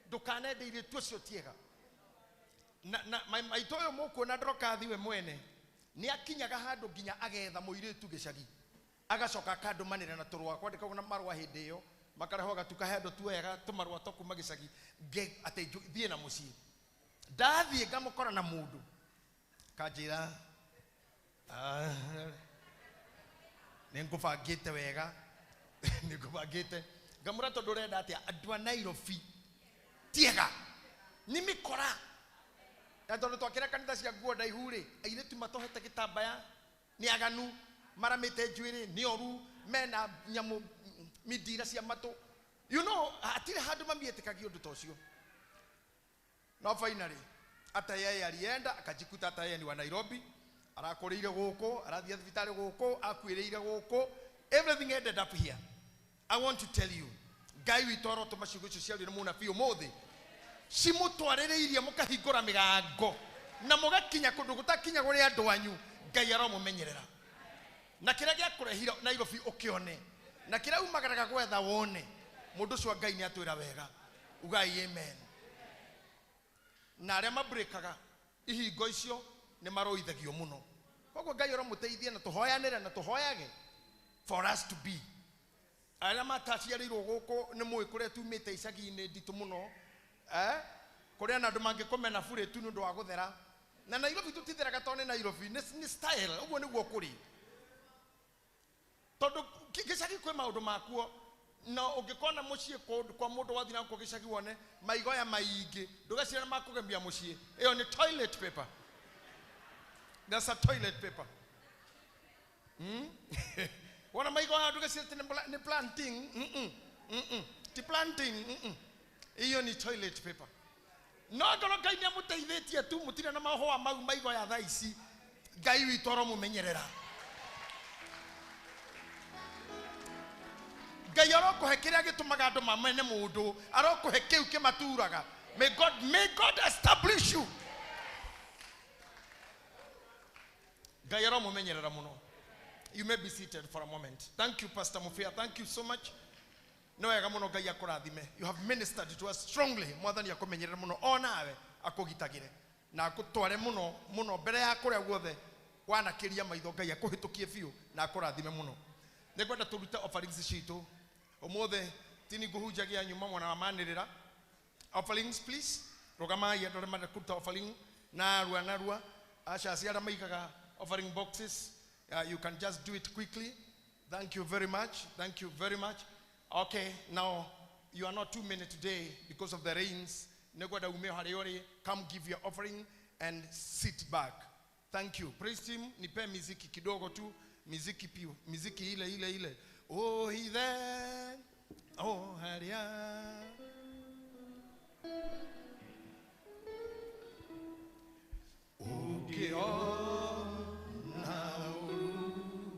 ndũkanende airĩtu acio ti ega. Na maitũ ũyũ mũkuona Ndorokathi we mwene Nĩ akinyaga handũ nginya agetha mũirĩtu gĩcagi agacoka akandũmanĩra na tũrũa kwandĩkagwo na marũa hĩndĩ ĩyo makarehwo gatuka he andũ tuoyaga tũmarũa twa kuma gĩcagi atĩ thiĩ na mũciĩ. Ndathiĩ ngamũkora na mũndũ kanjĩra nĩ ngũbangĩte wega nĩ ngũbangĩte ngamũra tondũ ũrenda atĩa andũ a Nairobi tiega nĩ mĩkora na tondũ twakĩra kanitha cia nguo ndaihu rĩ airĩtu matohete gĩtambaya nĩ aganu maramĩte njuĩrĩ nĩ oru mena nyamũ mindira cia matũ you know hatirĩ handũ mamiĩtĩkagia ũndũ ta ũcio. No finally hata yeye alienda akajikuta hata yeye ni wa Nairobi, arakũrĩire gũkũ, arathiĩ thibitarĩ gũkũ, akuĩrĩire gũkũ, everything ended up here. I want to tell you Ngai witũ arotũma ciugo icio ciario nĩ mũnabii ũmũthĩ cimũtwarĩrĩirie mũkahingũra mĩgango na mũgakinya kũndũ gũtakinyagwo nĩ andũ anyu. Ngai aromumenyerera na kĩrĩa gĩakũrehire Nairobi ũkĩone na kĩrĩa umagaraga gwetha wone. Mũndũ ũcio wa Ngai nĩ atwĩra wega, ugai amen. Na arĩa mabreakaga ihingo icio nĩ maroithagio mũno. Koguo Ngai aromũteithie na tũhoyanĩre na tũhoyage for us to be arĩa mataciarĩirwo gũkũ nĩ mũĩ kũrĩa tumĩte icagi-inĩ nditũ mũno kũrĩa na andũ mangĩkũmena burĩ tu nĩ ũndũ wa gũthera. Na Nairobi tũtitheraga tondũ nĩ Nairobi nĩ style ũguo nĩguo kũrĩ tondũ gĩcagi kwĩ maũndũ makuo na ũngĩkona mũciĩ kũndũ kwa mũndũ wathiĩ na gũkũ gĩcagi wone maigoya maingĩ ndũgeciria makũgemia mũciĩ, ĩyo nĩ toilet paper. That's a toilet paper. Wona maigoya ndũgeciria nĩ planting. Ti planting. Iyo ni toilet paper. No ngoro Ngai nĩ amũteithĩtie tu mũtirĩ na mahũa mau maigoya thaa ici. Ngai witũ aromumenyerera. Ngai arokũhe kĩrĩa gĩtũmaga andũ mamene mũndũ, arokũhe kĩu kĩmaturaga. May God establish you. Ngai aromumenyerera mũno. You may be seated for a moment. Thank you, Pastor Mufia. Thank you so much. No wega mũno Ngai akũrathime. You have ministered to us strongly. Mwathani akũmenyerere mũno o nawe akũgitagĩre na akũtware mũno mũno mbere ya kũrĩa guothe wanakĩria maitho. Ngai akũhĩtũkie biũ na akũrathime mũno. Nĩngwenda tũrute offerings citũ ũmũthĩ tini ngũhunjagia nyuma mwena wa manĩrĩra. Offerings please, rũgamai andũ arĩa marenda kũruta offering narua narua. Acaci arĩa maigaga offering boxes, you can just do it quickly. Thank you very much. Thank you very much. Okay, now you are not too many today because of the rains. Nĩngwenda ume harĩa ũrĩ, come give your offering and sit back. Thank you. Praise team, nipe miziki kidogo tu. Miziki piu, miziki ile ile ile. Oh hithe, oh haria. Ukiona uru,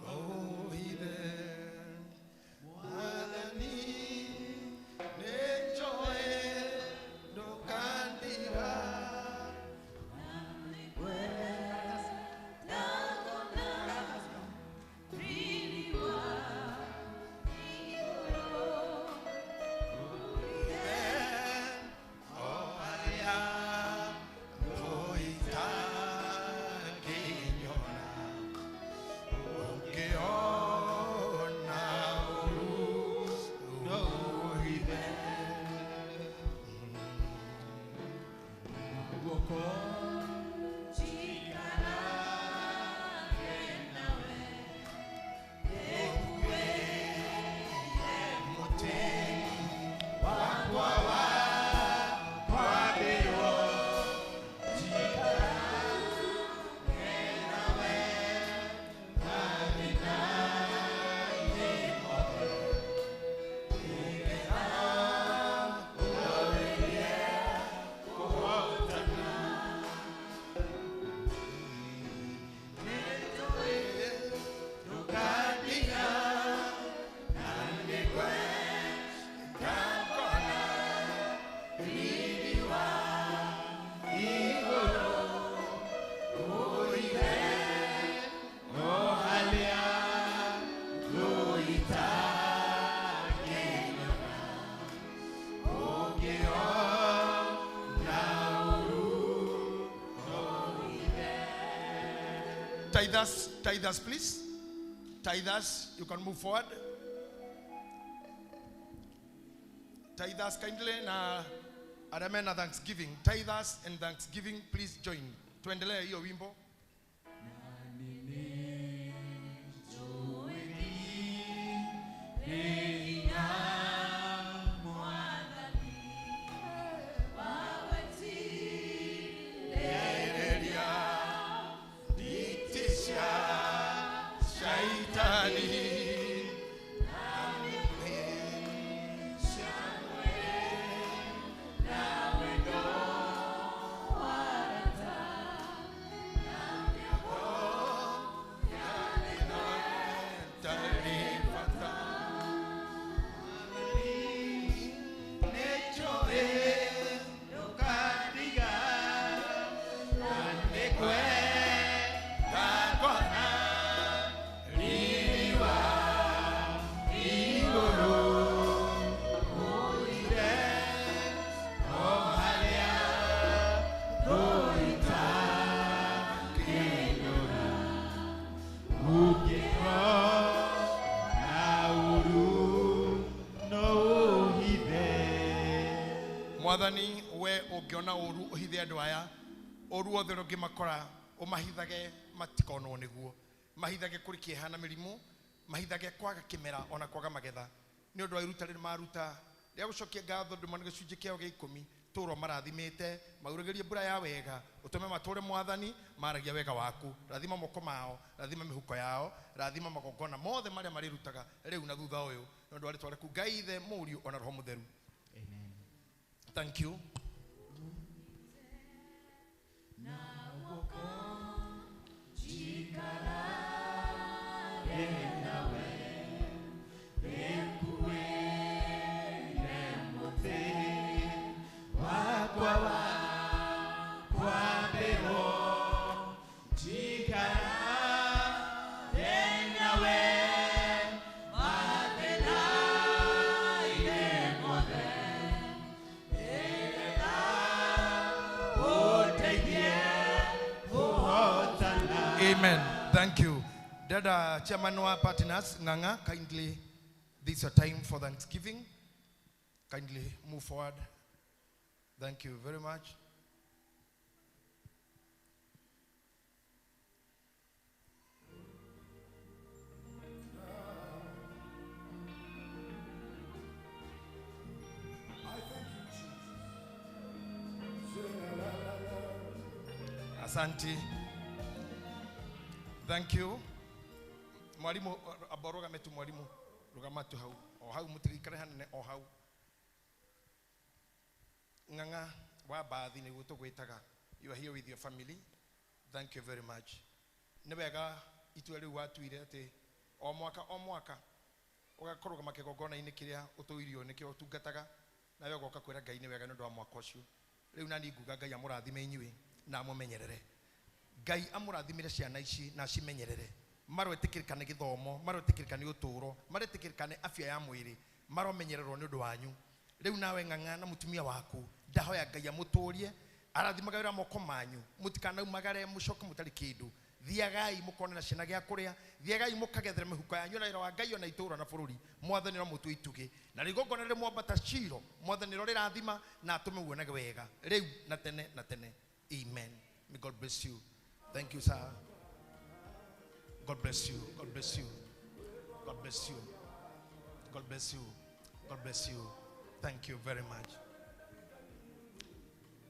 oh hithe. Mwathani nĩnjũĩ ndũkandiga. Oh, Tithers, tithers, please. Tithers, you can move forward. Tithers, kindly, na arĩa mena Thanksgiving. Tithers and Thanksgiving, please join. Tuendelee hiyo wimbo. Mwathani we ungiona uru uhithe andu aya uru othe ungimakora umahithage matikonwo niguo mahithage kuri kieha na mirimu mahithage kwaga kimera ona kwaga magetha ni undu wa iruta riri maruta ria gucokia ngatho ndu mane gicunji kiao gia 10 turo marathimite mauragirie mbura ya wega utume mature Mwathani maragia wega waku rathima moko mao rathima mihuko yao rathima magongona mothe maria marirutaga riu na thutha uyu ni undu wa ritwa riaku Ngai Ithe Mũriũ ona Roho Mutheru. Amen. Thank you. Amen. Thank you. Dada Chairman wa partners, Nganga, kindly, this is a time for Thanksgiving. Kindly move forward. Thank you very much. I thank you, Jesus. Asante. Thank you. Mwalimu aboroga metu mwalimu rugama tu hau o hau mutirikare hanene o hau nganga wa bathi niguo tugwitaga. You are here with your family. Thank you very much. Ni wega itua riu watuire ati o mwaka ugakorũgama kĩgongona-inĩ kĩrĩa ũtũirio nĩkĩo ũtungataga nawe ũgoka kwĩra Ngai nĩ wega nĩ ũndũ wa mwaka ũcio. Rĩu nani nguga Ngai amũrathime inyuĩ na amũmenyerere. Ngai amũrathimire ciana ici na acimenyerere. Maroĩtĩkĩrĩka nĩ gĩthomo, maroĩtĩkĩrĩka nĩ ũtũũro, maroĩtĩkĩrĩka nĩ afya ya mwĩrĩ, maromenyererwo nĩ ũndũ wanyu. Rĩu nawe ng'ang'a na mũtumia waku, ndahoya Ngai amũtũrie, arathimaga wĩra moko manyu, mũtikanaumagare mũcoke mũtarĩ kĩndũ. Thiagai mũkonera ciana gĩa kũrĩa, thiagai mũkagethere mĩhuko yanyu na wĩra wa Ngai ona itũũra na bũrũri. Mwathani ũromũtua itugĩ, na rĩgongona rĩrĩ mwambata Shilo, Mwathani ũrorĩrathima na atũme muonage wega rĩu na tene na tene. Amen. May God bless you. Thank you, sir. God bless you. God bless you. God bless you. God bless you. God bless you. Thank you very much.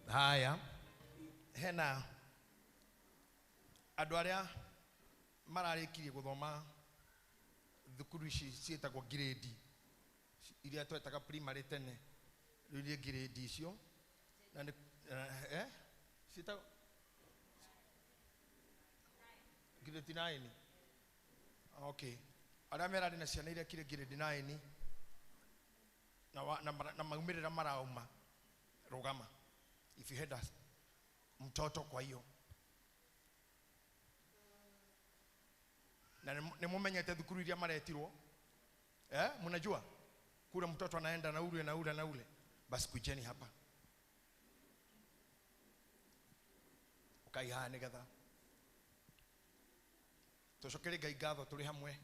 Haya. Hena andũ arĩa mararĩkirie gũthoma thukuru ici ciĩtagwo grade iria twetaga primary tene, rĩu nĩ grade icio na nĩ ciĩtagwo grade 9. Okay. Arĩa merarĩ na ciana iria kire grade 9 na maumĩrĩra marauma, rũgama. If you had a mtoto kwa hiyo na nĩ mũmenyete thukuru iria maretirwo, mnajua kule mtoto anaenda na ule na ule na ule, basi kujeni hapa ukaihaha nigetha Tucokerie Ngai ngatho tũrĩ hamwe.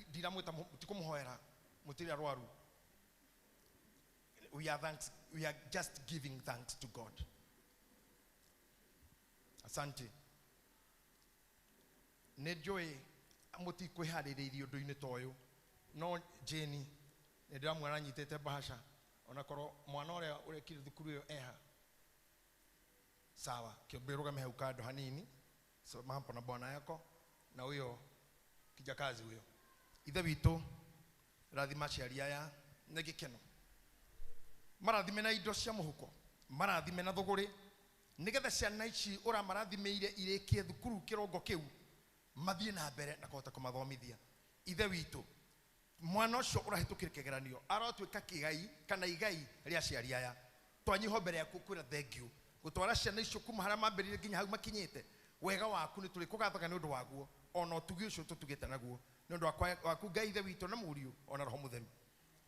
Ndiramwĩta tikũmũhoera mũtirĩ arwaru. We are thanks, we are just giving thanks to God. Asante. Nĩ njũĩ mũtikwĩharĩrĩirie ũndũ-inĩ ta ũyũ, no Jane nĩ ndĩramuona anyitĩte bahasha, onakorwo mwana ũrĩa ũrekire thukuru ĩyo eha. Sawa, kĩombe rũgame hau kando hanini, so hapo na bwana yako na huyo kijakazi huyo. Ithe witũ, rathima aciari aya nĩ gĩkeno, marathime na indo cia mũhuko, marathime na thũgũrĩ, nĩgetha ciana ici ũramarathimĩire irĩkie thukuru kĩrongo kĩu, mathiĩ na mbere na kũhota kũmathomithia. Ithe witũ, mwana ũcio ũrahĩtũkire kĩgeranio arotuĩka kĩgai kana igai rĩa aciari aya. Twanyiho mbere yaku kwĩra thank you gũtwara ciana icio kuma harĩa mambĩrĩrie nginya hau makinyĩte. Wega waku nĩ tũrĩkũgathaga nĩ ũndũ waguo, ona ũtugi ũcio tũtugĩte naguo nĩ ũndũ waku Ngai Ithe witũ na Mũriũ ona Roho Mũtheru.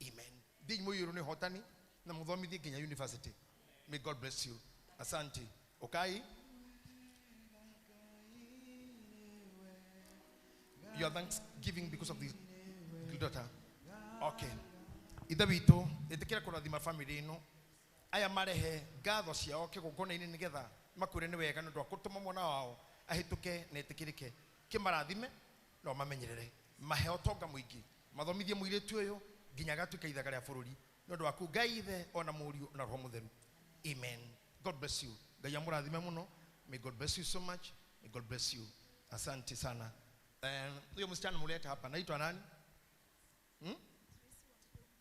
Amen. Thiĩ mũiyũrwo nĩ ũhotani na mũthomithie nginya university. May God bless you. Asante. Okay? You are thanksgiving because of this daughter. Okay. Ithe witũ, ĩtĩkĩra kũrathima family ĩno. Aya marehe ngatho ciao kĩgongona-inĩ nĩgetha makwĩre nĩ wega nĩ ũndũ wa gũtũma mwana wao ahĩtũke na ĩtĩkĩrĩke. Kĩmarathime na ũmamenyerere, mahe ũtonga mũingĩ, mathomithie mũirĩtu ũyũ nginya agatuĩka ithaga rĩa bũrũri nĩ ũndũ waku Ngai Ithe ona Mũriũ na Roho Mũtheru. Amen. God bless you. Ngai amũrathime mũno. May God bless you so much. May God bless you. Asante sana. Huyo msichana mleta hapa naitwa nani?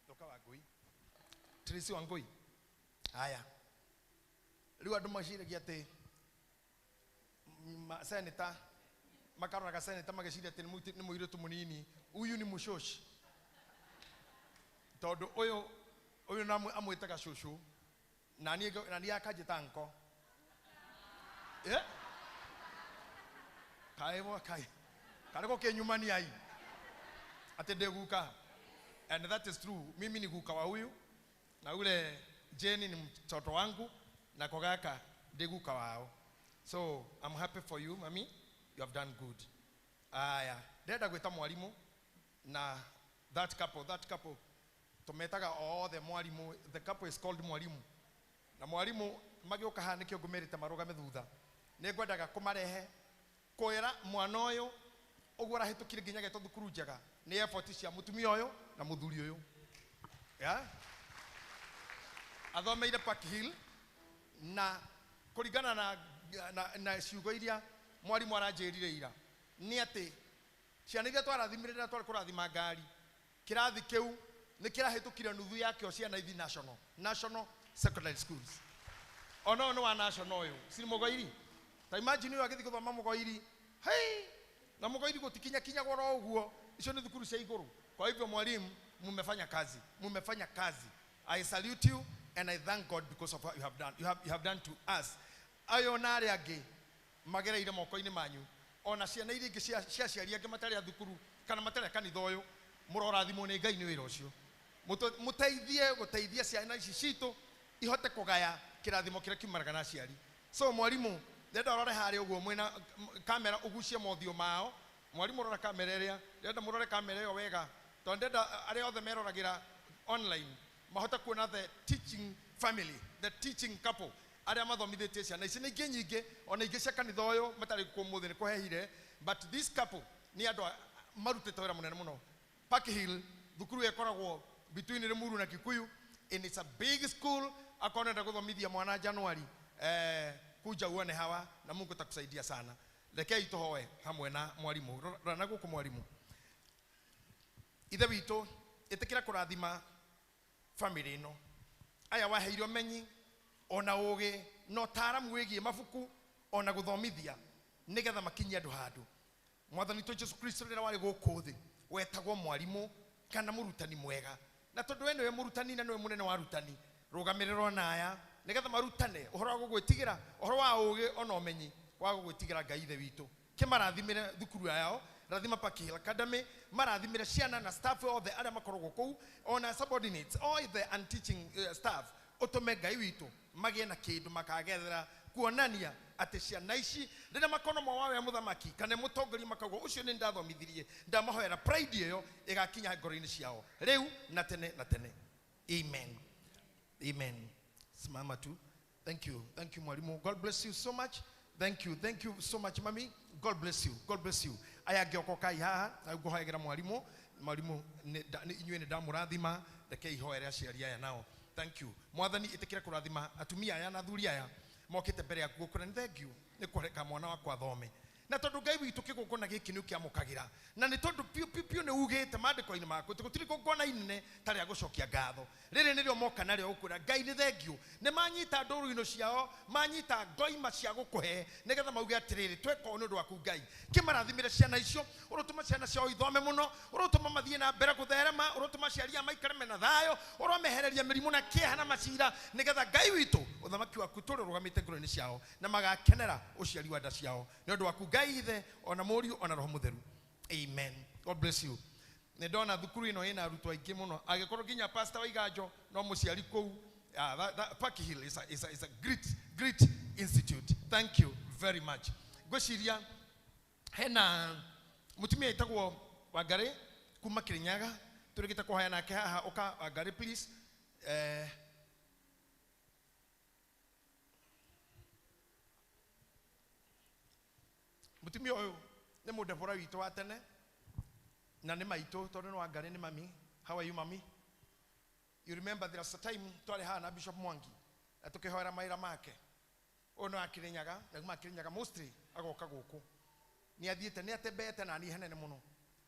Toka Wangui. Tracy Wangui. Haya. Rĩu andũ maciragia atĩ seneta makaroraga seneta mageciria atĩ nĩ mũirĩtu mũnini. Huyu ni mũcoci. Tondũ ũyũ ũyũ amwĩtaga cũcũ na niĩ akanjĩta nko. Kaĩ kaĩ karĩ gũkĩnyumania ai atĩ ndĩ guka. And that is true. Mimi ni guka wa huyu na ule Jenny ni mtoto wangu na kogaka ndi guka wao. So I'm happy for you, mami. You have done good. Aya, ndenda gwĩta mwarimu na that couple tumetaga othe mwarimu. The couple is called mwarimu. Na mwarimu magĩũka haha nĩkĩo ngũmĩrĩte marũgame thutha. Nĩ ngwendaga kũmarehe kwĩra mwana ũyũ ũguo arahĩtũkire nginya agetwo thukuru njega nĩ effort cia mũtumia ũyũ na mũthuri ũyũ. Yeah? Athomeire Park Hill na kũringana na ciugo iria mwarimu aranjĩrire ira nĩ atĩ ciana iria twarathimire rĩrĩa twarĩ kũrathima ngari, kĩrathi kĩu nĩ kĩrahĩtũkire nuthu yakĩo ciana ithi national secondary schools. Ona ũyũ nĩ wa national ũyũ si Mũgoiri. Ta imagine ũyũ agĩthiĩ gũthoma Mũgoiri, hey, na Mũgoiri gũtikinyakinyagwo oro ũguo, icio nĩ thukuru cia igũrũ. Kwa hivyo mwalimu, mumefanya kazi, mumefanya kazi. I salute you and I thank God because of what you have done. You have done to us. Ayo na arĩa angĩ magereire moko-inĩ manyu, ona ciana iria ingĩ cia aciari angĩ matarĩ a thukuru kana matarĩ a kanitha ũyũ, mũrorathimwo nĩ Ngai nĩ wĩra ũcio. Mũteithie gũteithia ciana ici citũ ihote kũgaya kĩrathimo kĩrĩa kiumanaga na aciari. So mwarimu, ndĩrenda ũrore harĩa ũguo mwĩna kamera ũgucie mothiũ mao. Mwarimu rora kamera ĩrĩa, ndĩrenda mũrore kamera ĩyo wega, tondũ ndĩrenda arĩa othe meroragĩra online mahote kuona the teaching family, the teaching couple arĩa mathomithĩtie ciana ici. Nĩ ingĩ nyingĩ, ona ingĩ cia kanitha ũyũ matarĩ kuo ũmũthĩ nĩ kũhehire, but this couple nĩ andũ marutĩte wĩra mũnene mũno. Park Hill thukuru ĩkoragwo between Limuru na Kikuyu, and it's a big school. Akorwo nenda gũthomithia mwana January, kuja uone hawa na Mungu atakusaidia sana. Rekei tũhoe hamwe na mwarimu. Rora na gũkũ mwarimu. Ithe witũ, ĩtĩkĩra kũrathima family ĩno. Aya waheire ũmenyi ona ũgĩ na ũtaaramu wĩgiĩ mabuku ona gũthomithia nĩgetha makinyie andũ handũ. Mwathani witũ Jesu Kristo rĩrĩa warĩ gũkũ thĩ wetagwo mwarimu kana mũrutani mwega, na tondũ we nĩwe mũrutani na nĩwe mũnene wa arutani, rũgamĩrĩrwo na aya nĩgetha marutane ũhoro wa gũgwĩtigĩra, ũhoro wa ũgĩ ona ũmenyi wa gũgwĩtigĩra Ngai Ithe witũ. Kĩmarathimĩre thukuru yao, rathima Park Hill Academy, marathimĩre ciana na staff othe arĩa makoragwo kũu, ona subordinates othe and teaching staff. Ũtũme Ngai witũ magĩe na kĩndũ makagethera kuonania Atĩ ciana ici rĩrĩa makona mwa wawe mũthamaki kana mũtongoria makauga ũcio nĩ ndathomithirie ndamahoera, pride ĩyo ĩgakinya ngoro-inĩ ciao rĩu na tene na tene. Amen. Amen. Simama tu. Thank you. Thank you, mwalimu. God bless you so much. Thank you. Thank you so much, mami. God bless you. God bless you. Aya ngĩoka kai haha na ngũhoyagĩra mwalimu. Mwalimu inyuĩ nĩ ndamũrathima, reke ihoere aciari aya nao. Thank you. Mwathani ĩtĩkĩre kũrathima atumia aya na athuri aya mokĩte mbere yaku gũkwĩra nĩ thank you nĩ kũreka mwana wakwa athome. Na tondũ Ngai witũ kĩgongona gĩkĩ nĩ ũkĩamũkagĩra, na nĩ tondũ piũ piũ piũ nĩ ugĩte maandĩko-inĩ maku atĩ gũtirĩ igongona inene ta rĩa gũcokia ngatho. Rĩrĩ nĩrĩo moka narĩo gũkwĩra Ngai nĩ thank you. Nĩ manyita ndũru-inĩ ciao, manyita ngoima cia gũkũhe nĩgetha mauge atĩrĩrĩ, tweka ũũ nĩ ũndũ waku Ngai. Kĩmarathimĩre ciana icio, ũrotũma ciana ciao ithome mũno, ũrotũma mathiĩ na mbere gũtherema, ũrotũma aciari aya maikare mena thayũ, ũromehereria mĩrimũ na kĩeha na macira, nĩgetha Ngai witũ ũthamaki waku tũrĩ ũrũgamĩte ngoro-inĩ ciao na magakenera ũciari wa nda ciao nĩ ũndũ waku Ngai Ithe ona Mũriũ ona Roho Mũtheru. Amen. God bless you. Nĩ ndona thukuru ĩno ĩna arutwo aingĩ mũno, angĩkorwo nginya pastor wa Iganjo no mũciari kũu. That Park Hill is a great, great institute. Thank you very much. Ngwĩciria hena mũtumia ĩtagwo Wangari kuma Kirinyaga tũrĩkĩte kũhoya nake haha. Ũka Wangari, please. Mũtumia ũyũ nĩ mũndebora witũ wa tene na nĩ maitũ tondũ nĩ Wangari nĩ mami. How are you, mami? You remember there was a time twarĩ haha na Bishop Mwangi na tũkĩhoera mawĩra make. Ũyũ nĩ wa Kirinyaga na kuma Kirinyaga mostly agoka gũkũ. Nĩ athiĩte nĩ atembeete na niĩ hanene mũno,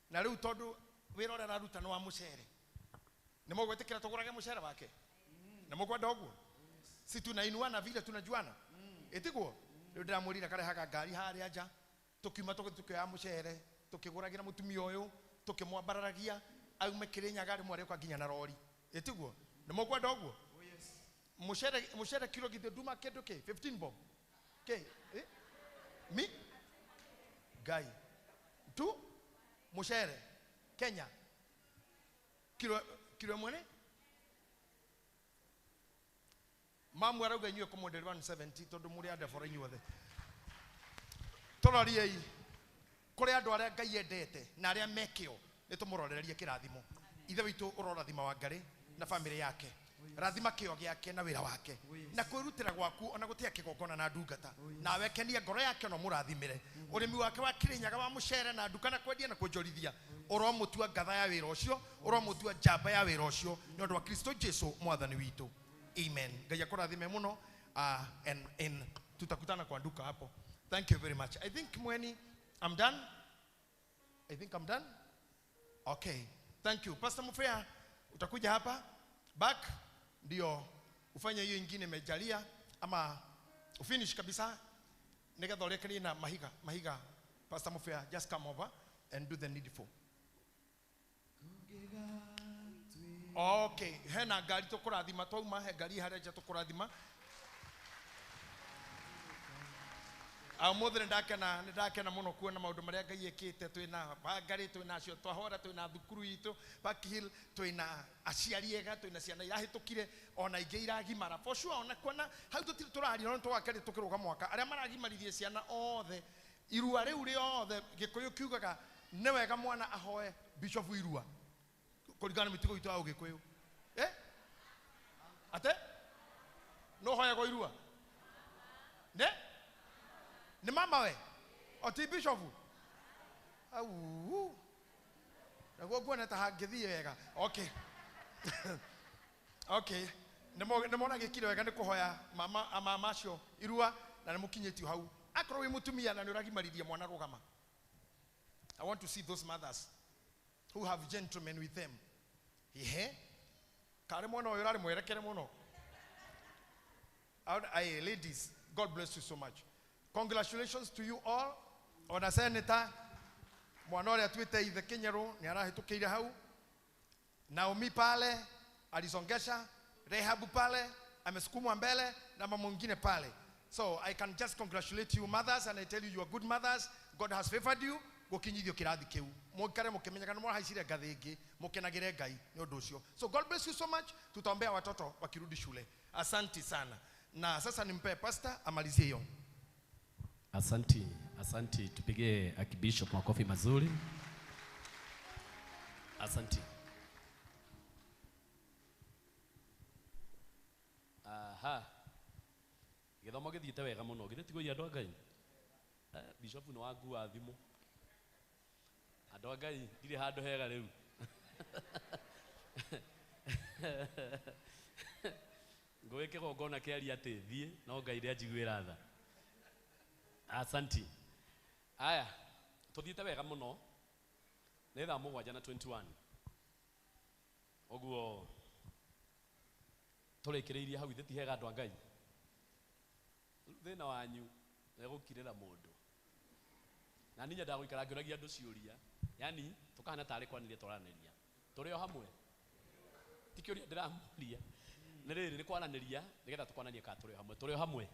na rĩu tondũ wĩra ũrĩa araruta nĩ wa mũcere, nĩ mũgwĩtĩkĩra tũgũrage mũcere wake na mũkwenda ũguo, si tunainuana vile tunajuana, ĩtiguo? Rĩu ndĩramwĩrire karehaga ngari harĩa nja, tũkiuma tũgĩthiĩ tũkĩoya mũcere tũkĩgũragĩra mũtumia ũyũ tũkĩmwambararagia aume Kirinyaga, rĩmwe arĩũka nginya na rori, ĩtiguo? Nĩ mũkwenda ũguo? Mũcere, mũcere kilo githĩ nduma kĩndũ kĩ 15 bob kĩ, eh? Mi Ngai tu mũcere Kenya kilo kilo ĩmwe nĩ mamu arauga inyuĩ kũmwenderia 170 tondũ mũrĩ andebora inyuothe. Tũroriei kũrĩ andũ arĩa Ngai endete na arĩa mekĩo, nĩ tũmũrorererie kĩrathimo. Ithe witũ ũrorathima Wangari na bamĩrĩ yake, rathima kĩo gĩake na wĩra wake na kwĩrutĩra gwaku ona gũtĩa kĩgongona na ndungata, nawe kenia ngoro yake ona mũrathimĩre ũrĩmi wake wa Kirinyaga wa mũcere na nduka na kwendia na kwonjorithia. Ũromũtua ngatha ya wĩra ũcio, ũromũtua njamba ya wĩra ũcio nĩ ũndũ wa Kristo Jesu mwathani witũ. Amen. Ngai akũrathime mũno, and tutakutana kwa nduka hapo. Thank you very much. I think mweni, I'm done. I think I'm done. Okay, thank you. Pastor Mufea, utakuja hapa back ndio ufanye hiyo ingine imejalia ama ufinish kabisa nigetha ũrĩkanie na mahiga mahiga. Pastor Mufea, just come over and do the needful. Okay, hena ngari tũkũrathima twauma, he ngari harĩa nja tũkũrathima. Ũmũthĩ nĩ ndakena mũno kuona maũndũ marĩa Ngai ĩkĩte. Twĩna Wangari, twĩna acio twahora, twĩna thukuru itũ Park Hill, twĩna aciari ega, twĩna ciana irahĩtũkire ona ingĩ iragimara for sure. Ona kuona hau tũtirĩ tũraria no tũgakeria tũkĩrũga mwaka arĩa maragimaririe ciana othe irua rĩu rĩothe. Gĩkũyũ kiugaga nĩ wega mwana ahoe bishop irua kũringana na mĩtugo itũ ya ũgĩkũyũ, eh? Ate no hoyagwo irua ne nĩ mama we o ti bishop au naguo nguona ta hangĩthiĩ wega. Okay, nĩ mona gĩkire wega nĩ kũhoya mama mama acio irua na nĩ mũkinyĩtio hau. Akorwo wĩ mũtumia na nĩ ũragimaririe mwana, rũgama. I want to see those mothers who have gentlemen with them. Ihe karĩ mwana ũyũ ũrarĩ mwerekere mũno. Aye, ladies, God bless you so much. Congratulations to you all. Ona senator mwana ũrĩa atuĩte ithe Kinyerũ nĩ arahĩtũkĩire hau. Naomi pale alisongesha, Rehabu pale amesukumwa mbele na mama mwingine pale. So I can just congratulate you mothers and I tell you, you are good mothers. God has favored you. Gũkinyithio kĩrathi kĩu mũikare mũkĩmenyaga nĩ mwahaicire ngathĩ ĩngĩ, mũkenagĩre Ngai nĩ ũndũ ũcio. So God bless you so much. Tutaombea watoto wakirudi shule. Asanti sana. Na sasa nimpe pastor amalizie hiyo. Asanti, asanti. Tupigie Archbishop makofi mazuri. Asanti. Aha. Gĩthomo gĩthiĩte wega mũno. Githĩ ti kũiya andũ a Ngai? Bishop nĩ wangua thimũ. Andũ a Ngai, ndirĩ handũ hega rĩu. Ngũĩ kĩgongona kĩaria atĩ thiĩ, no Ngai nĩanjiguĩra tha. Asanti. Aya, tũthiĩte wega mũno. Nĩ thaa 7 na 21. Ũguo tũrĩkĩrĩirie hau, ithe ti hega andũ a Ngai. Thĩna wanyu nĩ gũkirĩra mũndũ. Na niĩ nyendaga gũikara ngĩũragia andũ ciũria. Yaani tũkahana tarĩ kwaranĩria twaranĩria. Tũrĩ o hamwe. Ti kĩũria ndĩramũria. Nĩ rĩrĩ nĩ kwaranĩria nĩgetha tũkonanie kana tũrĩ o hamwe. Tũrĩ o hamwe.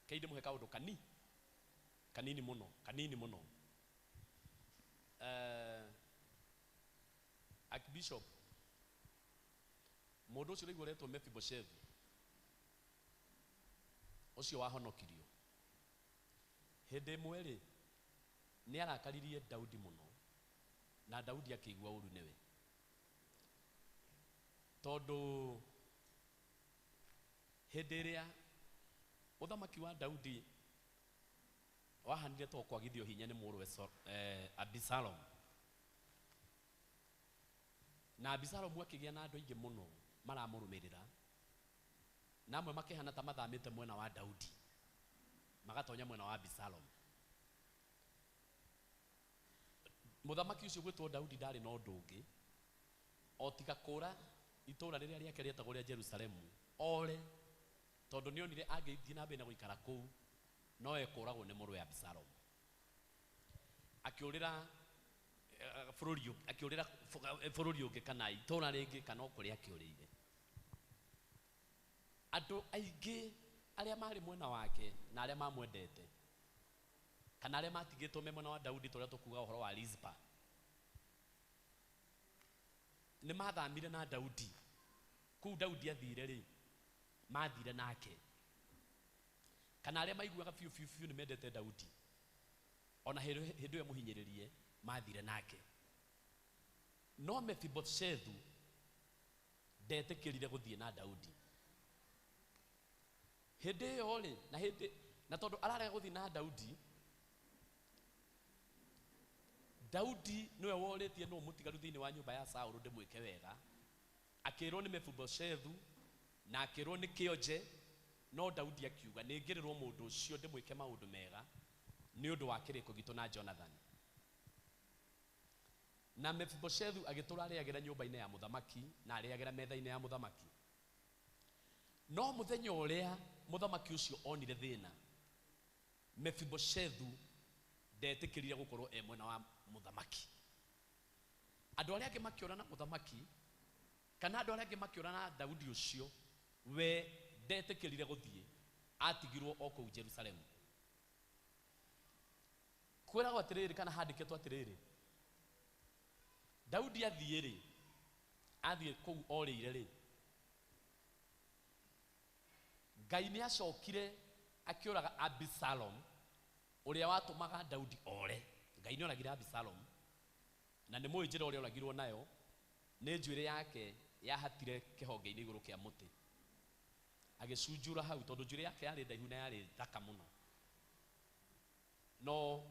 Kei ndĩmũhe kaũndũ kanini mũno, kanini mũno. Archbishop, mũndũ ũcio ũraigua ũretwo Mephibosheth, ũcio wahonokirio. Hĩndĩ ĩmwe rĩ, nĩ arakaririe Daudi mũno, na Daudi akĩigua ũru nĩwe. Tondũ hĩndĩ ĩrĩa ũthamaki wa Daudi wahanire to kwagithio hinya nĩ mũrũwe Abisalom. Na Abisalom akĩgĩa na andũ aingĩ mũno maramũrũmĩrĩra, na amwe makĩhana ta mathamĩte mwena wa Daudi magatonya mwena wa Abisalom. Mũthamaki ũcio gwĩtwo Daudi ndarĩ na ũndũ ũngĩ o tiga kũra itũũra rĩrĩa rĩake rĩetagwo rĩa Jerusalemu ore, tondũ nĩonire angĩthiĩ na mbere na gũikara kũu no ekũragwo nĩ mũrũwe Abisalom. Akĩũrĩra bũrũri akĩũrĩra bũrũri ũngĩ kana itũũra rĩngĩ kana o kũrĩa akĩũrĩire. Andũ aingĩ arĩa marĩ mwena wake na arĩa mamwendete kana arĩa matigĩtwo me mwena wa Daudi tũrĩa tũkuga ũhoro wa Rizpa nĩ mathamire na Daudi. Kũu Daudi athire rĩ, mathire nake. Kana arĩa maiguaga biũ biũ biũ nĩ mendete Daudi, ona hĩndĩ ĩyo mũhinyĩrĩrie mathire nake. No Mefiboshethu ndetĩkĩrire gũthiĩ na Daudi hĩndĩ ĩyo rĩ, na hĩndĩ na tondũ ararega gũthiĩ na Daudi, Daudi nĩwe worĩtie nũ mũtigaru thĩinĩ wa nyũmba ya Saũlũ ndĩmwĩke wega. Akĩrwo nĩ Mefiboshethu na akĩrwo nĩ kĩonje, no Daudi akiuga nĩ ngĩrĩrwo mũndũ ũcio ndĩmwĩke maũndũ mega nĩ ũndũ wa kĩrĩko gitũ na Jonathan. Na Mefiboshethu agĩtũra arĩagĩra nyũmba-inĩ ya mũthamaki na arĩagĩra metha-inĩ ya mũthamaki. No mũthenya ũrĩa mũthamaki ũcio onire thĩna, Mefiboshethu ndetĩkĩrire gũkorwo e mwena wa mũthamaki. Andũ arĩa angĩ makĩũra na mũthamaki kana andũ arĩa angĩ makĩũra na Daudi ũcio, we ndetĩkĩrire gũthiĩ, atigirwo o kũu Jerusalemu. Kwĩragwo atĩrĩrĩ kana handĩkĩtwo atĩrĩrĩ, Daudi athiĩ rĩ, athiĩ kũu orĩire rĩ, Ngai nĩ acokire akĩũraga Abisalom ũrĩa watũmaga Daudi ore. Ngai nĩ oragire Abisalom, na nĩ mũĩ njĩra ũrĩa oragirwo nayo, nĩ njuĩrĩ yake yahatire kĩhonge-inĩ igũrũ kĩa mũtĩ, agĩcunjura hau tondũ njuĩrĩ yake yarĩ ndaihu na yarĩ thaka mũno, no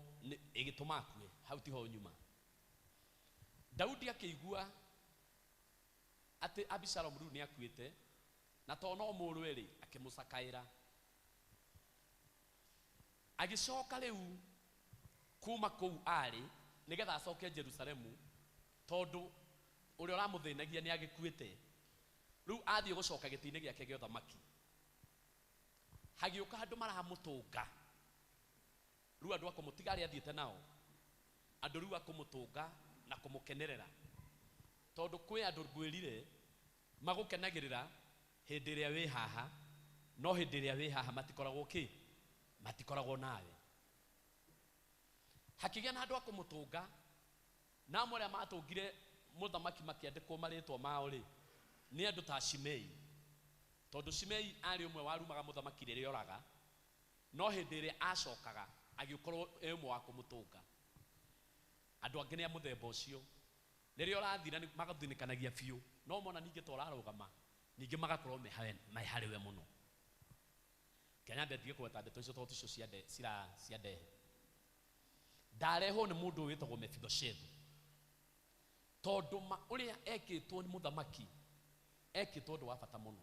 ĩgĩtũma akue. Hau tiho nyuma. Daudi akĩigua atĩ Abisalom rĩu nĩ akuĩte, na tondũ no mũrũwe rĩ, akĩmũcakaĩra. Agĩcoka rĩu kuma kũu arĩ nĩgetha acoke Jerusalemu, tondũ ũrĩa ũramũthĩnagia nĩ agĩkuĩte. Rĩu athiĩ gũcoka gĩtĩ-inĩ gĩake gĩa ũthamaki, hagĩũka andũ maramũtũnga. Rĩu andũ akũmũtiga arĩa athiĩte nao, andũ rĩu akũmũtũnga na kũmũkenerera, tondũ kwĩ andũ ngwĩrire magũkenagĩrĩra hĩndĩ ĩrĩa wĩ haha, no hĩndĩ ĩrĩa wĩ haha matikoragwo kĩ, matikoragwo nawe. Hakĩgĩa na andũ akũmũtũnga, na amwe arĩa matũngire mũthamaki makĩandĩkwo marĩtwa mao rĩ, nĩ andũ ta Shimei, tondũ Shimei arĩ ũmwe warumaga mũthamaki rĩrĩa oraga. No hĩndĩ ĩrĩa acokaga agĩkorwo e ũmwe wa kũmũtũnga. Andũ angĩ nĩ a mũthemba ũcio. Rĩrĩa ũrathira magathinĩkanagia biũ, no mona ningĩ ta ũrarũgama, ningĩ magakorwo me harĩwe mũno. Kĩanyambe ndige kũgweta ndeto icio tondũ ticio ciandehe. Ndarehwo nĩ mũndũ ũyũ wĩtagwo Mefiboshethu. Tondũ ũrĩa ekĩtwo nĩ mũthamaki, ekĩtwo ũndũ wa bata mũno.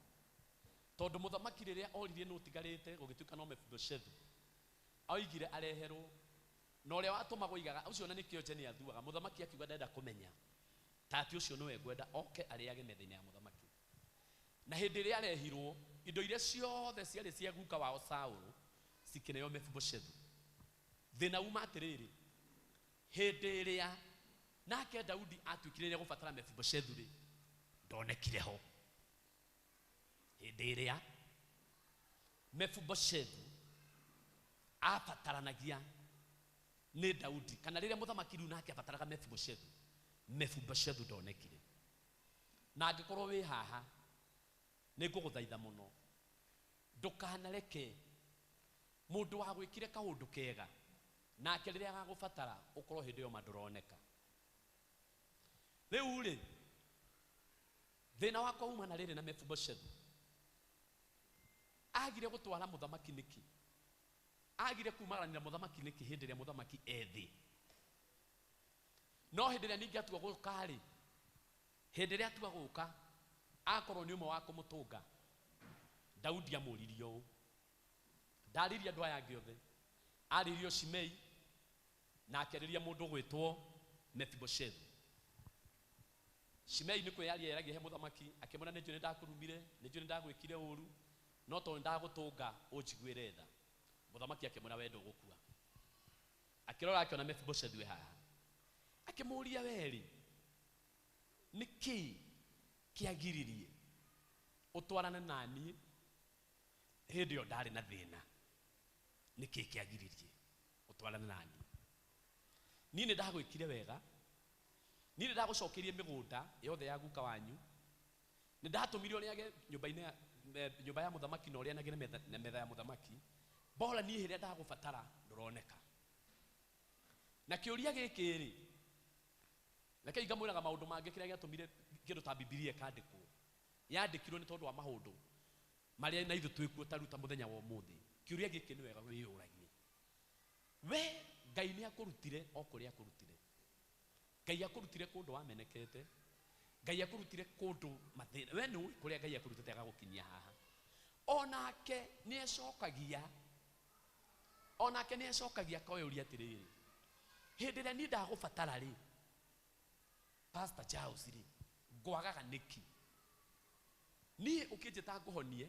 Tondũ mũthamaki rĩrĩa oririe nũ ũtigarĩte gũgĩtuĩka no Mefiboshethu, oigire areherwo, na ũrĩa watũmagwo oigaga, ũcio na nĩkĩo Jane athuaga. Mũthamaki akiuga ndenda kũmenya ta atĩ ũcio nĩwe ngwenda oke arĩage metha-inĩ ya mũthamaki. Na hĩndĩ ĩrĩa arehirwo, indo iria ciothe ciarĩ cia guka wao Saũlũ cikĩneo Mefiboshethu. Thĩna uma atĩrĩrĩ, hĩndĩ ĩrĩa nake Daudi atuĩkire nĩegũbatara Mefiboshethu rĩ, ndonekire ho. Hĩndĩ ĩrĩa Mefiboshethu abataranagia nĩ Daudi, kana rĩrĩa mũthamaki rĩu nake abataraga Mefiboshethu, Mefiboshethu ndonekire. Na angĩkorwo wĩ haha, nĩ ngũgũthaitha mũno, ndũkanareke mũndũ wa gwĩkire kaũndũ kega nake rĩrĩa agagũbatara ũkorwo hĩndĩ ĩyo ma ndũroneka. Rĩu rĩ, thĩna wakwa uma na rĩrĩ na Mefiboshethu. Agire gũtwara mũthamaki nĩkĩ? Agire kumaranĩra mũthamaki nĩkĩ hĩndĩ ĩrĩa mũthamaki ethĩ? No hĩndĩ ĩrĩa ningĩ atua gũka rĩ, hĩndĩ ĩrĩa atua gũka, akorwo nĩ ũmwe wa kũmũtũnga, Daudi amũririe ũũ. Ndarĩria andũ aya angĩ othe. Arĩrio Shimei na akĩarĩria mũndũ ũgwĩtwo Mefiboshethu. Shimei nĩ kwĩyaria yaragia he mũthamaki, akĩmwĩra nĩ njũĩ nĩ ndakũrumire, nĩ njũĩ nĩ ndagwĩkire ũru, no tondũ nĩ ndagũtũnga ũnjiguĩre tha. Mũthamaki akĩmwĩra we ndũgũkua. Akĩrora akĩona Mefiboshethu e haha. Akĩmũũria we rĩ, nĩ kĩĩ kĩagiririe ũtwarane na niĩ hĩndĩ ĩyo ndarĩ na thĩna? Nĩ kĩĩ kĩagiririe ũtwarane na niĩ? Niĩ nĩ ndagwĩkire wega, niĩ nĩ ndagũcokeirie mĩgũnda yothe ya guka wanyu, nĩ ndatũmire ũrĩage nyũmba-inĩ ya, nyũmba ya mũthamaki na ũrĩanagĩre na metha ya mũthamaki, bora niĩ rĩrĩa ndagũbatara ndũroneka. Na kĩũria gĩkĩ rĩ, reke ngamwĩraga maũndũ mangĩ kĩrĩa gĩatũmire kĩndũ ta Bibilia ĩkandĩkwo. Yandĩkirwo nĩ tondũ wa maũndũ marĩa na ithuĩ twĩkuo ta rĩu ta mũthenya wa ũmũthĩ. Kĩũria gĩkĩ nĩ wega wĩyũragie. We Ngai nĩ akũrutire o kũrĩa akũrutire. Ngai akũrutire kũndũ wamenekete. Ngai akũrutire kũndũ mathĩna. We nĩũĩ kũrĩa Ngai akũrutĩte agagũkinyia haha. Onake nĩ ecokagia, onake nĩ ecokagia akoyũria atĩrĩrĩ, hĩndĩ ĩrĩa niĩ ndagũbatara rĩ, Pastor Charles rĩ, ngwagaga nĩkĩ? Niĩ ũkĩnjĩta ngũhonie,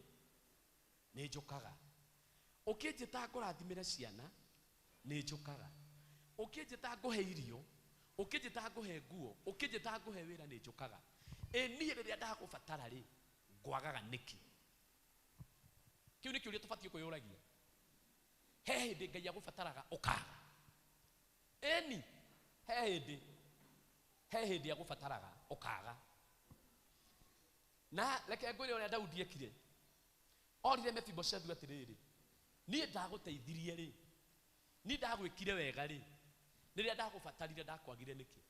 nĩ njũkaga. Ũkĩnjĩta ngũrathimĩre ciana, nĩ njũkaga. Ũkĩnjĩta ngũhe irio, ũkĩnjĩta ngũhe nguo, ũkĩnjĩta ngũhe wĩra, nĩ njũkaga. Ĩ niĩ rĩrĩa ndagũbatara rĩ, ngwagaga nĩkĩ? Kĩu nĩ kĩũria tũbatiĩ kwĩyũragia. He hĩndĩ Ngai agũbataraga ũkaga. Ĩni, he hĩndĩ, he hĩndĩ agũbataraga ũkaga. Na reke ngwĩre ũrĩa Daudi ekire. Orire Mefiboshethu atĩrĩrĩ, niĩ ndagũteithirie rĩ, niĩ ndagwĩkire wega rĩ, rĩrĩa ndagũbatarire ndakwagire nĩkĩ?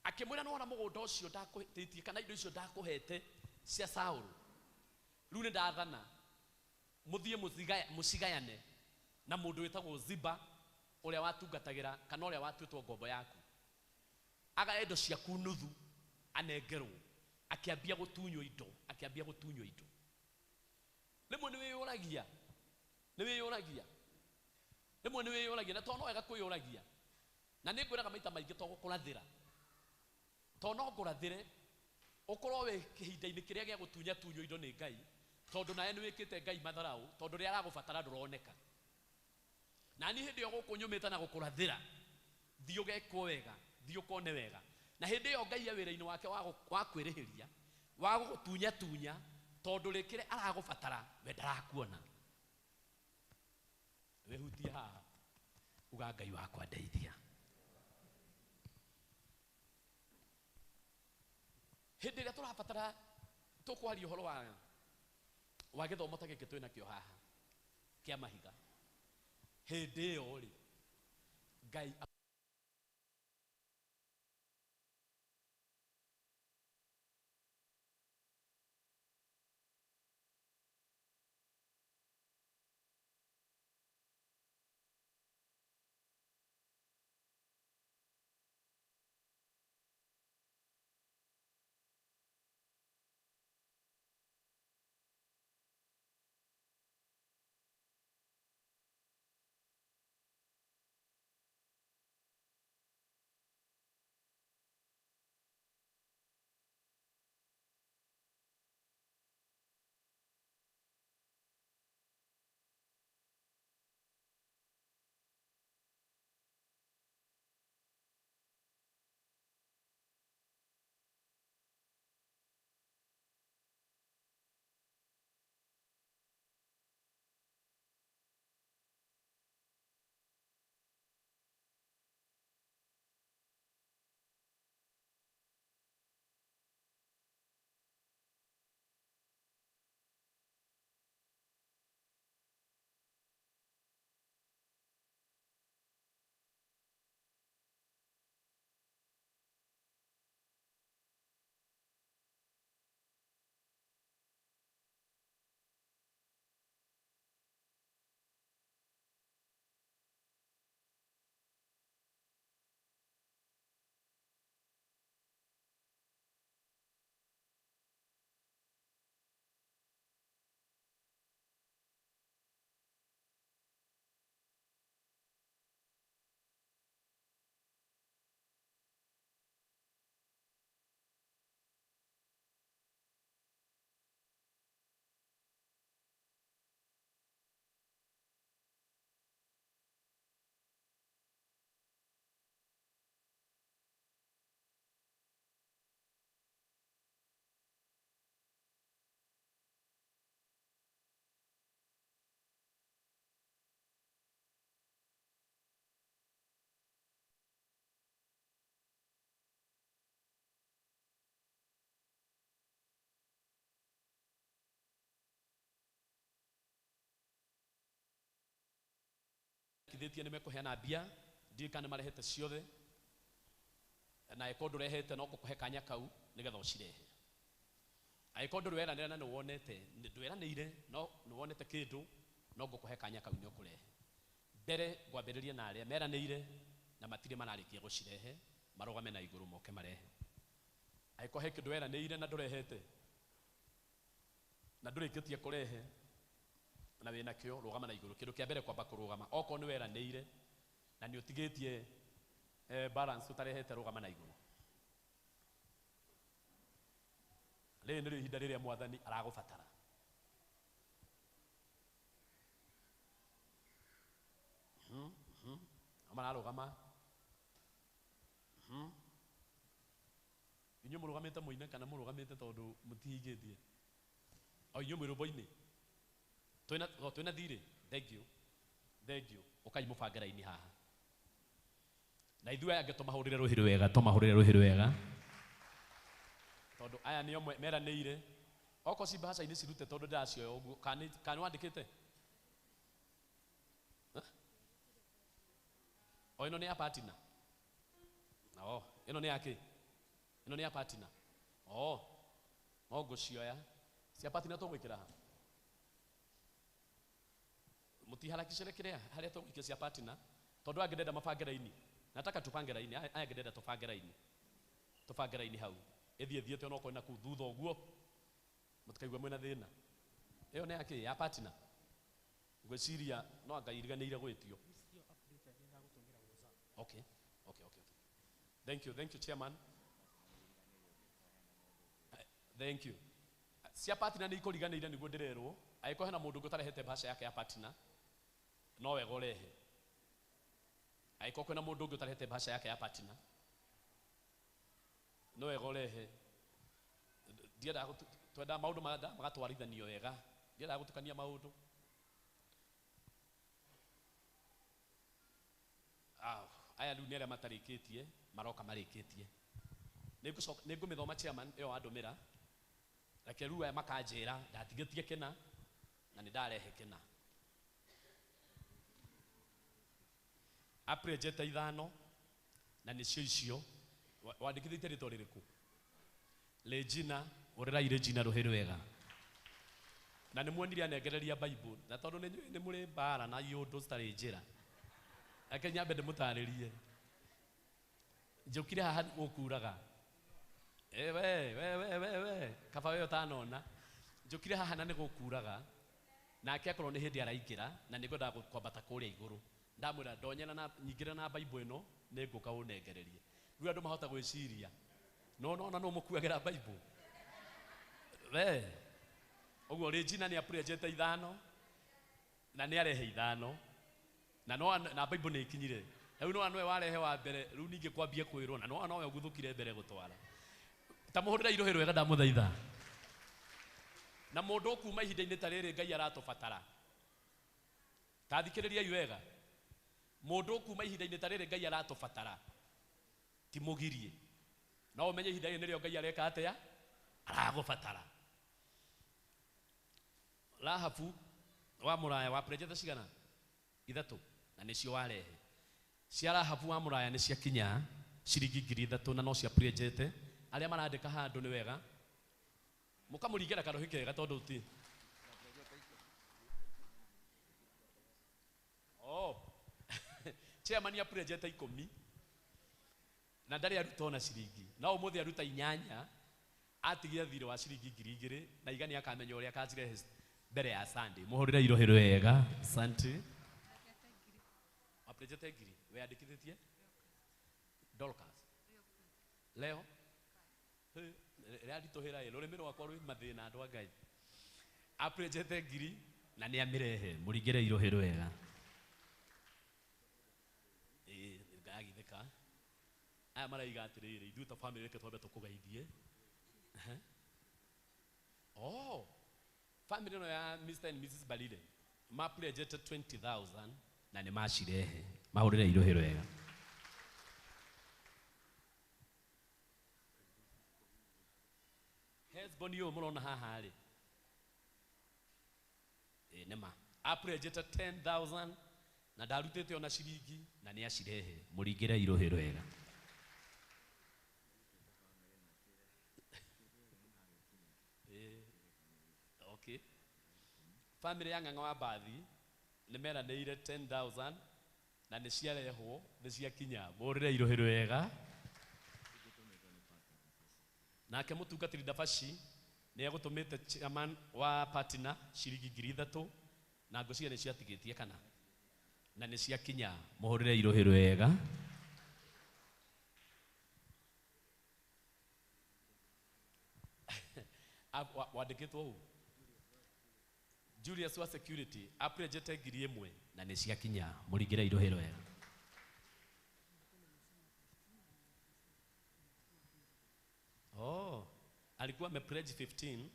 Akĩmwĩra nĩwona mũgũnda ũcio ndakũhĩtĩtie kana indo icio ndakũhete cia Saũlũ, rĩu nĩ ndathana mũthiĩ mũcigayane na mũndũ wĩtagwo Ziba ũrĩa watungatagĩra kana ũrĩa watuĩtwo ngombo yaku. Agae indo ciaku nuthu anengerwo. Akĩambia gũtunywo indo, akĩambia gũtunywo indo. Rĩmwe nĩ wĩyũragia, nĩ wĩyũragia. Rĩmwe nĩ wĩyũragia, na tondũ no wega kwĩyũragia. Na nĩ ngwĩraga maita maingĩ to gũkũrathĩra. Tondũ no ngũrathĩre, ũkorwo wĩ kĩhinda-inĩ kĩrĩa gĩa gũtunyatunywo indo nĩ Ngai, tondũ nawe nĩ wĩkĩte Ngai matharaũ, tondũ rĩrĩa aragũbatara ndũroneka. Na niĩ hĩndĩ ĩyo gũkũ nyũmĩte na gũkũrathĩra, thiĩ ũgekwo wega, thiĩ ũkone wega. Na hĩndĩ ĩyo Ngai e wĩra-inĩ wake wa kwĩrĩhĩria, wa gũgũtunyatunya, tondũ rĩkĩrĩa aragũbatara, we ndarakuona. Wĩhutie haha, uga Ngai wakwa ndeithia. Hĩndĩ ĩrĩa tũrabatara tũkwaria ũhoro wa gĩthomo ta gĩkĩ twĩnakĩo haha kĩa mahiga. Hĩndĩ ĩyo rĩ Ngai kithĩtie nĩ mekũheana mbia ndiũĩ kana nĩ marehete ciothe na angĩkorwo ndũrehete no ngũkũhe kanya kau nĩgetha ũcirehe. Angĩkorwo ndũrĩ weranĩra na nĩwonete ndwĩranĩire no nĩwonete kĩndũ no ngũkũhe kanya kau nĩ ũkũrehe. Mbere ngwambĩrĩria na arĩa meranĩire na matirĩ mararĩkia gũcirehe marũgame na igũrũ moke marehe. Angĩkorwo he kĩndũ weranĩire na ndũrehete na ndũrĩkĩtie kũrehe na wĩna kĩo rũgama na igũrũ. Kĩndũ kĩa mbere kwamba kũrũgama okorwo nĩ weranĩire na nĩ ũtigĩtie balance ũtarehete rũgama na igũrũ. Rĩrĩ nĩrĩo ihinda rĩrĩa mwathani aragũbatara. Mararũgama. Inyuĩ mũrũgamĩte mũine kana mũrũgamĩte tondũ mũtihingĩtie? O inyuĩ mwĩ rũmbo-inĩ. Twĩna thirĩ. Thank you. Thank you. Ũkai mũbange raini haha. Na ithuĩ aya angĩ tũmahũrĩre rũhĩ rwega, tũmahũrĩre rũhĩ rwega. Tondũ aya nĩo meranĩire. Okorwo ci mbahaca-inĩ cirute tondũ ndĩracioya ũguo. Kana nĩ wandĩkĩte? O ĩno nĩ ya partner. O ĩno nĩ ya kĩ? Ĩno nĩ ya partner. O no ngũcioya. Cia partner tũgwĩkĩra ha? Mũtiharakicĩre kĩrĩa harĩa tũgũikia cia partner tondũ angĩ ndenda mabange raini. Nataka tupange raini. Aya angĩ ndenda tũbange raini. Tũbange raini hau. Ĩthiĩ thiĩte onokorwo na kũu thutha ũguo. Mũtikaigua mwĩna thĩna. Ĩyo nĩ ya kĩ? Ya partner. Ngwĩciria no anga iriganĩire gwĩtio. Okay. Okay, okay, okay. Thank you, thank you chairman. Thank you. Cia partner nĩ ikũriganĩire nĩguo ndĩrerwo. Angĩkorwo hena mũndũ ũngĩ ũtarehete mbaca yake ya partner no wega ũrehe. Angĩkorwo kwĩna mũndũ ũngĩ ũtarehete mbaca yake ya partner no wega ũrehe. Ndiendaga twendaga maũndũ magatwarithanio wega. Ndiendaga gũtukania maũndũ. Aya rĩu nĩ arĩa matarĩkĩtie maroka marĩkĩtie. Nĩngũmĩthoma chairman ĩyo wandũmĩra. Reke rĩu aya makanjĩra ndatigĩtie kĩna na nĩ ndarehe kĩna. Aprenjete 5 na nĩcio icio. Wandĩkithĩtie rĩtwa rĩrĩkũ? Regina, ũrĩrai Regina rũhĩ rwega. Na nĩ muonire anengereria Bible na tondũ nĩ nyũĩ nĩ mũrĩ mbara na iũndũ citarĩ njĩra. Reke nyambe ndĩmũtarĩrie. Njũkire haha gũkuraga. We we we we we kaba we ũtanona. Njũkire haha na nĩ gũkuraga. Nake akorwo nĩ hĩndĩ araingĩra na nĩ ngwendaga kwambata kũrĩa igũrũ. Ndamwĩra ndonyera na nyingĩra na Bible ĩno nĩ ngũka ũnengererie. Rĩu andũ mahota gwĩciria no no na no mũkuagĩra Bible. We ũguo Regina nĩ aprenjete 5 na nĩ arehe 5 na no na Bible nĩ ikinyire. Rĩu no nowe warehe wa mbere rĩu ningĩ kwambie kwĩrwo na no nowe ũguthũkire mbere gũtwara. Ta mũhũrĩra irohĩ rwega ndamũthaitha. Na mũndũ ũkuma ihinda-inĩ ta rĩrĩ Ngai aratũbatara. Ta thikĩrĩriai wega. Mũndũ ũkuma ihinda-inĩ ta rĩrĩ Ngai aratũbatara. Ti mũgirie. No ũmenye ihinda rĩrĩ nĩrĩo Ngai areka atĩa? Aragũbatara. Rahabu wa mũraya wa prenjete cigana? 3 na nĩcio warehe. Cia Rahabu wa mũraya nĩ ciakinya ciringi 3,000 na no cia prenjete. Arĩa marandĩka handũ nĩ wega. Mũkamũringĩra karũhĩ kega tondũ ti. Oh. Chairman ya prenjete 10 na ndarĩ aruta ona ciringi. No ũmũthĩ aruta 8 atigia thirĩ wa ciringi 2,000 na igani akamenya ũrĩa akacirehe mbere ya Sunday. Mũhũrĩre irohĩ rwega. Asante. Aprenjete 1,000. Weyandĩkithĩtie? Dorcas. Leo. Rĩaritũhĩra ĩ rũrĩmĩ rwakwa rwĩ mathĩna andũ a Ngai. Aprenjete 1,000 na nĩ amĩrehe. Mũringĩre irohĩ rwega. Ĩ ngagithĩka. Aya maraiga atĩrĩrĩ ithuĩ ta family reke twambe tũkũgeithie. Oh. Family ĩno ya Mr and Mrs Balile maprenjete 20,000 na nĩ macirehe. Mahũrĩre irohĩ rwega. Hesbon ũyũ mũrona haha rĩ. Ĩ nĩ ma. Aprenjete 10,000 na ndarutĩte ona ciringi na nĩ acirehe. Mũringĩre irohĩ rwega. Okay. Family ya Ng'ang'a wa Mbathi nĩ meranĩire 10,000 na nĩ ciarehwo nĩ ciakinya. Mũhũrĩre irohĩ rwega. Nake mũtungatĩri Dabashi nĩ egũtũmĩte chairman wa partner ciringi 3,000 na ngwĩciria nĩ ciatigĩtie kana na nĩ ciakinya. Mũhũrĩre irohĩ rwega. Wandĩkĩtwo ũũ Julius wa security aprenjete 1,000 na nĩ ciakinya. Mũringĩre irohĩ rwega. Oh, alikuwa amepledge 15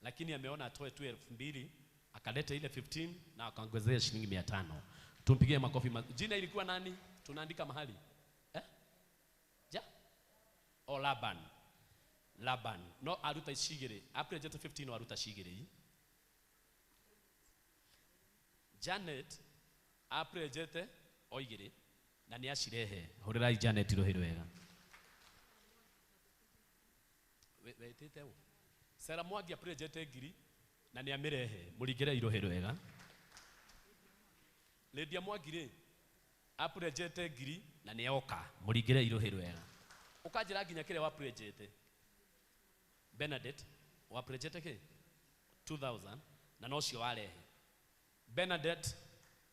lakini ameona atoe tu 2,000 akaleta ile 15 na akaongezea shilingi 500. Tumpigie makofi. Jina ilikuwa nani? Tunaandika mahali. Eh? Ja? Oh, Laban. Laban. No aruta cigĩrĩ. Aprenjete 15 aruta cigĩrĩ. Janet aprenjete o 2 na nĩ acirehe. Hũrĩrai Janet rũhĩ rwega. Wetĩte ũ? Sarah Mwangi aprenjete 1,000 na nĩ amĩrehe. Mũringĩre irohĩ rwega. Lydia Mwangi rĩ aprenjete 1,000 na nĩ oka. Mũringĩre irohĩ rwega. Ũkanjĩra nginya kĩrĩa waprenjete. Bernadette waprenjete kĩ? 2,000 na nocio warehe. Bernadette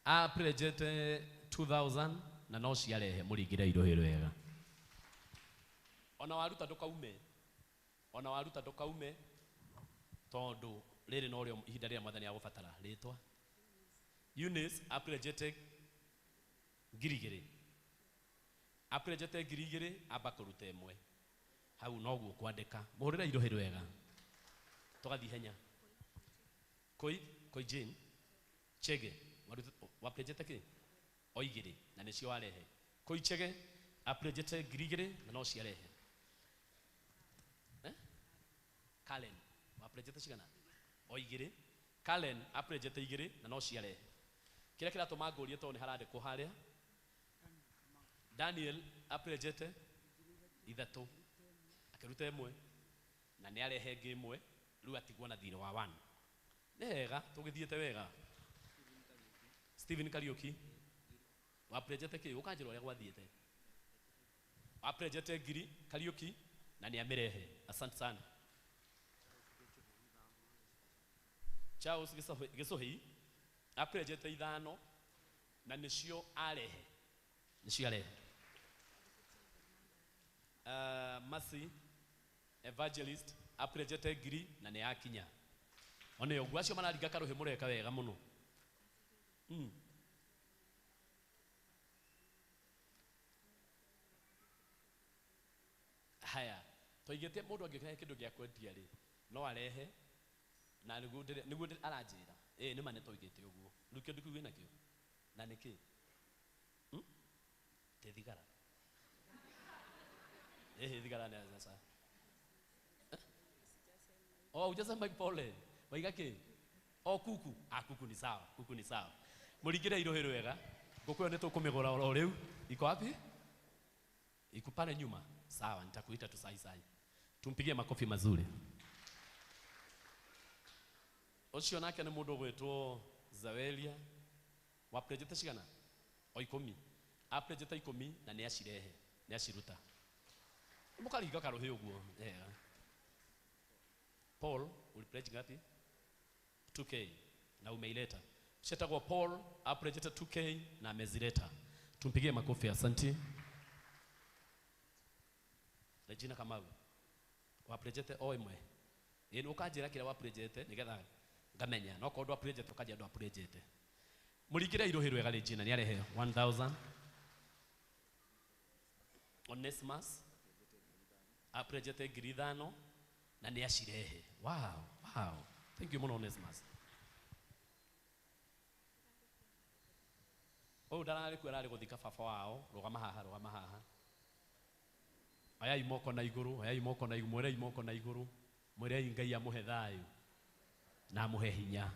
aprenjete 2,000 na nocio arehe. Mũringĩre irohĩ rwega. Ona waruta ndũkaume. Ona waruta ndũkaume tondũ rĩrĩ norĩo ihinda rĩrĩa Mwathani agũbatara. Rĩtwa Eunice aprenjete 2,000. Aprenjete 2,000 amba kũruta 1. Hau noguo kwandĩka. Mũhũrĩre irohĩ rwega. Tũgathiĩ henya. Koi koi Jane Chege waprenjete kĩ? O 2 na nĩcio warehe. Koi Chege aprenjete 2,000 na no ciarehe. Eh? Kalen waprenjete cigana? O 2. Kalen aprenjete 2 na no ciarehe. Kĩrĩa kĩratũma ngũrie tondũ nĩ harandĩkwo harĩa. Daniel apurejete 3 akiruta 1 na nĩ arehe ĩngĩ 1 rĩu atigwo na thirĩ wa 1. Nĩ hega tũgĩthiĩte wega. Stephen Kariuki wapurejete kĩ? Ũkanjĩra ũrĩa gwathiĩte. Wapurejete 1000 Kariuki na nĩ amĩrehe. Asante sana. Charles Gĩcũhĩ apurejete 5 na nĩcio arehe. Nĩcio arehe. Mercy Evangelist apurejete 1000 na nĩ yakinya. One ũguo acio mararinga karũhĩ mũreka wega mũno. Haya, twaigĩte mũndũ angĩkĩrehe kĩndũ gĩa kwendia rĩ, no arehe na nĩguo aranjĩra. Ĩĩ nĩma nĩ twaigĩte ũguo. Rĩu kĩndũ kĩu wĩnakĩo? Na nĩkĩ? Tĩ thigara. Ĩhĩ thigara nĩ sasa. Oh, hujasema pole. Waiga kĩ? Oh, kuku. Ah, kuku ni sawa. Kuku ni sawa. Mũringĩre irohĩ rwega. Ngũkũ ĩyo nĩ tũkũmĩgũra oro rĩu. Iko wapi? Iko pale nyuma. Sawa, nitakuita tu sai sai. Tumpigie makofi mazuri. Ũcio nake nĩ mũndũ ũgwĩtwo Zawelia. Wapurejete cigana? O 10. Apurejete 10 na nĩ acirehe, nĩ aciruta. Mũkaringa karũhĩ ũguo. Wega. Paul, ulipledge ngapi? 2K na umeileta. Shetagwa Paul apurejete 2K na amezileta. Tumpigie makofi, asante. Regina Kamau wapurejete o 1. Ĩĩ ũkanjĩra kĩrĩa wapurejete nĩgetha ngamenya. No korwo ndwapurejete ũkanjĩra ndwapurejete. Mũringĩre irohĩ rwega Regina nĩ arehe 1000. Onesimus apurejete 5000 na nĩ acirehe. Wow, wow. Thank you mũno Onesimus. Ũyũ ndararĩ kuo ararĩ gũthika baba wao. Rũgama haha, rũgama haha. Oyai moko na igũrũ, oyai moko na igũrũ, mwerei moko na igũrũ. Mwerei Ngai amũhe thayũ na amũhe hinya.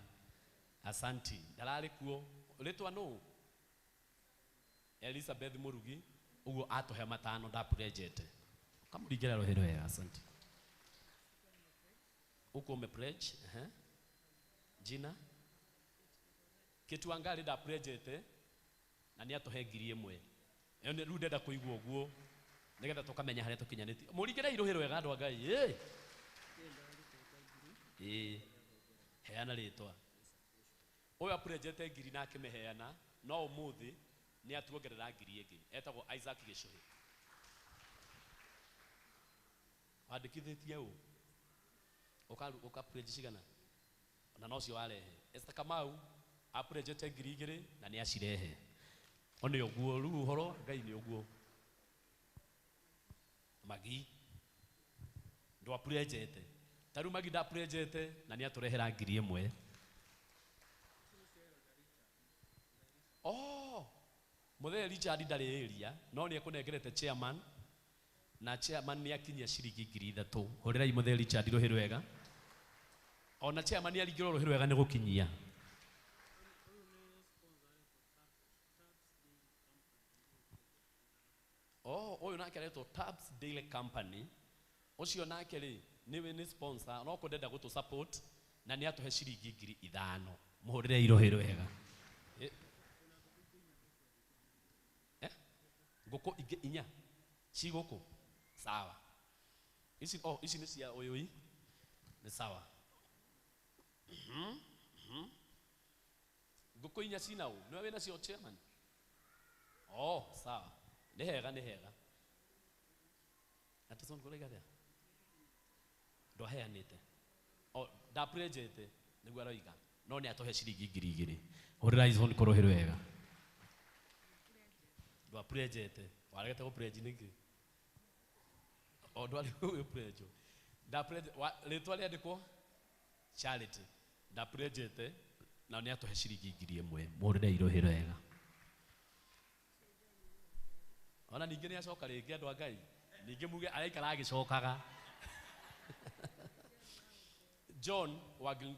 Asanti. Ndararĩ kuo. Rĩtwa nũ? Elizabeth Murugi. Ũguo atũhe 5 ndapurejete. Kamũringĩra rũhĩ rwega, asante. Uko umepledge, Jina Kituangari ndapurejete na nĩ atũhe 1000. Ĩyo nĩ rĩu ndenda kũigua ũguo nĩgetha tũkamenya harĩa tũkinyanĩtie. Mũringĩre irohĩ rwega andũ a Ngai. Ĩ. Ĩ. Heana rĩtwa. Ũyũ apurejete 1000 na akĩmĩheana, no ũmũthĩ nĩ atuongerera 1000 ĩngĩ. Etagwo Isaac Gĩcũhĩ. Wandĩkithĩtie ũ? Ũka pledge cigana? Na nocio warehe. Esther Kamau apurejete 2000 na nĩ acirehe. One ũguo rĩu ũhoro Ngai nĩ ũguo. Magi ndwapurejete. Ta rĩu Magi ndapurejete na nĩ atũrehera 1000. Oh, Mũthee Richard ndarĩ area no nĩ ekũnengerete chairman na chairman nĩ akinyia ciringi 3000. Hũrĩrai Mũthee Richard rũhĩ rwega. Ona chairman nĩ aringĩrwo rũhĩ rwega nĩ gũkinyia. Oh, ũyũ nake aretwo Tabs Daily Company. Ũcio nake rĩ nĩwe nĩ sponsor no kũ ndenda gũtũ support na nĩ atũhe ciringi 5000. Mũhũrĩre irohĩ rwega. Ngũkũ ingĩ 4 ci gũkũ. Sawa. Ici oh ici nĩ cia ũyũ i. Nĩ sawa. Ngũkũ 4 cina ũ? Nĩwe wĩna cio chairman? Oh, sawa. Nĩ hega, nĩ hega. Atison kũraiga atĩa? Ndwaheanĩte. Oh, ndapurejete nĩguo aroiga. No nĩ atũhe ciringi 2000. Hũrĩra Ison kũrũhĩ rwega. Ndwapurejete. Waregete gũpureji nĩkĩ? O ndwarĩ gũpurejo. Ndapureje rĩtwa rĩandĩkwo Charity. Ndapurejete na nĩ atũhe ciringi 1000. Mũhũrĩre irohĩ rwega. Ona ningĩ nĩ acoka rĩngĩ andũ a Ngai. Ningĩ muge araikara agĩcokaga. John wa green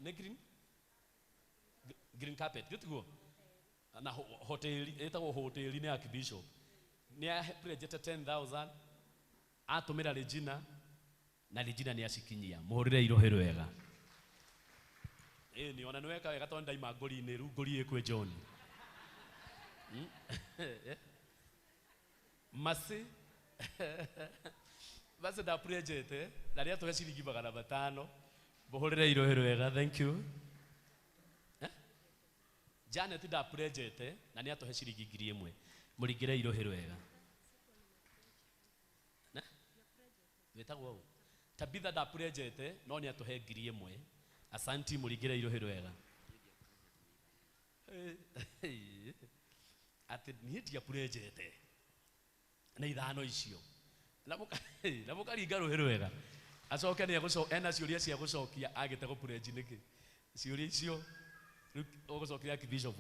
nĩ green green carpet gĩtiguo na hoteli ĩtagwo hoteli nĩ Archbishop. Nĩ apurejete 10,000 atũmĩra Regina na Regina nĩ acikinyia. Mũhũrĩre irohe rwega. Ĩĩ ni ona nĩ weka wega tondũ ndaima ngũri-inĩ rĩu ngũri ĩ kwĩ John. Masi basi ndapurejete na nĩ atũhe ciringi 500. Mũhũrĩre irohe rwega. Thank you. Janet ndapurejete na nĩ atũhe ciringi 1,000. Mũringĩre irohe rwega. Wĩtagwo ũũ? Tabitha ndapurejete no nĩ atũhe 1,000. Asanti, mũringĩre irohe rwega. Atĩ niĩ ndiapurejete na ithano icio na mũkaringa rũhĩ rwega. Acoke nĩ egũcoka ena ciũria cia gũcokia agĩte gũpurenji nĩkĩ? Ciũria icio rĩu ũgũcokia Archbishop.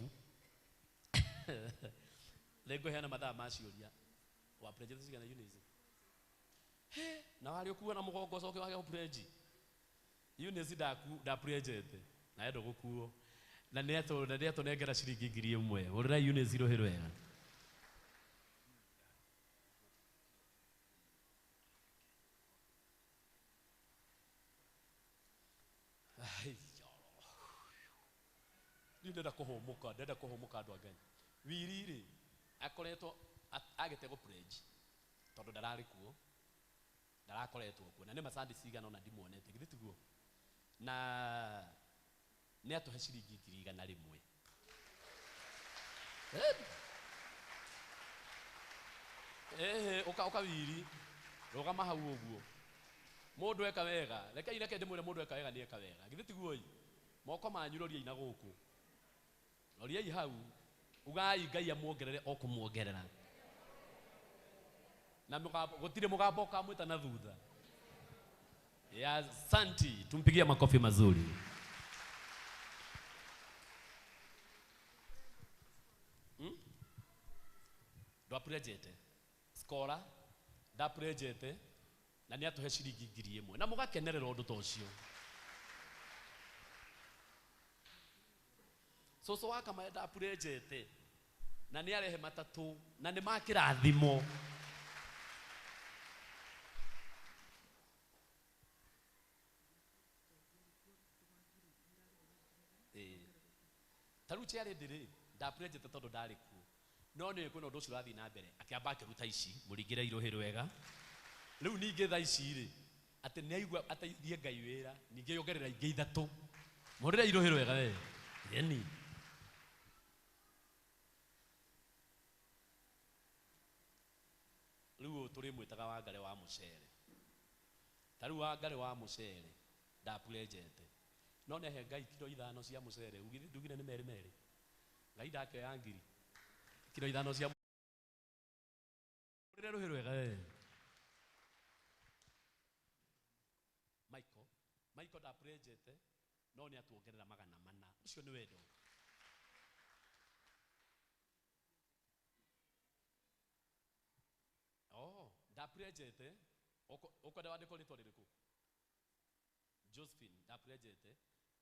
Nĩngũheana mathaa ma ciũria. Wapurejete cigana Eunice? Na warĩ ũkuo na mũgongo ũcoke wage gũpurenji. Eunice ndapurejete na endo gũkuo na nĩ atũnengera ciringi 1,000. Hũrĩra Eunice rũhĩ rwega. Niĩ ndĩrenda kũhũmũka, ndĩrenda kũhũmũka andũ a Ngai. Wiri rĩ akoretwo agĩte gũpurĩnji tondũ ndararĩ kuo, ndarakoretwo kuo na nĩ macandi cigana ona ndimuonete, githĩ tiguo? Na nĩ atũhe ciringi 100,000. Ũka wiri rũgama hau ũguo. Mũndũ eka wega, reke reke ndĩmwĩre mũndũ eka wega nĩ eka wega, githĩ tiguo? Moko manyu roriai na gũkũ, roriai hau, ugai Ngai amuongerere o kũmuongerera. Na mũgambo gũtirĩ mũgambo ũkamwĩta na thutha. Ya santi, tumpigie makofi mazuri. Ndwapurejete skora ndapurejete na nĩ atũhe ciringi 1,000 na mũgakenerera ũndũ ta ũcio. Cũcũ wa Kamae ndapurejete na nĩ arehe matatũ na nĩ ma kĩrathimo. Ta rĩu Charity rĩ ndapurejete tondũ ndarĩ kuo, no nĩ kwĩna ũndũ ũcio ũrathiĩ na mbere akĩamba akĩruta ici, mũringĩre irũhĩ rwega. Rĩu ningĩ thaa ici rĩ atĩ nĩ aigua ateithie Ngai wĩra, ningĩ yongerera ingĩ ithatũ. Mũhũrĩre irũhĩ rwega we. Ĩni. Rĩu ũyũ tũrĩmwĩtaga Wangari wa mũcere. Ta rĩu Wangari wa mũcere ndapurejete no nĩahe Ngai kiro 5 cia mũcere. Ndugire nĩ merĩ merĩ. Ngai ndakĩoya ngiri kiro 5 cia mũhũrĩre rũhĩ rwega we. Michael ndapurejete no nĩ atuongerera 400. Ũcio nĩ wendo. Oh, ndapurejete ũkwenda wandĩkwo rĩtwa rĩrĩkũ? Josephine ndapurejete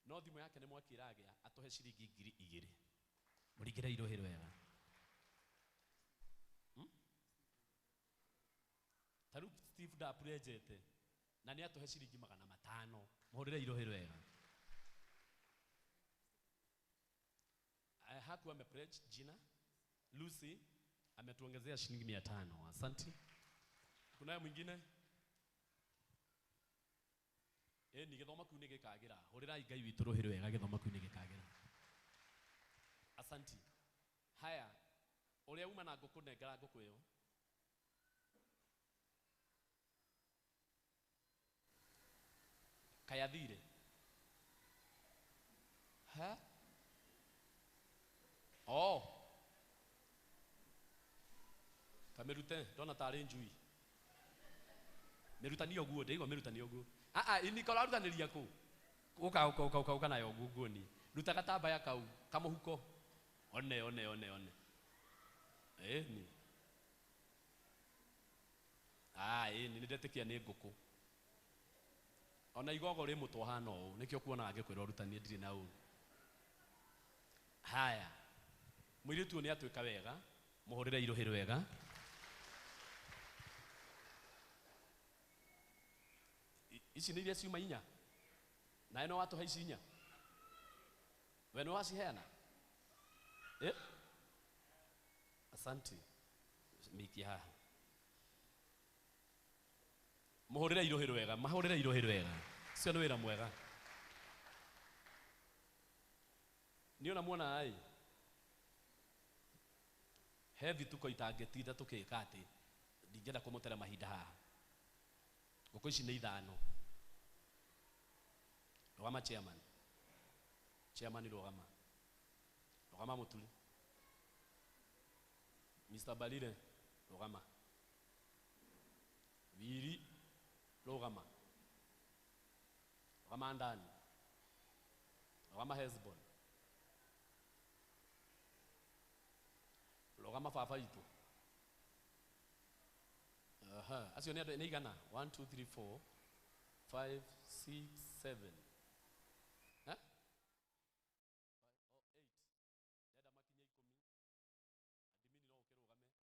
no thimũ yake nĩ mwaki ĩragĩa atũhe ciringi 2,000. Mũringĩre irũhĩ rwega. Ta rĩu Steve ndapurejete na nĩ atũhe ciringi 500. Mũhũrĩre irũhĩ rwega. Hakuwa amepledge jina Lucy ametuongezea shilingi 500. Asante. Kunaye mwingine? Ni gĩthomo kĩu nĩ gĩkagĩra. Hũrĩrai Ngai witũ rũhĩ rwega, gĩthomo kĩu nĩ gĩkagĩra. Asanti. Haya, ũrĩa uma na ngũkũ nengera ngũkũ ĩyo. Kayathire. Ha? Oh. Kamĩrute, ndona tarĩ njui. Mĩrutani ũguo, ndĩigua mĩrutani ũguo. Ini korwo arutanĩria kũ? Ũka ũka ũka ũka ũka nayo ũguo nguoni. Ruta gatambaya kau, kamũhuko. One one one one. Ĩni. Ĩni nĩndetĩkia nĩ ngũkũ. Ona igogo rĩ mũtwe ũhana ũũ, nĩkĩo kuonaga ngĩkwĩra ũrutanie ndirĩ na ũru. Haya. Mũirĩtu ũyũ nĩ atuĩka wega, mũhũrĩre irũhĩ rwega. Ici nĩ iria ciuma inya. Nawe no watũhe ici inya. We nĩ waciheana? Eh? Asante. Mĩikie haha. Mũhũrĩre irũhĩ rwega, mahũrĩre irũhĩ rwega. Ũcio nĩ wĩra mwega. Niĩ ona muona ĩ, he vituko itangĩtinda tũkĩka atĩ ndingĩenda kũmũtera mahinda haha. Ngũkũ ici nĩ ithano. Rũgama chairman. Chairman rũgama. Rũgama Mũturi. Mr. Balile rũgama. Wiri rũgama. Rũgama Ndani. Rũgama Hesbon. Rũgama baba witũ. Aha, acio nĩ andũ nĩ igana. 1 2 3 4 5 6 7. Eh? 8. Ndenda makinye 10. Adimini no ũkĩrũgame.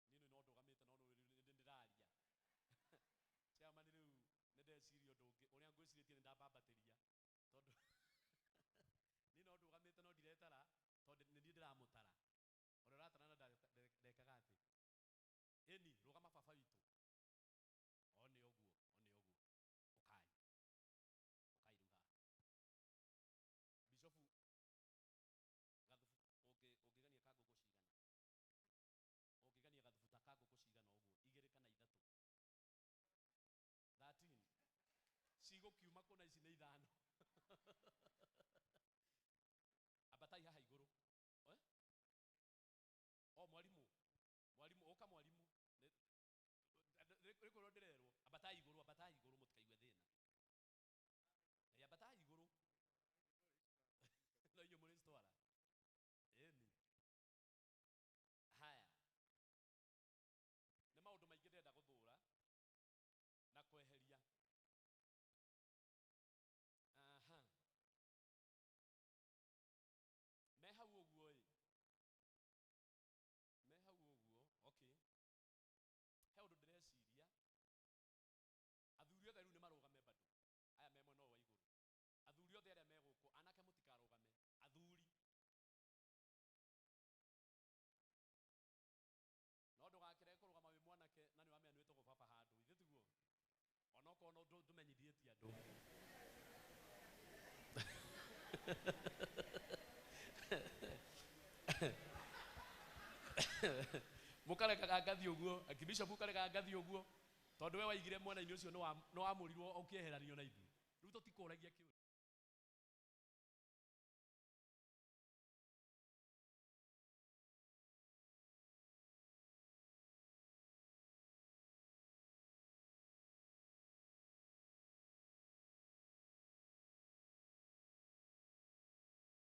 Tũkinye 10. Niĩ no ndũgamĩte no nĩ ndĩraria. Chairman rĩu nĩ ndeciria ũndũ ũngĩ ũrĩa ngwĩcirĩtie nĩ ndambambatĩria tondũ niĩ no ndũgamĩte no ndiretara tondũ nĩ niĩ ndĩramũtara ũrĩa ũratara na ndekaga atĩ ĩni rũgama baba witũ one ũguo one ũguo ũkai ũkai rĩu haha bishofu gathubu ũngĩgania ka ngũkũ cigana ũngĩgania gathubu ta ka ngũkũ cigana ũguo igĩrĩ kana ithatũ 13 cigũkiuma kũna ici nĩ ithano ambatai haha igũrũ eh? O mwarimu mwarimu ũka mwarimu rĩkwĩrwo ndĩrerwo ambatai igũrũ mũtikaigue thĩna ĩ ambatai igũrũ no inyuĩ mũrĩcitwara ĩni haya nĩ maũndũ maingĩ ndĩrenda gũthũra na kweheria. Aha. Me hau ũguo ĩ me hau ũguo okay he ũndũ ndĩreciria athuri othe rĩu nĩ marũgame bado aya me mwena ũyũ wa igũrũ athuri othe arĩa me gũkũ anake mũtikarũgame athuri no ndũgakĩrege kũrũgama wĩ mwanake na nĩ wamenya nĩ wĩtagwo baba handũ ithe tiguo onokorwo no ndũmenyithĩtie andũ mũkarekaga ngathiĩ ũguo akibishop ũkarekaga ngathiĩ ũguo tondũ we waigire mwena-inĩ ũcio nĩ wamũrirwo ũkĩeheranio na ithuĩ rĩu tũtikũragia kĩũria.